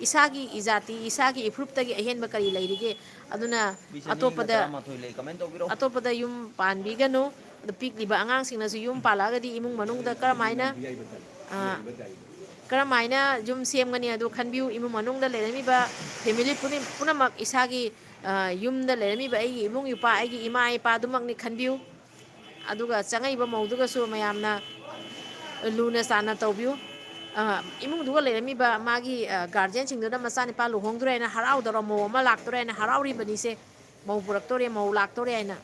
ꯏꯁꯥꯒꯤ ꯏꯖꯥꯇꯤ, ꯏꯁꯥꯒꯤ ꯏꯐꯨꯔꯨꯞꯇꯒꯤ ꯑꯍꯦꯟꯕ ꯀꯔꯤ ꯂꯩꯔꯤꯒꯦ? ꯑꯗꯨꯅ ꯕꯤꯁꯅꯤꯅ ꯑꯇꯣꯞꯄꯗ, ꯇꯔꯥꯃꯥꯊꯣꯏ ꯂꯩ, comment ꯇꯧꯕꯤꯔꯣ꯫ ꯑꯇꯣꯞꯄꯗ ꯌꯨꯝ ꯄꯥꯟꯕꯤꯒꯅꯨ꯫ ꯑꯗꯨ ꯄꯤꯛꯂꯤꯕ ꯑꯉꯥꯡꯁꯤꯡꯅꯁꯨ ꯌꯨꯝ ꯄꯥꯜꯂꯛꯑꯒꯗꯤ ꯏꯃꯨꯡ ꯃꯅꯨꯡꯗ ꯀꯔꯝꯍꯥꯏꯅ, ꯑ, ꯀꯔꯝꯍꯥꯏꯅ ꯌꯨꯝ ꯁꯦꯝꯒꯅꯤ ꯑꯗꯨ ꯈꯟꯕꯤꯌꯨ꯫ ꯏꯃꯨꯡ ꯃꯅꯨꯡꯗ ꯂꯩꯔꯝꯃꯤꯕ family ꯄꯨꯝꯅ-, ꯄꯨꯝꯅꯃꯛ ꯏꯁꯥꯒꯤ, ꯑ, ꯌꯨꯝꯗ ꯂꯩꯔꯝꯃꯤꯕ ꯑꯩꯒꯤ ꯏꯕꯨꯡ ꯏꯄ꯭ꯋꯥ, ꯑꯩꯒꯤ ꯏꯃꯥ ꯏꯄꯥ ꯑꯗꯨꯃꯛꯅꯤ ꯈꯟꯕꯤꯌꯨ꯫ ꯑꯗꯨꯒ ꯆꯪꯉꯛꯏꯕ ꯃꯧꯗꯨꯒꯁꯨ ꯃꯌꯥꯝꯅ ꯂꯨꯅ ꯆꯥꯟꯅ ꯇꯧꯕꯤꯌꯨ꯫ ꯑ, ꯏꯃꯨꯡꯗꯨꯒ ꯂꯩꯔꯝꯃꯤꯕ ꯃꯥꯒꯤ, ꯑ, guardianꯁꯤꯡꯗꯨꯅ ꯃꯆꯥꯅꯤꯄꯥ ꯂꯨꯍꯣꯡꯗꯣꯔꯦ ꯍꯥꯏꯅ ꯍꯔꯥꯎꯗꯧꯔ, ꯃꯧ ꯑꯃ ꯂꯥꯛꯇꯣꯔꯦ ꯍꯥꯏꯅ ꯍꯔꯥꯎꯔꯤꯕꯅꯤꯁꯦ꯫ ꯃꯧ ꯄꯨꯔꯛꯇꯣꯔꯦ, ꯃꯧ ꯂꯥꯛꯇꯣꯔꯦ ꯍꯥꯏꯅ꯫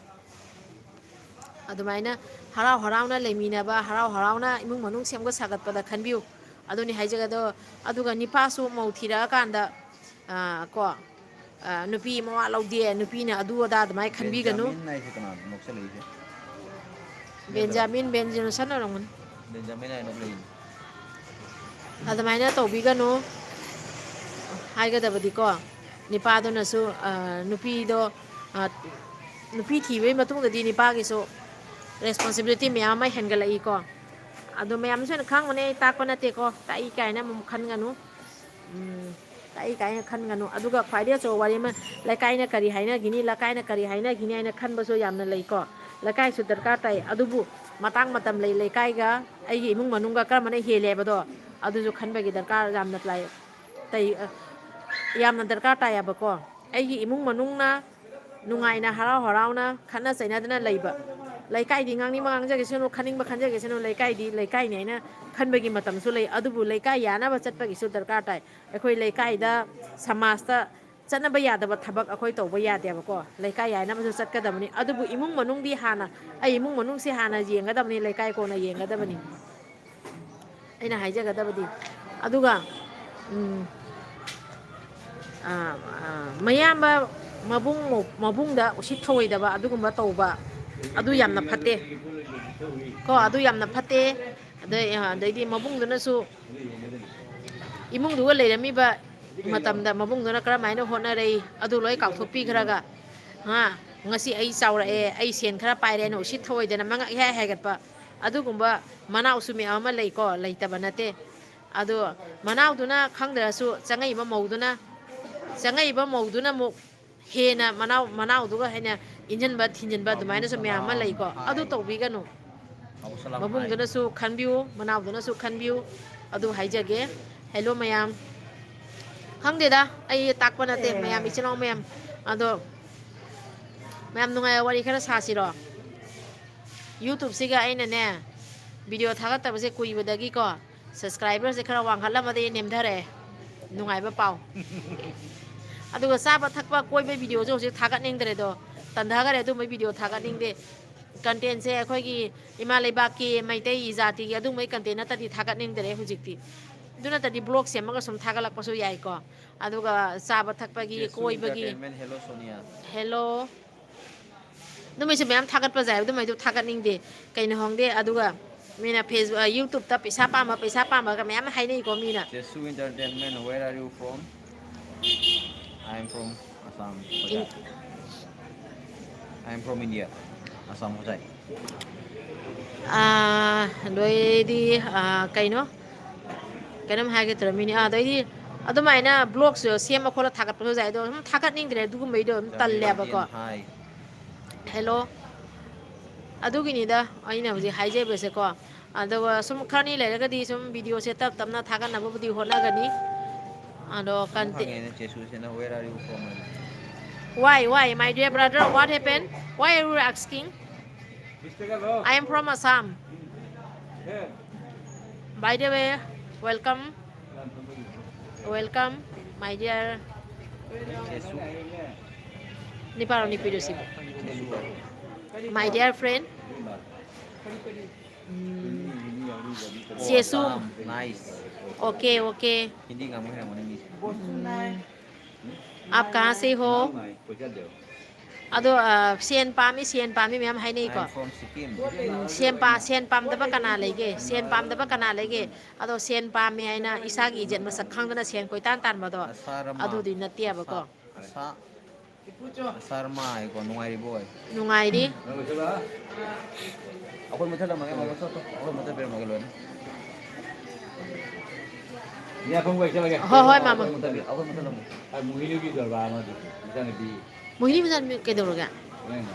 ꯑꯗꯨꯃꯥꯏꯅ ꯍꯔꯥꯎ ꯍꯔꯥꯎꯅ ꯂꯩꯃꯤꯟꯅꯕ, ꯍꯔꯥꯎ ꯍꯔꯥꯎꯅ ꯏꯃꯨꯡ ꯃꯅꯨꯡ ꯁꯦꯝꯒꯠ ꯁꯥꯒꯠꯄꯗ ꯈꯟꯕꯤꯌꯨ꯫ ꯑꯗꯨꯅꯤ ꯍꯥꯏꯖꯒꯗꯣ꯫ ꯑꯗꯨꯒ ꯅꯤꯄꯥꯁꯨ ꯃꯧ ꯊꯤꯔꯛꯑꯀꯥꯟꯗ, ꯑ, ꯀꯣ, ꯑ, ꯅꯨꯄꯤ ꯃꯋꯥ ꯂꯧꯗꯦ, ꯅꯨꯄꯤꯅ ꯑꯗꯨ ꯑꯗꯥ ꯑꯗꯨꯃꯥꯏꯅ ꯈꯟꯕꯤꯒꯅꯨ꯫ ꯕꯦꯟꯖꯥꯃꯤꯟ ꯍꯥꯏꯁꯦ ꯀꯅꯥꯅꯣ ꯅꯣꯛꯁꯜꯂꯛꯏꯁꯦ? ꯕꯦꯟꯖꯥꯃꯤꯟ ꯕꯦꯟꯖꯣꯟꯁꯟ ꯑꯣꯏꯔꯝꯒꯅꯤ꯫ ꯕꯦꯟꯖꯥꯃꯤꯟ ꯍꯥꯏꯅ ꯂꯩ꯫ ꯑꯗꯨꯃꯥꯏꯅ ꯇꯧꯕꯤꯒꯅꯨ ꯍꯥꯏꯒꯗꯕꯗꯤꯀꯣ, ꯅꯤꯄꯥꯗꯨꯅꯁꯨ, ꯑ, ꯅꯨꯄꯤꯗꯣ, ꯑ, ꯅꯨꯄꯤ ꯊꯤꯕꯒꯤ ꯃꯇꯨꯡꯗꯗꯤ ꯅꯤꯄꯥꯒꯤꯁꯨ responsibility ꯃꯌꯥꯝ ꯑꯃ ꯍꯦꯟꯒꯠꯂꯛꯏꯀꯣ꯫ ꯑꯗꯣ ꯃꯌꯥꯝꯅꯁꯨ ꯍꯦꯟꯅ ꯈꯪꯉꯝꯒꯅꯤ, ꯑꯩ ꯇꯥꯛꯄ ꯅꯠꯇꯦꯀꯣ, ꯇꯥꯛꯏ ꯀꯥꯏꯅ ꯑꯃꯨꯛ ꯈꯟꯒꯅꯨ꯫ ꯎꯝ, ꯇꯥꯛꯏ ꯀꯥꯏꯅ ꯈꯟꯒꯅꯨ꯫ ꯑꯗꯨꯒ ꯈ꯭ꯋꯥꯏꯗꯒꯤ ꯑꯆꯧꯕ ꯋꯥꯔꯤ ꯑꯃ, ꯂꯩꯀꯥꯏꯅ ꯀꯔꯤ ꯍꯥꯏꯅꯈꯤꯅꯤ, ꯂꯩꯀꯥꯏꯅ ꯀꯔꯤ ꯍꯥꯏꯅꯈꯤꯅꯤ ꯍꯥꯏꯅ ꯈꯟꯕꯁꯨ ꯌꯥꯝꯅ ꯂꯩꯀꯣ꯫ ꯂꯩꯀꯥꯏꯁꯨ ꯗꯔꯀꯥꯔ ꯇꯥꯏ, ꯑꯗꯨꯕꯨ ꯃꯇꯥꯡ ꯃꯇꯝ ꯂꯩ, ꯂꯩꯀꯥꯏꯒ ꯑꯩꯒꯤ ꯏꯃꯨꯡ ꯃꯅꯨꯡꯒ ꯀꯔꯝꯕꯅ ꯍꯦꯜꯂꯦ ꯍꯥꯏꯕꯗꯣ ꯑꯗꯨꯁꯨ ꯈꯟꯕꯒꯤ ꯗꯔꯀꯥꯔ ꯌꯥꯝꯅ ꯂꯥꯛꯑꯦ꯫ ꯇꯩ-, ꯑ, ꯌꯥꯝꯅ ꯗꯔꯀꯥꯔ ꯇꯥꯏꯌꯦꯕꯀꯣ꯫ ꯑꯩꯒꯤ ꯏꯃꯨꯡ ꯃꯅꯨꯡꯅ ꯅꯨꯡꯉꯥꯏꯅ, ꯍꯔꯥꯎ ꯍꯔꯥꯎꯅ, ꯈꯠꯅ ꯆꯩꯅꯗꯅ ꯂꯩꯕ꯫ ꯂꯩꯀꯥꯏꯗꯤ ꯉꯥꯡꯅꯤꯡꯕ ꯉꯥꯡꯖꯒꯤꯁꯅꯨ, ꯈꯟꯅꯤꯡꯕ ꯈꯟꯖꯒꯤꯁꯅꯨ, ꯂꯩꯀꯥꯏꯗꯤ ꯂꯩꯀꯥꯏꯅꯤ ꯍꯥꯏꯅ ꯈꯟꯕꯒꯤ ꯃꯇꯝꯁꯨ ꯂꯩ꯫ ꯑꯗꯨꯕꯨ ꯂꯩꯀꯥꯏ ꯌꯥꯅꯕ ꯆꯠꯄꯒꯤꯁꯨ ꯗꯔꯀꯥꯔ ꯇꯥꯏ꯫ ꯑꯩꯈꯣꯏ ꯂꯩꯀꯥꯏꯗ, ꯁꯃꯥꯖꯇ ꯆꯠꯅꯕ ꯌꯥꯗꯕ ꯊꯕꯛ ꯑꯩꯈꯣꯏ ꯇꯧꯕ ꯌꯥꯗꯦꯕꯀꯣ꯫ ꯂꯩꯀꯥꯏ ꯌꯥꯏꯅꯕꯁꯨ ꯆꯠꯀꯗꯕꯅꯤ꯫ ꯑꯗꯨꯕꯨ ꯏꯃꯨꯡ ꯃꯅꯨꯡꯗꯤ ꯍꯥꯟꯅ, ꯑꯩ ꯏꯃꯨꯡ ꯃꯅꯨꯡꯁꯦ ꯍꯥꯟꯅ ꯌꯦꯡꯒꯗꯕꯅꯤ, ꯂꯩꯀꯥꯏ ꯀꯣꯟꯅ ꯌꯦꯡꯒꯗꯕꯅꯤ꯫ ꯑꯩꯅ ꯍꯥꯏꯖꯒꯗꯕꯗꯤ꯫ ꯑꯗꯨꯒ, ꯎꯝ, ꯑ, ꯑ, ꯃꯌꯥꯝꯕ ꯃꯕꯨꯡ, ꯃꯕꯨꯡꯗ ꯎꯁꯤꯠ ꯊꯑꯣꯏꯗꯕ ꯑꯗꯨꯒꯨꯝꯕ ꯇꯧꯕ, ꯑꯗꯨ ꯌꯥꯝꯅ ꯐꯠꯇꯦ ꯀꯣ꯫ ꯑꯗꯨ ꯌꯥꯝꯅ ꯐꯠꯇꯦ꯫ ꯑꯗꯩ, ꯑ, ꯑꯗꯩꯗꯤ ꯃꯕꯨꯡꯗꯨꯅꯁꯨ ꯏꯃꯨꯡꯗꯨꯒ ꯂꯩꯔꯝꯃꯤꯕ ꯃꯇꯝꯗ ꯃꯕꯨꯡꯗꯨꯅ ꯀꯔꯝꯍꯥꯏꯅ ꯍꯣꯠꯅꯔꯛꯏ, ꯑꯗꯨ ꯂꯣꯏ ꯀꯥꯎꯊꯣꯛꯄꯤꯈ꯭ꯔꯒ, ꯍꯥ, ꯉꯁꯤ ꯑꯩ ꯆꯥꯎꯔꯛꯑꯦ, ꯑꯩ ꯁꯦꯟ ꯈꯔ ꯄꯥꯏꯔꯦꯅ ꯎꯁꯤꯠ ꯊꯑꯣꯏꯗꯅ ꯃꯉꯛ ꯏꯍꯥꯏ ꯍꯥꯏꯒꯠꯄ, ꯑꯗꯨꯒꯨꯝꯕ ꯃꯅꯥꯎꯁꯨ ꯃꯌꯥꯝ ꯑꯃ ꯂꯩꯀꯣ, ꯂꯩꯇꯕ ꯅꯠꯇꯦ꯫ ꯑꯗꯣ ꯃꯅꯥꯎꯗꯨꯅ ꯈꯪꯗ꯭ꯔꯁꯨ, ꯆꯪꯉꯛꯏꯕ ꯃꯧꯗꯨꯅ, ꯆꯪꯉꯛꯏꯕ ꯃꯧꯗꯨꯅ ꯑꯃꯨꯛ ꯍꯦꯟꯅ ꯃꯅꯥꯎ, ꯃꯅꯥꯎꯗꯨꯒ ꯍꯦꯟꯅ ꯏꯟꯖꯟꯕ ꯊꯤꯟꯖꯤꯟꯕ ꯑꯗꯨꯃꯥꯏꯅꯁꯨ ꯃꯌꯥꯝ ꯑꯃ ꯂꯩꯀꯣ꯫ ꯑꯗꯨ ꯇꯧꯕꯤꯒꯅꯨ꯫ ꯃꯕꯨꯡꯗꯨꯅꯁꯨ ꯈꯟꯕꯤꯌꯨ, ꯃꯅꯥꯎꯗꯨꯅꯁꯨ ꯈꯟꯕꯤꯌꯨ꯫ ꯑꯗꯨ ꯍꯥꯏꯖꯒꯦ꯫ ꯍꯦꯂꯣ ꯃꯌꯥꯝ꯫ ꯈꯪꯗꯦꯗ, ꯑꯩ ꯇꯥꯛꯄ ꯅꯠꯇꯦ, ꯃꯌꯥꯝ, ꯏꯆꯤꯜ ꯏꯅꯥꯎ ꯃꯌꯥꯝ꯫ ꯑꯗꯣ ꯃꯌꯥꯝ ꯅꯨꯡꯉꯥꯏꯕ ꯋꯥꯔꯤ ꯈꯔ ꯁꯥꯁꯤꯔꯣ? YouTube-ꯁꯤꯒ ꯑꯩꯅꯅꯦ, video ꯊꯥꯒꯠꯇꯕꯁꯦ ꯀꯨꯏꯕꯗꯒꯤꯀꯣ, subscriber-ꯁꯦ ꯈꯔ ꯋꯥꯡꯈꯠꯂꯝꯃꯗꯤ ꯅꯦꯝꯊꯔꯛꯑꯦ꯫ ꯅꯨꯡꯉꯥꯏꯕ ꯄꯥꯎ꯫ ꯑꯗꯨꯒ ꯆꯥꯕ ꯊꯛꯄ ꯀꯣꯏꯕ video-ꯁꯨ ꯍꯧꯖꯤꯛ ꯊꯥꯒꯠꯅꯤꯡꯗ꯭ꯔꯦꯗꯣ, ꯇꯟꯊꯈꯔꯦ ꯑꯗꯨꯝꯕ video ꯊꯥꯒꯠꯅꯤꯡꯗꯦ꯫ Content-ꯁꯦ ꯑꯩꯈꯣꯏꯒꯤ ꯏꯃꯥ ꯂꯩꯕꯥꯛꯀꯤ, ꯃꯩꯇꯩ ꯖꯥꯇꯤꯒꯤ ꯑꯗꯨꯝꯕꯒꯤ content ꯅꯠꯇꯗꯤ ꯊꯥꯒꯠꯅꯤꯡꯗ꯭ꯔꯦ ꯍꯧꯖꯤꯛꯇꯤ꯫ ꯑꯗꯨ ꯅꯠꯇꯗꯤ vlog ꯁꯦꯝꯃꯒ ꯁꯨꯝ ꯊꯥꯒꯠꯂꯛꯄꯁꯨ ꯌꯥꯏꯀꯣ꯫ ꯑꯗꯨꯒ ꯆꯥꯕ ꯊꯛꯄꯒꯤ, ꯀꯣꯏꯕꯒꯤ꯫ Hello꯫ ꯑꯗꯨꯃꯩꯁꯨ ꯃꯌꯥꯝ ꯊꯥꯒꯠꯄ ꯌꯥꯏ, ꯑꯗꯨꯃꯩꯗꯨ ꯊꯥꯒꯠꯅꯤꯡꯗꯦ꯫ ꯀꯩꯅꯣ ꯈꯪꯗꯦ꯫ ꯑꯗꯨꯒ ꯃꯤꯅ Facebook, YouTube-ꯇ ꯄꯩꯁꯥ ꯄꯥꯝꯕ, ꯄꯩꯁꯥ ꯄꯥꯝꯕꯒ ꯃꯌꯥꯝ ꯍꯥꯏꯅꯩꯀꯣ ꯃꯤꯅ꯫ Jesu Entertainment, where are you from? I am from Assam. In- I am from India. Assam, ꯍꯣꯖꯥꯏ꯫ ꯑꯥ, ꯑꯗꯩꯗꯤ, ꯑꯥ, ꯀꯩꯅꯣ? ꯀꯩꯅꯣꯝ ꯍꯥꯏꯒꯦ ꯇꯧꯔꯝꯃꯤꯅꯦ꯫ ꯑꯥ, ꯑꯗꯩꯗꯤ ꯑꯗꯨꯃꯥꯏꯅ vlog-ꯁꯨ ꯁꯦꯝꯃ ꯈꯣꯠꯂ ꯊꯥꯒꯠꯄꯁꯨ ꯌꯥꯏ꯫ ꯑꯗꯣ ꯁꯨꯝ ꯊꯥꯒꯠꯅꯤꯡꯗ꯭ꯔꯦ ꯑꯗꯨꯒꯨꯝꯕꯩꯗꯣ, ꯑꯗꯨꯝ ꯇꯜꯂꯦꯕꯀꯣ꯫ Hi꯫ Hello꯫ ꯑꯗꯨꯒꯤꯅꯤꯗ ꯑꯩꯅ ꯍꯧꯖꯤꯛ ꯍꯥꯏꯖꯕꯁꯦꯀꯣ꯫ ꯑꯗꯨꯒ ꯁꯨꯝ ꯈꯔꯅꯤ ꯂꯩꯔꯒꯗꯤ ꯁꯨꯝ video-ꯁꯦ ꯇꯞ ꯇꯞꯅ ꯊꯥꯒꯠꯅꯕꯕꯨꯗꯤ ꯍꯣꯠꯅꯒꯅꯤ꯫ ꯑꯗꯣ ꯑꯃꯨꯛ content ꯍꯪꯉꯦꯅꯦ ꯆꯦꯁꯨꯁꯤꯅ, "Where are you from?" ꯍꯥꯏꯅ꯫ Why, why, my dear brother, what happened? Why are you asking? I am from Assam. By the way, welcome. Welcome, my dear. ꯅꯤꯄꯥꯔꯣ ꯅꯤꯄꯤꯔꯣ ꯁꯤꯕꯨ? My dear friend. ꯎꯝ, ꯆꯦꯁꯨ꯫ Nice. Okay, okay. Hindi ꯉꯥꯡꯕ ꯍꯩꯔꯝꯒꯅꯤ ꯃꯤꯁꯦ꯫ ꯎꯝ꯫ Up ꯀꯍꯥ ꯁꯦ ꯍꯣ? ꯑꯗꯣ, ꯑ, ꯁꯦꯟ ꯄꯥꯝꯃꯤ, ꯁꯦꯟ ꯄꯥꯝꯃꯤ ꯃꯌꯥꯝ ꯍꯥꯏꯅꯩꯀꯣ꯫ I am from Sikkim. ꯎꯝ, ꯁꯦꯟ ꯄꯥ-, ꯁꯦꯟ ꯄꯥꯝꯗꯕ ꯀꯅꯥ ꯂꯩꯒꯦ? ꯁꯦꯟ ꯄꯥꯝꯗꯕ ꯀꯅꯥ ꯂꯩꯒꯦ? ꯑꯗꯣ ꯁꯦꯟ ꯄꯥꯝꯃꯤ ꯍꯥꯏꯅ ꯏꯁꯥꯒꯤ ꯏꯖꯠ ꯃꯁꯛ ꯈꯪꯗꯅ ꯁꯦꯟ ꯀꯣꯏꯇꯥꯟ ꯇꯥꯟꯕꯗꯣ ꯑꯁꯥꯔꯃ꯫ ꯑꯗꯨꯗꯤ ꯅꯠꯇꯦꯕꯀꯣ꯫ ꯑꯁꯥ-, ꯑꯁꯥꯔꯃ ꯍꯥꯏꯀꯣ, ꯅꯨꯡꯉꯥꯏꯔꯤꯕꯣ ꯍꯥꯏ꯫ ꯅꯨꯡꯉꯥꯏꯔꯤ꯫ ꯑꯩꯈꯣꯏ ꯃꯨꯠꯊꯠꯂꯝꯃꯒꯦ, ꯃꯥꯃꯣ, ꯆꯠꯇꯣ꯫ ꯑꯩꯈꯣꯏ ꯃꯨꯠꯊꯠꯄꯤꯔꯝꯃꯒꯦ ꯂꯣꯏꯅ꯫ ꯍꯣꯏ, ꯍꯣꯏ, ꯃꯥꯃꯣ꯫ ꯑꯩꯈꯣꯏ ꯃꯨꯠꯊꯠꯂꯝꯃꯒꯦ꯫ ꯑ, ꯃꯣꯍꯤꯅꯤꯒꯤ ꯗꯔꯕꯥꯔ ꯑꯃ ꯑꯗꯨꯁꯨ, ꯃꯆꯥꯅꯨꯄꯤ꯫ ꯃꯣꯍꯤꯅꯤ ꯃꯆꯥꯅꯨꯄꯤ ꯀꯩꯗꯧꯔꯒꯦ? ꯍꯣꯔꯦꯟ꯫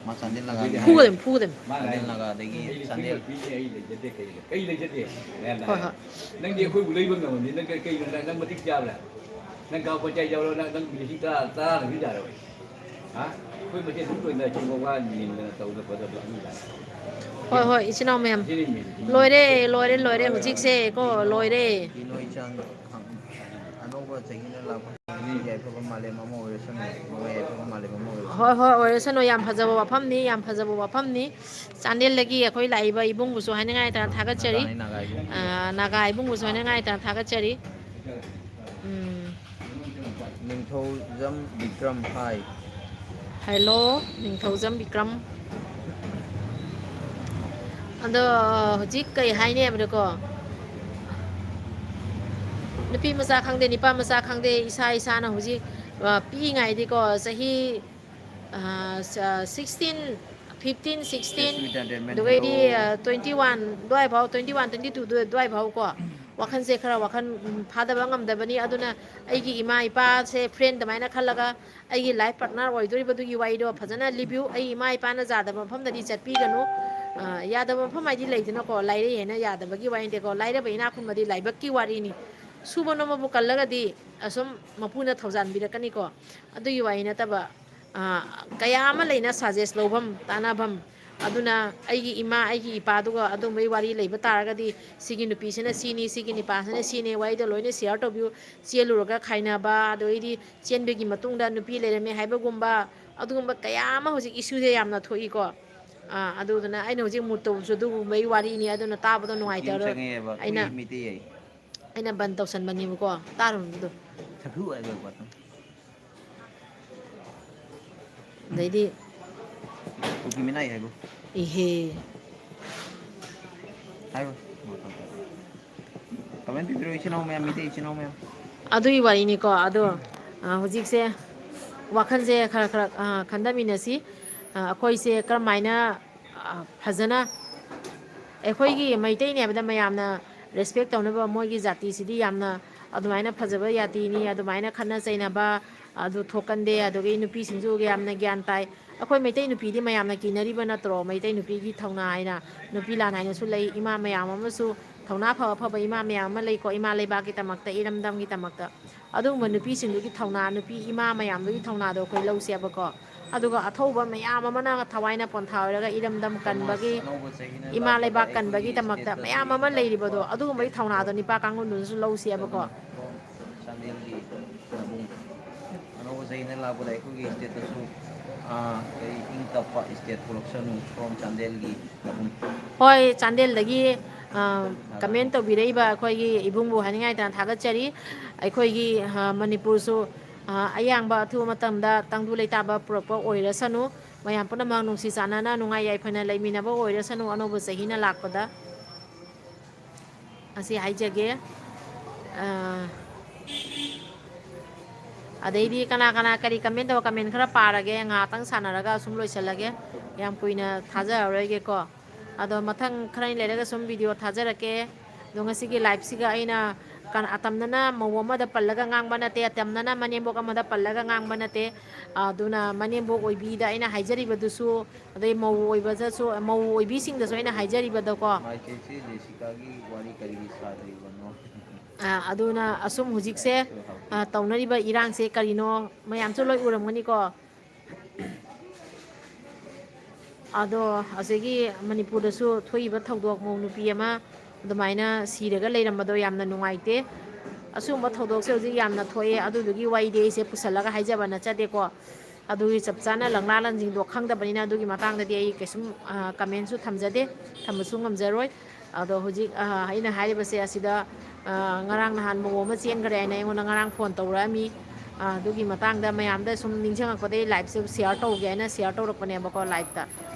ꯃꯥ ꯆꯥꯟꯗꯦꯜ ꯅꯥꯒꯥꯒꯤ ꯍꯥꯏꯔꯦ꯫ ꯐꯨꯒꯗꯕꯅꯤ, ꯐꯨꯒꯗꯕꯅꯤ꯫ ꯆꯥꯟꯗꯦꯜ ꯅꯥꯒꯥꯗꯒꯤ ꯆꯥꯟꯗꯦꯜ꯫ ꯑꯩ ꯂꯩꯖꯗꯦ, ꯀꯩ ꯂꯩ-, ꯀꯩ ꯂꯩꯖꯗꯦ? ꯃꯌꯥꯝꯅ ꯍꯣꯏ, ꯍꯥꯏ꯫ ꯍꯣꯏ꯫ ꯅꯪꯗꯤ ꯑꯩꯈꯣꯏꯕꯨ ꯂꯩꯕ ꯉꯝꯃꯝꯅꯤ, ꯅꯪ ꯀꯩ-, ꯀꯩꯅꯣ, ꯅꯪ, ꯅꯪ ꯃꯇꯤꯛ ꯆꯥꯕ꯭ꯔꯥ? ꯅꯪ ꯀꯥ ꯄꯟꯆꯥꯌꯠ ꯌꯥꯎꯔꯣ, ꯅꯪ, ꯅꯪ ꯂꯤꯁꯤꯡ ꯇꯔꯥ, ꯇꯔꯥ ꯂꯩꯕ ꯌꯥꯔꯣꯏ꯫ ꯍꯥ? ꯑꯩꯈꯣꯏ ꯃꯁꯦꯟ ꯑꯗꯨꯝ ꯂꯣꯏꯅ ꯆꯤꯡꯕ ꯋꯥ ꯅꯤꯟꯗꯅ ꯇꯧꯗꯅ ꯈꯣꯠꯇꯅ ꯑꯗꯨꯝ ꯌꯥꯏ꯫ ꯍꯣꯏ, ꯍꯣꯏ, ꯏꯆꯤꯟ ꯏꯅꯥꯎ ꯃꯌꯥꯝ꯫ ꯂꯣꯏꯔꯦ, ꯂꯣꯏꯔꯦ, ꯂꯣꯏꯔꯦ, ꯍꯧꯖꯤꯛꯁꯦ ꯀꯣ, ꯂꯣꯏꯔꯦ꯫ ꯏꯅꯣꯏ ꯆꯥꯡ ꯑꯅꯧꯕ ꯆꯍꯤꯅ ꯂꯥꯛꯄ ꯌꯥꯏꯐꯕ ꯃꯥꯂꯦꯝ ꯑꯃ ꯑꯣꯏꯔꯁꯅꯨ, ꯌꯥꯏꯐꯕ ꯃꯥꯂꯦꯝ ꯑꯃ ꯑꯣꯏꯔꯁꯅꯨ꯫ ꯍꯣꯏ, ꯍꯣꯏ, ꯑꯣꯏꯔꯁꯅꯨ꯫ ꯌꯥꯝ ꯐꯖꯕ ꯋꯥꯐꯝꯅꯤ, ꯌꯥꯝ ꯐꯖꯕ ꯋꯥꯐꯝꯅꯤ꯫ ꯆꯥꯟꯗꯦꯜꯗꯒꯤ ꯑꯩꯈꯣꯏ ꯂꯥꯛꯏꯕ ꯏꯕꯨꯡꯕꯨꯁꯨ ꯍꯥꯏꯅꯤꯡꯉꯥꯏ ꯂꯩꯇꯅ ꯊꯥꯒꯠꯆꯔꯤ꯫ ꯅꯥꯒꯥꯅꯤ, ꯅꯥꯒꯥ ꯏꯕꯨꯡ꯫ ꯑ, ꯅꯥꯒꯥ ꯏꯕꯨꯡꯕꯨꯁꯨ ꯍꯥꯏꯅꯤꯡꯉꯥꯏ ꯂꯩꯇꯅ ꯊꯥꯒꯠꯆꯔꯤ꯫ ꯎꯝ꯫ ꯅꯤꯡꯊꯧꯖꯝ ꯕꯤꯀ꯭ꯔꯝ ꯍꯥꯏ꯫ ꯍꯦꯜꯂꯣ, ꯅꯤꯡꯊꯧꯖꯝ ꯕꯤꯀ꯭ꯔꯝ꯫ ꯑꯗꯣ ꯍꯧꯖꯤꯛ ꯀꯩ ꯍꯥꯏꯅꯤ ꯍꯥꯏꯕꯗꯀꯣ, ꯅꯨꯄꯤ ꯃꯆꯥ ꯈꯪꯗꯦ, ꯅꯨꯄꯥ ꯃꯆꯥ ꯈꯪꯗꯦ, ꯏꯁꯥ ꯏꯁꯥꯅ ꯍꯧꯖꯤꯛ, ꯑ, ꯄꯤꯛꯏꯉꯩꯗꯤꯀꯣ, ꯆꯍꯤ, ꯑ, ꯁ-, sixteen, fifteen, sixteen, Yes, with entertainment, ꯑꯗꯨꯒꯩꯗꯤ, hello. ꯑ, ꯇ꯭ꯋꯦꯟꯇꯤ ꯋꯥꯟ ꯑꯗꯨꯋꯥꯏꯐꯥꯎ, ꯇ꯭ꯋꯦꯟꯇꯤ ꯋꯥꯟ, ꯇ꯭ꯋꯦꯟꯇꯤ ꯇꯨ ꯑꯗꯨꯋꯥꯏꯐꯥꯎ ꯀꯣ, ꯋꯥꯈꯜꯁꯦ ꯈꯔ ꯋꯥꯈꯜ, ꯎꯝ, ꯐꯥꯗꯕ ꯉꯝꯗꯕꯅꯤ꯫ ꯑꯗꯨꯅ ꯑꯩꯒꯤ ꯏꯃꯥ ꯏꯄꯥꯁꯦ friend ꯑꯗꯨꯃꯥꯏꯅ ꯈꯜꯂꯒ, ꯑꯩꯒꯤ life partner ꯑꯣꯏꯗꯣꯔꯤꯕꯗꯨꯒꯤ ꯋꯥꯔꯤꯗꯣ ꯐꯖꯅ ꯂꯤꯕꯤꯌꯨ꯫ ꯑꯩ ꯏꯃꯥ ꯏꯄꯥꯅ ꯌꯥꯗꯕ ꯃꯐꯝꯗꯗꯤ ꯆꯠꯄꯤꯒꯅꯨ, ꯑ, ꯌꯥꯗꯕ ꯃꯐꯝ ꯍꯥꯏꯗꯤ ꯂꯩꯗꯅꯀꯣ, ꯂꯥꯏꯔꯩ ꯍꯥꯏꯅ ꯌꯥꯗꯕꯒꯤ ꯋꯥꯔꯤ ꯅꯠꯇꯦꯀꯣ, ꯂꯥꯏꯔꯕ ꯏꯅꯥꯛ ꯈꯨꯟꯕꯗꯤ ꯂꯥꯏꯕꯛꯀꯤ ꯋꯥꯔꯤꯅꯤ꯫ ꯁꯨꯕ ꯅꯣꯝꯕꯕꯨ ꯀꯜꯂꯒꯗꯤ ꯑꯁꯨꯝ ꯃꯄꯨꯅ ꯊꯧꯖꯥꯟꯕꯤꯔꯛꯀꯅꯤꯀꯣ, ꯑꯗꯨꯒꯤ ꯋꯥꯔꯤ ꯅꯠꯇꯕ, ꯑ, ꯀꯌꯥ ꯑꯃ ꯂꯩꯅ suggest ꯂꯧꯐꯝ, ꯇꯥꯟꯅꯐꯝ꯫ ꯑꯗꯨꯅ ꯑꯩꯒꯤ ꯏꯃꯥ, ꯑꯩꯒꯤ ꯏꯄꯥꯗꯨꯒ ꯑꯗꯨꯝꯕꯒꯤ ꯋꯥꯔꯤ ꯂꯩꯕ ꯇꯥꯔꯒꯗꯤ, ꯁꯤꯒꯤ ꯅꯨꯄꯤꯁꯤꯅ ꯁꯤꯅꯤ, ꯁꯤꯒꯤ ꯅꯨꯄꯥꯁꯤꯅ ꯁꯤꯅꯤ, ꯋꯥꯔꯤꯗꯣ ꯂꯣꯏꯅ share ꯇꯧꯕꯤꯌꯨ꯫ ꯆꯦꯜꯂꯨꯔꯒ ꯈꯥꯏꯅꯕ, ꯑꯗꯩꯗꯤ ꯆꯦꯟꯕꯒꯤ ꯃꯇꯨꯡꯗ ꯅꯨꯄꯤ ꯂꯩꯔꯝꯃꯦ ꯍꯥꯏꯕꯒꯨꯝꯕ, ꯑꯗꯨꯒꯨꯝꯕ ꯀꯌꯥ ꯑꯃ ꯍꯧꯖꯤꯛ issue ꯁꯦ ꯌꯥꯝꯅ ꯊꯣꯛꯏꯀꯣ꯫ ꯑꯥ, ꯑꯗꯨꯗꯨꯅ ꯑꯩꯅ ꯍꯧꯖꯤꯛ mood ꯇꯧꯕꯁꯨ ꯑꯗꯨꯒꯨꯝꯕꯒꯤ ꯋꯥꯔꯤꯅꯤ, ꯑꯗꯨꯅ ꯇꯥꯕꯗꯣ ꯀꯨꯀꯤ ꯑꯃ ꯅꯨꯡꯉꯥꯏꯇꯔꯣꯏ꯫ ꯆꯪꯉꯛꯑꯦꯕ, ꯑꯩꯅ, ꯑꯩꯈꯣꯏ ꯃꯩꯇꯩ ꯍꯥꯏ꯫ ꯑꯩꯅ ꯕꯟ ꯇꯧꯁꯟꯕꯅꯦꯕꯀꯣ, ꯇꯥꯔꯨꯕꯗꯣ꯫ ꯁꯛꯐꯨ ꯍꯥꯏꯕ ꯄꯣꯠꯇꯣ꯫ ꯑꯗꯩꯗꯤ ꯀꯨꯀꯤ ꯃꯤꯅꯥꯏ ꯍꯥꯏꯕꯨ꯫ ꯏꯍꯦ꯫ ꯍꯥꯏꯕ꯫ Comment ꯄꯤꯕꯤꯔꯛꯑꯣ, ꯏꯆꯤꯟ ꯏꯅꯥꯎ ꯃꯌꯥꯝ, ꯃꯤꯇꯩ ꯏꯆꯤꯟ ꯏꯅꯥꯎ ꯃꯌꯥꯝ꯫ ꯑꯗꯨꯒꯤ ꯋꯥꯔꯤꯅꯤꯀꯣ꯫ ꯑꯗꯣ, ꯑ, ꯍꯧꯖꯤꯛꯁꯦ ꯋꯥꯈꯜꯁꯦ ꯈꯔ ꯈꯔ, ꯑ, ꯈꯟꯊꯃꯤꯟꯅꯁꯤ꯫ ꯑ, ꯑꯩꯈꯣꯏꯁꯦ ꯀꯔꯝꯍꯥꯏꯅ, ꯑ, ꯐꯖꯅ ꯑꯩꯈꯣꯏꯒꯤ ꯃꯩꯇꯩꯅꯦ ꯍꯥꯏꯕꯗ ꯃꯌꯥꯝꯅ respect ꯇꯧꯅꯕ, ꯃꯣꯏꯒꯤ ꯖꯥꯇꯤꯁꯤꯗꯤ ꯌꯥꯝꯅ ꯑꯗꯨꯃꯥꯏꯅ ꯐꯖꯕ ꯖꯥꯇꯤꯅꯤ, ꯑꯗꯨꯃꯥꯏꯅ ꯈꯠꯅ ꯆꯩꯅꯕ ꯑꯗꯨ ꯊꯣꯛꯀꯟꯗꯦ, ꯑꯗꯨꯗꯒꯤ ꯅꯨꯄꯤꯁꯤꯡꯁꯨ ꯌꯥꯝꯅ ꯒ꯭ꯌꯥꯟ ꯇꯥꯏ꯫ ꯑꯩꯈꯣꯏ ꯃꯩꯇꯩ ꯅꯨꯄꯤꯗꯤ ꯃꯌꯥꯝꯅ ꯀꯤꯅꯔꯤꯕ ꯅꯠꯇ꯭ꯔꯣ? ꯃꯩꯇꯩ ꯅꯨꯄꯤꯒꯤ ꯊꯧꯅꯥ ꯍꯥꯏꯅ ꯅꯨꯄꯤ ꯂꯥꯟ ꯍꯥꯏꯅꯁꯨ ꯂꯩ꯫ ꯏꯃꯥ ꯃꯌꯥꯝ ꯑꯃꯁꯨ, ꯊꯧꯅꯥ ꯐꯕ ꯐꯕ ꯏꯃꯥ ꯃꯌꯥꯝ ꯑꯃ ꯂꯩꯀꯣ, ꯏꯃꯥ ꯂꯩꯕꯥꯛꯀꯤꯗꯃꯛꯇ, ꯏꯔꯝꯗꯝꯒꯤꯗꯃꯛꯇ꯫ ꯑꯗꯨꯒꯨꯝꯕ ꯅꯨꯄꯤꯁꯤꯡꯗꯨꯒꯤ ꯊꯧꯅꯥ, ꯅꯨꯄꯤ ꯏꯃꯥ ꯃꯌꯥꯝꯗꯨꯒꯤ ꯊꯧꯅꯥꯗꯣ ꯑꯩꯈꯣꯏ ꯂꯧꯁꯦꯕꯀꯣ꯫ ꯑꯗꯨꯒ ꯑꯊꯧꯕ ꯃꯌꯥꯝ ꯑꯃꯅ ꯊꯋꯥꯏꯅ ꯄꯣꯟꯊꯥ ꯑꯣꯏꯔꯒ ꯏꯔꯝꯗꯝ ꯀꯟꯕꯒꯤ, ꯏꯃꯥ ꯂꯩꯕꯥꯛ ꯀꯟꯕꯒꯤꯗꯃꯛꯇ ꯃꯌꯥꯝ ꯑꯃ ꯂꯩꯔꯤꯕꯗꯣ, ꯑꯗꯨꯒꯨꯝꯕꯒꯤ ꯊꯧꯅꯥꯗꯣ ꯅꯤꯄꯥ ꯀꯥꯡꯂꯨꯞꯅꯁꯨ ꯂꯧꯁꯦꯕꯀꯣ꯫ ꯆꯥꯟꯗꯦꯜꯒꯤ ꯅꯕꯨꯡ ꯑꯅꯧꯕ ꯆꯍꯤꯅ ꯂꯥꯛꯄꯗ ꯑꯩꯈꯣꯏꯒꯤ stateꯇꯁꯨ, ꯑꯥ, ꯀꯔꯤ, ꯏꯪ ꯇꯞꯄ state ꯄꯨꯔꯛꯁꯅꯨ from ꯆꯥꯟꯗꯦꯜꯒꯤ ꯅꯕꯨꯡ꯫ ꯍꯣꯏ, ꯆꯥꯟꯗꯦꯜꯗꯒꯤ, ꯑꯥ, comment ꯇꯧꯕꯤꯔꯛꯏꯕ ꯑꯩꯈꯣꯏꯒꯤ ꯏꯕꯨꯡꯕꯨ ꯍꯥꯏꯅꯤꯡꯉꯥꯏꯇꯅ ꯊꯥꯒꯠꯆꯔꯤ꯫ ꯑꯩꯈꯣꯏꯒꯤ, ꯑꯥ, ꯃꯅꯤꯄꯨꯔꯁꯨ, ꯑꯥ, ꯑꯌꯥꯡꯕ ꯑꯊꯨꯕ ꯃꯇꯝꯗ ꯇꯪꯗꯨ ꯂꯩꯇꯥꯕ ꯄꯨꯔꯛꯄ ꯑꯣꯏꯔꯁꯅꯨ꯫ ꯃꯌꯥꯝ ꯄꯨꯝꯅꯃꯛ ꯅꯨꯡꯁꯤ ꯆꯥꯟꯅꯅ ꯅꯨꯡꯉꯥꯏ ꯌꯥꯏꯐꯅ ꯂꯩꯃꯤꯟꯅꯕ ꯑꯣꯏꯔꯁꯅꯨ ꯑꯅꯧꯕ ꯆꯍꯤꯅ ꯂꯥꯛꯄꯗ꯫ ꯑꯁꯤ ꯍꯥꯏꯖꯒꯦ꯫ ꯑꯥ, ꯑꯗꯩꯗꯤ ꯀꯅꯥ ꯀꯅꯥ ꯀꯔꯤ comment ꯇꯧꯕ, comment ꯈꯔ ꯄꯥꯔꯒꯦ, ꯉꯥꯏꯍꯥꯛꯇꯪ ꯁꯥꯟꯅꯔꯒ ꯑꯁꯨꯝ ꯂꯣꯏꯁꯤꯜꯂꯒꯦ, ꯌꯥꯝ ꯀꯨꯏꯅ ꯊꯥꯖꯔꯔꯣꯏꯒꯦꯀꯣ꯫ ꯑꯗꯣ ꯃꯊꯪ ꯈꯔ ꯂꯩꯔꯒ ꯁꯨꯝ video ꯊꯥꯖꯔꯛꯀꯦ꯫ ꯑꯗꯣ ꯉꯁꯤꯒꯤ liveꯁꯤꯒ ꯑꯩꯅ ꯀ-, ꯑꯇꯝꯅꯅ ꯃꯧ ꯑꯃꯗ ꯄꯜꯂꯒ ꯉꯥꯡꯕ ꯅꯠꯇꯦ, ꯑꯇꯝꯅꯅ ꯃꯅꯦꯝꯕꯣꯛ ꯑꯃꯗ ꯄꯜꯂꯒ ꯉꯥꯡꯕ ꯅꯠꯇꯦ꯫ ꯑꯗꯨꯅ ꯃꯅꯦꯝꯕꯣꯛ ꯑꯣꯏꯕꯤꯗ ꯑꯩꯅ ꯍꯥꯏꯖꯔꯤꯕꯗꯨꯁꯨ, ꯑꯗꯩ ꯃꯧ ꯑꯣꯏꯕꯗꯁꯨ, ꯃꯧ ꯑꯣꯏꯕꯤꯁꯤꯡꯗꯁꯨ ꯑꯩꯅ ꯍꯥꯏꯖꯔꯤꯕꯗꯀꯣ꯫ ꯃꯥꯏꯀꯩꯁꯤ ꯖꯦꯁꯤꯀꯥꯒꯤ ꯋꯥꯔꯤ ꯀꯔꯤꯒꯤ ꯁꯥꯗ꯭ꯔꯤꯕꯅꯣ? ꯑ, ꯑꯗꯨꯅ ꯑꯁꯨꯝ ꯍꯧꯖꯤꯛꯁꯦ, ꯑ, ꯇꯧꯅꯔꯤꯕ ꯏꯔꯥꯡꯁꯦ ꯀꯔꯤꯅꯣ ꯃꯌꯥꯝꯁꯨ ꯂꯣꯏ ꯎꯔꯝꯒꯅꯤꯀꯣ꯫ ꯑꯗꯣ ꯑꯁꯤꯒꯤ ꯃꯅꯤꯄꯨꯔꯗꯁꯨ ꯊꯣꯛꯏꯕ ꯊꯧꯗꯣꯛ, ꯃꯧ ꯅꯨꯄꯤ ꯑꯃ ꯑꯗꯨꯃꯥꯏꯅ ꯁꯤꯔꯒ ꯂꯩꯔꯝꯕꯗꯣ ꯌꯥꯝꯅ ꯅꯨꯡꯉꯥꯏꯇꯦ꯫ ꯑꯁꯤꯒꯨꯝꯕ ꯊꯧꯗꯣꯛꯁꯦ ꯍꯧꯖꯤꯛ ꯌꯥꯝꯅ ꯊꯣꯛꯑꯦ, ꯑꯗꯨꯗꯨꯒꯤ ꯋꯥꯔꯤꯗꯤ ꯑꯩꯁꯦ ꯄꯨꯁꯜꯂꯒ ꯍꯥꯏꯖꯕ ꯅꯠꯆꯗꯦꯀꯣ꯫ ꯑꯗꯨꯒꯤ ꯆꯞ ꯆꯥꯅ ꯂꯪꯂꯥ ꯂꯪꯁꯤꯡꯗꯣ ꯈꯪꯗꯕꯅꯤꯅ ꯑꯗꯨꯒꯤ ꯃꯇꯥꯡꯗꯗꯤ ꯑꯩ ꯀꯩꯁꯨꯝ, ꯑ, commentꯁꯨ ꯊꯝꯖꯗꯦ, ꯊꯝꯕꯁꯨ ꯉꯝꯖꯔꯣꯏ꯫ ꯑꯗꯣ ꯍꯧꯖꯤꯛ, ꯑ, ꯑꯩꯅ ꯍꯥꯏꯔꯤꯕꯁꯦ ꯑꯁꯤꯗ, ꯑ, ꯉꯔꯥꯡ ꯅꯍꯥꯟ ꯃꯧ ꯑꯃ ꯆꯦꯟꯈ꯭ꯔꯦ ꯍꯥꯏꯅ ꯑꯩꯉꯣꯟꯗ ꯉꯔꯥꯡ phone ꯇꯧꯔꯛꯑꯝꯃꯤ꯫ ꯑ, ꯑꯗꯨꯒꯤ ꯃꯇꯥꯡꯗ ꯃꯌꯥꯝꯗ ꯁꯨꯝ ꯅꯤꯡꯁꯤꯡꯉꯛꯄꯗꯒꯤ liveꯁꯦ share ꯇꯧꯒꯦ ꯍꯥꯏꯅ share ꯇꯧꯔꯛꯄꯅꯦꯕꯀꯣ, liveꯇ꯫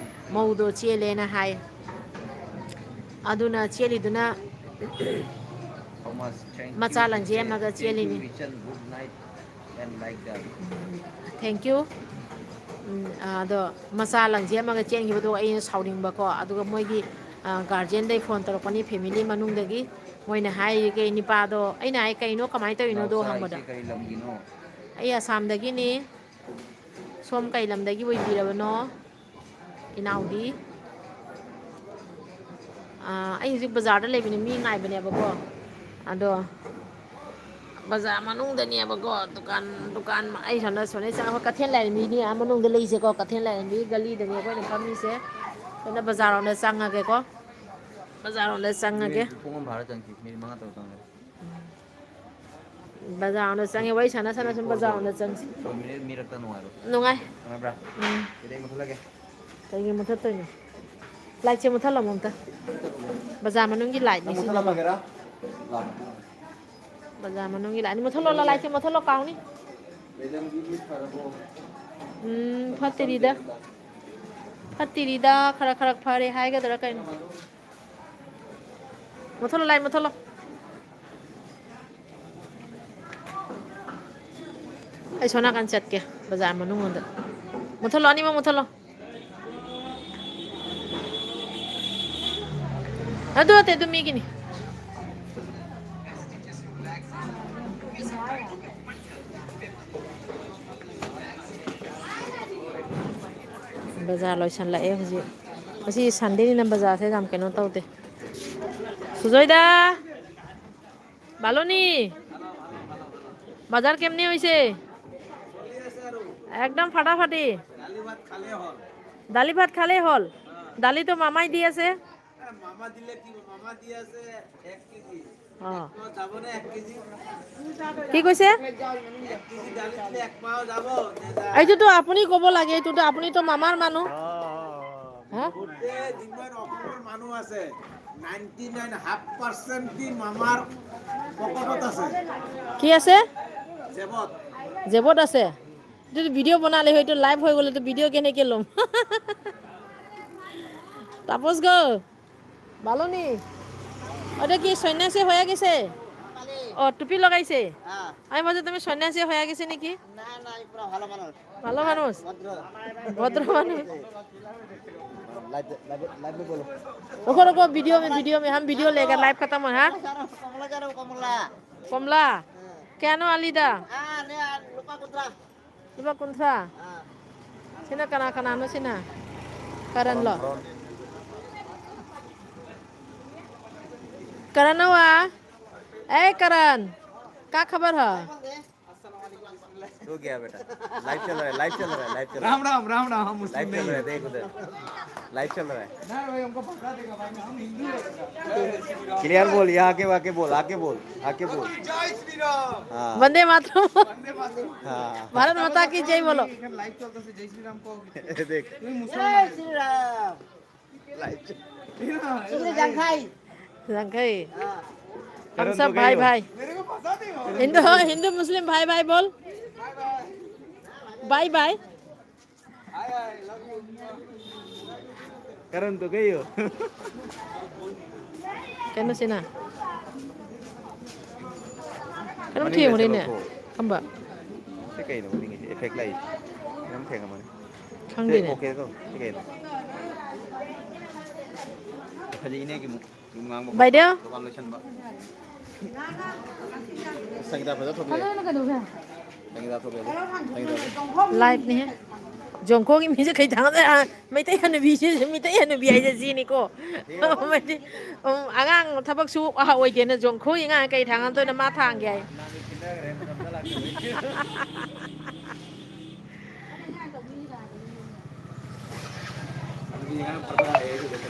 ꯃꯧꯗꯣ ꯆꯦꯜꯂꯦꯅ ꯍꯥꯏ꯫ ꯑꯗꯨꯅ ꯆꯦꯜꯂꯤꯗꯨꯅ ꯃꯆꯥ ꯂꯪꯖꯦ ꯑꯃꯒ ꯆꯦꯜꯂꯤꯅꯤ꯫ Thank you. ꯎꯝ, ꯑꯗꯣ ꯃꯆꯥ ꯂꯪꯖꯦ ꯑꯃꯒ ꯆꯦꯟꯈꯤꯕꯗꯣ ꯑꯩꯅ ꯁꯥꯎꯅꯤꯡꯕꯀꯣ, ꯑꯗꯨꯒ ꯃꯣꯏꯒꯤ, ꯑ, guardianꯗꯩ phone ꯇꯧꯔꯛꯄꯅꯤ, family ꯃꯅꯨꯡꯗꯒꯤ꯫ ꯃꯣꯏꯅ ꯍꯥꯏꯔꯤꯒꯦ, ꯅꯤꯄꯥꯗꯣ, ꯑꯩꯅ ꯍꯥꯏ, "ꯀꯩꯅꯣ, ꯀꯃꯥꯏꯅ ꯇꯧꯔꯤꯅꯣꯗꯣ?" ꯅꯥꯎꯆꯥ ꯍꯪꯕꯗ꯫ ꯍꯥꯏꯁꯦ ꯀꯔꯤ ꯂꯝꯒꯤꯅꯣ? ꯑꯩ ꯑꯁꯥꯝꯗꯒꯤꯅꯤ꯫ ꯁꯣꯝ ꯀꯩ ꯂꯝꯗꯒꯤ ꯑꯣꯏꯕꯤꯔꯕꯅꯣ? ꯏꯅꯥꯎꯗꯤ꯫ ꯑꯥ, ꯑꯩ ꯍꯧꯖꯤꯛ ꯕꯖꯥꯔꯗ ꯂꯩꯕꯅꯦ, ꯃꯤ ꯉꯥꯏꯕꯅꯦꯕꯀꯣ꯫ ꯑꯗꯣ ꯕꯖꯥꯔ ꯃꯅꯨꯡꯗꯅꯦꯕꯀꯣ, ꯗꯨꯀꯥꯟ, ꯗꯨꯀꯥꯟ, ꯑꯩ ꯁꯣꯝꯗ, ꯁꯣꯝꯗ ꯆꯪꯉꯛꯄ ꯀꯩꯊꯦꯜ ꯂꯥꯏꯔꯦꯝꯕꯤꯅꯤ, ꯑꯥ ꯃꯅꯨꯡꯗ ꯂꯩꯁꯦꯀꯣ, ꯀꯩꯊꯦꯜ ꯂꯥꯏꯔꯦꯝꯕꯤ ꯒꯂꯤꯗꯅꯦ ꯑꯩꯈꯣꯏꯅ ꯐꯝꯃꯤꯁꯦ꯫ ꯁꯣꯝꯗ ꯕꯖꯥꯔ ꯔꯣꯝꯗ ꯆꯪꯉꯒꯦꯀꯣ, ꯕꯖꯥꯔ ꯔꯣꯝꯗ ꯆꯪꯉꯒꯦ꯫ ꯃꯤꯅꯤꯠ ꯄꯨꯡ ꯑꯃ ꯐꯥꯔ ꯆꯪꯁꯤ, ꯃꯤꯅꯤꯠ ꯃꯉꯥ ꯇꯔꯨꯛ ꯆꯪꯉꯒ꯫ ꯕꯖꯥꯔ ꯔꯣꯝꯗ ꯆꯪꯉꯦ, ꯋꯥꯔꯤ ꯁꯥꯟꯅ ꯁꯥꯟꯅ ꯁꯨꯝ ꯕꯖꯥꯔ ꯔꯣꯝꯗ ꯆꯪꯁꯤ꯫ ꯃꯤꯔꯛ-, ꯃꯤꯔꯛꯇ ꯅꯨꯡꯉꯥꯏꯕ꯫ ꯅꯨꯡꯉꯥꯏ꯫ ꯈꯪꯉꯕ꯭ꯔꯥ? ꯎꯝ꯫ ꯑꯗꯨꯗꯤ ꯑꯩ ꯃꯨꯠꯊꯠꯂꯒꯦ꯫ ꯀꯩꯒꯤ ꯃꯨꯠꯊꯠꯇꯣꯏꯅꯣ? ꯂꯥꯏꯠꯁꯦ ꯃꯨꯠꯊꯠꯂꯝꯃꯣ ꯑꯝꯇ꯫ ꯕꯖꯥꯔ ꯃꯅꯨꯡꯒꯤ ꯂꯥꯏꯠꯅꯤ ꯅꯪ ꯁꯤꯗꯤ꯫ ꯃꯨꯠꯊꯠꯂꯝꯃꯒꯦꯔꯥ? ꯂꯥꯛꯑꯣ꯫ ꯕꯖꯥꯔ ꯃꯅꯨꯡꯒꯤ ꯂꯥꯏꯠꯅꯤ꯫ ꯃꯨꯠꯊꯠꯂꯣ, ꯂꯥꯏꯠꯁꯦ ꯃꯨꯠꯊꯠꯂꯣ, ꯀꯥꯎꯅꯤ꯫ ꯃꯦꯗꯝꯒꯤ ꯃꯤꯠ ꯐꯔꯕꯣ? ꯎꯝ, ꯐꯠꯇ꯭ꯔꯤꯗ꯫ ꯐꯠꯇ꯭ꯔꯤꯗ, ꯈꯔ ꯈꯔ ꯐꯔꯦ ꯍꯥꯏꯒꯗ꯭ꯔꯥ ꯀꯩꯅꯣ꯫ ꯃꯨꯠꯊꯠꯂꯣ, ꯂꯥꯏꯠ ꯃꯨꯠꯊꯠꯂꯣ꯫ ꯑꯩ ꯁꯣꯝ ꯅꯥꯀꯟ ꯆꯠꯀꯦ, ꯕꯖꯥꯔ ꯃꯅꯨꯡ ꯂꯣꯝꯗ꯫ ꯃꯨꯠꯊꯠꯂꯣ, ꯑꯅꯤꯃꯛ ꯃꯨꯠꯊꯠꯂꯣ꯫ ꯑꯗꯨ ꯅꯠꯇꯦ, ꯑꯗꯨ ꯃꯤꯒꯤꯅꯤ꯫ ꯕꯖꯥꯔ ꯂꯣꯏꯁꯜꯂꯛꯑꯦ ꯍꯧꯖꯤꯛ꯫ ꯉꯁꯤ ꯁꯟꯗꯦꯅꯤꯅ ꯕꯖꯥꯔꯁꯦ ꯌꯥꯝ ꯀꯩꯅꯣ ꯇꯧꯗꯦ꯫ সুজয়দা, ভালো নি? বাজার কেমনি হইছে? একদম ফাটাফাটি। দালি ভাত খালেই হ'ল। দালি তো মামাই দি আছে। এ, মামা দিলে কি, মামা দি আছে এক কেজি। অ। এক পোৱা যাবনে এক কেজি? কি কৈছে? এক কেজি দালি দিলে এক পোৱা যাব, নে যায়? এইটোতো আপুনি ক'ব লাগে, এইটোতো, আপুনিতো মামাৰ মানুহ। অ, অ, অ। হা? গোটেই যিমান অসমৰ মানুহ আছে, নাইণ্টি নাইন হাফ পাৰ্চেণ্ট কি মামাৰ পকেটত আছে। কি আছে? জেবত। জেবত আছে? এইটো ভিডিঅ' বনালে হয়, এইটো লাইভ হৈ গ'লেতো ভিডিঅ' কেনেকে ল'ম? তাপস গো, ভালো নি? ওটা কি সন্ন্যাসী হয়ে গেছে? ও, টুপি লাগাইছে? হ্যাঁ। আমি ভাবছি তুমি সন্ন্যাসী হয়ে গেছে নাকি? না, না, এই পুরা ভালো মানুষ। ভালো মানুষ? ভদ্র। ভদ্র মানুষ। লাইভ, লাইভ, লাইভে বলো। रुको, रुको, वीडियो में, वीडियो में, हम वीडियो लेकर, लाइव खत्म हो, हाँ? কমলা জানো, কমলা। কমলা? হ্যাঁ। কেন আলিদা? আরে, আর লোকা Kudra. Diba, Kunsa? Sina kana kana no sina? Karan lo. Karan awa? Eh, Karan. क्या खबर है? हो गया बेटा, लाइव चल रहा है, लाइव चल रहा है, लाइव चल रहा है। राम राम, राम राम। हम मुस्लिम लाइव चल रहा है, देख उधर, लाइव चल रहा है। ना भाई, हमको फंसा देगा भाई, हम हिंदू हैं। क्लियर बोल, यहाँ आके, आके बोल, आके बोल, आके बोल। जय श्री राम। हाँ। वंदे मातरम। वंदे मातरम। हाँ। भारत माता की जय बोलो। इधर लाइव चलता से जय श्री राम को। देख। तू ही मुसलमान है। जय श्री राम। लाइव चल। ये ना, ये सुनिए, लाइव। जंघई। जंघई। हाँ। हम करण सब तो भाई गई हो। भाई। मेरे को फंसा दे हो। हिंदू, हिंदू मुस्लिम भाई भाई बोल। Bye bye. Bye bye. Hi hi, love you. Karan तो गई हो। ꯀꯩꯅꯣ ꯁꯤꯅ? ꯀꯔꯝ ꯃꯅꯤꯡꯗ ꯊꯦꯡꯉꯨꯔꯦꯅꯦ? ꯆꯠꯂꯣ, ꯊꯣꯛꯑꯣ꯫ ꯀꯝꯕ? ꯁꯤ ꯀꯩꯅꯣ ꯃꯅꯤꯡꯒꯤꯁꯦ? ꯑꯦꯐꯦꯛ ꯂꯥꯛꯏꯁꯦ꯫ ꯀꯔꯝ ꯊꯦꯡꯉꯝꯃꯅꯤ? ꯁꯤ ꯈꯪꯗꯦꯅꯦ꯫ ꯑꯣꯀꯦ ꯇꯧ꯫ ꯁꯤ ꯀꯩꯅꯣ? ꯐꯖꯩꯅꯦ ꯑꯩꯒꯤ ꯑꯃꯨꯛ꯫ ꯌꯨꯝ ꯉꯥꯡꯕ ꯈꯣꯠꯄ, ꯕꯥꯏꯗꯦꯎ꯫ ꯗꯨꯀꯥꯟ ꯂꯣꯏꯁꯟꯕ꯫ ꯁꯪꯒꯤꯇꯥ ꯐꯖ ꯊꯣꯛꯂꯛꯑꯦ꯫ ꯁꯪꯒꯤꯇꯥ ꯊꯣꯛꯂꯛꯑꯦ꯫ ꯁꯪꯒꯤꯇꯥ ꯊꯣꯛꯂꯛꯑꯦ꯫ ꯂꯥꯏꯚꯅꯦꯍꯦ꯫ ꯖꯣꯡꯈꯣꯒꯤ ꯃꯤꯁꯦ ꯀꯩ ꯊꯥꯡꯒꯠꯂꯦ? ꯑꯥ, ꯃꯩꯇꯩ ꯍꯅꯨꯕꯤꯁꯦ, ꯃꯩꯇꯩ ꯍꯅꯨꯕꯤ ꯍꯥꯏꯁꯦ ꯁꯤꯅꯤꯀꯣ꯫ ꯃꯩꯇꯩ, ꯎꯝ, ꯑꯉꯥꯡ ꯊꯕꯛ ꯁꯨ ꯑꯣꯏꯗꯦꯅ ꯖꯣꯡꯈꯣꯒꯤ ꯑꯉꯥꯡ ꯀꯩ ꯊꯥꯡꯒꯠꯇꯣꯏꯅꯣ? ꯃꯥ ꯊꯥꯡꯒꯦ ꯍꯥꯏ꯫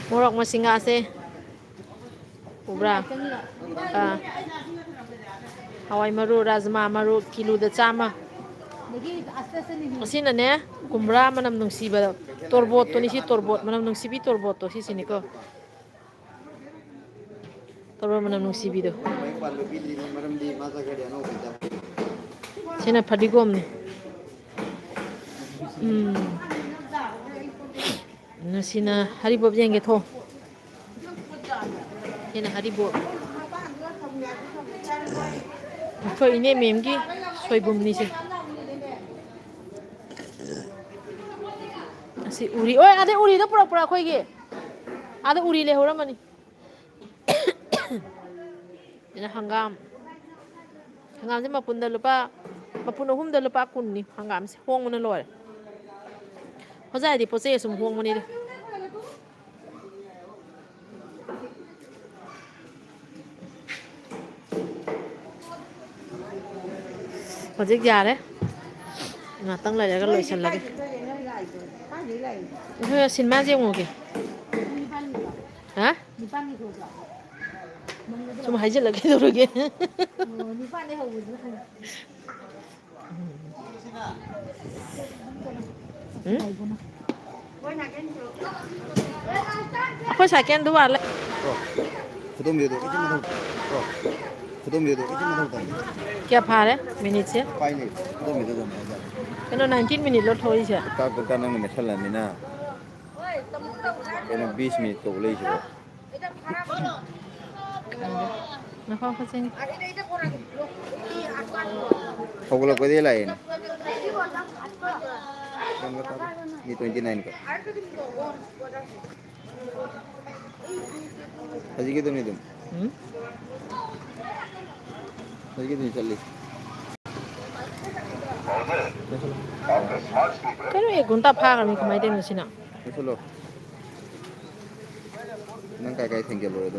ꯃꯣꯔꯣꯛ ꯃꯁꯤꯡꯒꯥꯁꯦ ꯎꯕ꯭ꯔꯥ? ꯑꯥ꯫ ꯍꯋꯥꯏ ꯃꯔꯨ, ꯔꯥꯖꯃꯥ ꯃꯔꯨ, ꯀꯤꯂꯣꯗ ꯆꯥꯝꯃ꯫ ꯑꯁꯤꯅꯅꯦ, ꯀꯨꯝꯕ꯭ꯔꯥ ꯃꯅꯝ ꯅꯨꯡꯁꯤꯕ ꯇꯣꯔꯕꯣꯠꯇꯨꯅꯤ꯫ ꯁꯤ ꯇꯣꯔꯕꯣꯠ, ꯃꯅꯝ ꯅꯨꯡꯁꯤꯕꯤ ꯇꯣꯔꯕꯣꯠꯇꯣ, ꯁꯤꯁꯤꯅꯤꯀꯣ꯫ ꯇꯣꯔꯕꯣꯠ ꯃꯅꯝ ꯅꯨꯡꯁꯤꯕꯤꯗꯣ꯫ ꯃꯌꯨꯝ ꯄꯥꯟꯕ ꯄꯤꯗ꯭ꯔꯤꯕ ꯃꯔꯝꯗꯤ ꯃꯥ ꯆꯠꯈ꯭ꯔꯗꯤ ꯑꯅꯧꯕ ꯏꯆꯥ ꯄꯣꯛꯏ꯫ ꯁꯤꯅ ꯐꯗꯤꯒꯣꯝꯅꯤ꯫ ꯎꯝ꯫ ꯁꯤꯅ ꯍꯔꯤꯕꯣꯞ ꯌꯦꯡꯒꯦ ꯊꯣ꯫ ꯁꯤꯅ ꯍꯔꯤꯕꯣꯞ꯫ ꯑꯩꯈꯣꯏ ꯏꯅꯦ ꯃꯦꯝꯒꯤ ꯁꯣꯏꯕꯨꯝꯅꯤꯁꯦ꯫ ꯑꯁꯤ ꯎꯔꯤ꯫ ꯑꯣꯏ, ꯑꯗꯩ ꯎꯔꯤꯗꯣ ꯄꯨꯔꯛꯄ꯭ꯔꯥ ꯑꯩꯈꯣꯏꯒꯤ? ꯑꯥꯗ ꯎꯔꯤ ꯂꯩꯍꯧꯔꯝꯃꯅꯤ꯫ ꯁꯤꯅ ꯍꯪꯒꯥꯝ꯫ ꯍꯪꯒꯥꯝꯁꯦ ꯃꯄꯨꯟꯗ ꯂꯨꯄꯥ, ꯃꯄꯨꯟ ꯑꯍꯨꯝꯗ ꯂꯨꯄꯥ ꯀꯨꯟꯅꯤ ꯍꯪꯒꯥꯝꯁꯦ꯫ ꯍꯣꯡꯕꯅ ꯂꯣꯏꯔꯦ꯫ ꯍꯣꯖꯥꯏꯗꯤ ꯄꯣꯠ ꯆꯩ ꯑꯁꯨꯝ ꯍꯣꯡꯕꯅꯤꯗ꯫ ꯍꯧꯖꯤꯛ ꯌꯥꯔꯦ꯫ ꯉꯥꯛꯇꯪ ꯂꯩꯔꯒ ꯂꯣꯏꯁꯜꯂꯒꯦ꯫ ꯑꯩꯈꯣꯏ ꯁꯤꯅꯦꯃꯥ ꯌꯦꯡꯉꯨꯒꯦ꯫ ꯍꯥ? ꯁꯨꯝ ꯍꯥꯏꯖꯤꯜꯂ ꯀꯩꯗꯧꯔꯒꯦ? ꯎꯝ? ꯑꯩꯈꯣꯏ ꯁꯥꯏꯀꯦꯜꯗꯨ ꯋꯥꯠꯂꯦ꯫ ꯈꯨꯗꯣꯝꯕꯤꯗꯣ ꯏꯆꯤꯟ ꯃꯊꯧ ꯇꯥꯏ꯫ ꯈꯨꯗꯣꯝꯕꯤꯗꯣ ꯏꯆꯤꯟ ꯃꯊꯧ ꯇꯥꯏ꯫ ꯀꯌꯥ ꯐꯥꯔꯦ ꯃꯤꯅꯤꯠꯁꯦ? ꯄꯥꯏꯅꯦ, ꯈꯨꯗꯣꯝꯕꯤꯗꯣ ꯑꯗꯨꯝ ꯍꯥꯏꯇꯥꯔꯦ꯫ ꯀꯩꯅꯣ, ꯅꯥꯏꯟꯇꯤꯟ ꯃꯤꯅꯤꯠ ꯂꯣ ꯊꯣꯛꯏꯁꯦ? ꯀꯥꯛ ꯀꯥꯛ ꯅꯪꯅ ꯃꯦꯠꯁꯜꯂꯃꯤꯅ꯫ ꯀꯩꯅꯣ, ꯕꯤꯁ ꯃꯤꯅꯤꯠ ꯇꯧ ꯂꯩꯁꯤꯕꯣ? ꯈꯪꯗꯦ꯫ ꯉꯥꯏꯈꯣ, ꯉꯥꯏꯈꯣ, ꯆꯦ꯫ ꯍꯧꯒꯠꯂꯛꯄꯗꯒꯤ ꯂꯥꯛꯑꯦꯅꯦ꯫ ꯃꯤ ꯇ꯭ꯋꯦꯟꯇꯤ ꯅꯥꯏꯟ ꯀ꯫ ꯍꯧꯖꯤꯛꯀꯤꯗꯨꯅꯤ ꯑꯗꯨꯝ꯫ ꯎꯝ? ꯍꯧꯖꯤꯛꯀꯤꯗꯨꯅꯤ ꯆꯠꯂꯤ꯫ ꯀꯩꯅꯣ, ꯑꯦꯛ ꯘꯟꯇꯥ ꯐꯥꯈ꯭ꯔꯕꯅꯤ, ꯀꯃꯥꯏꯅ ꯇꯧꯔꯤꯅꯣ ꯁꯤꯅ? ꯂꯣꯏꯁꯜꯂꯣ꯫ ꯅꯪ ꯀꯥꯏ ꯀꯥꯏ ꯊꯦꯡꯖꯜꯂꯨꯔꯦ ꯑꯗꯣ?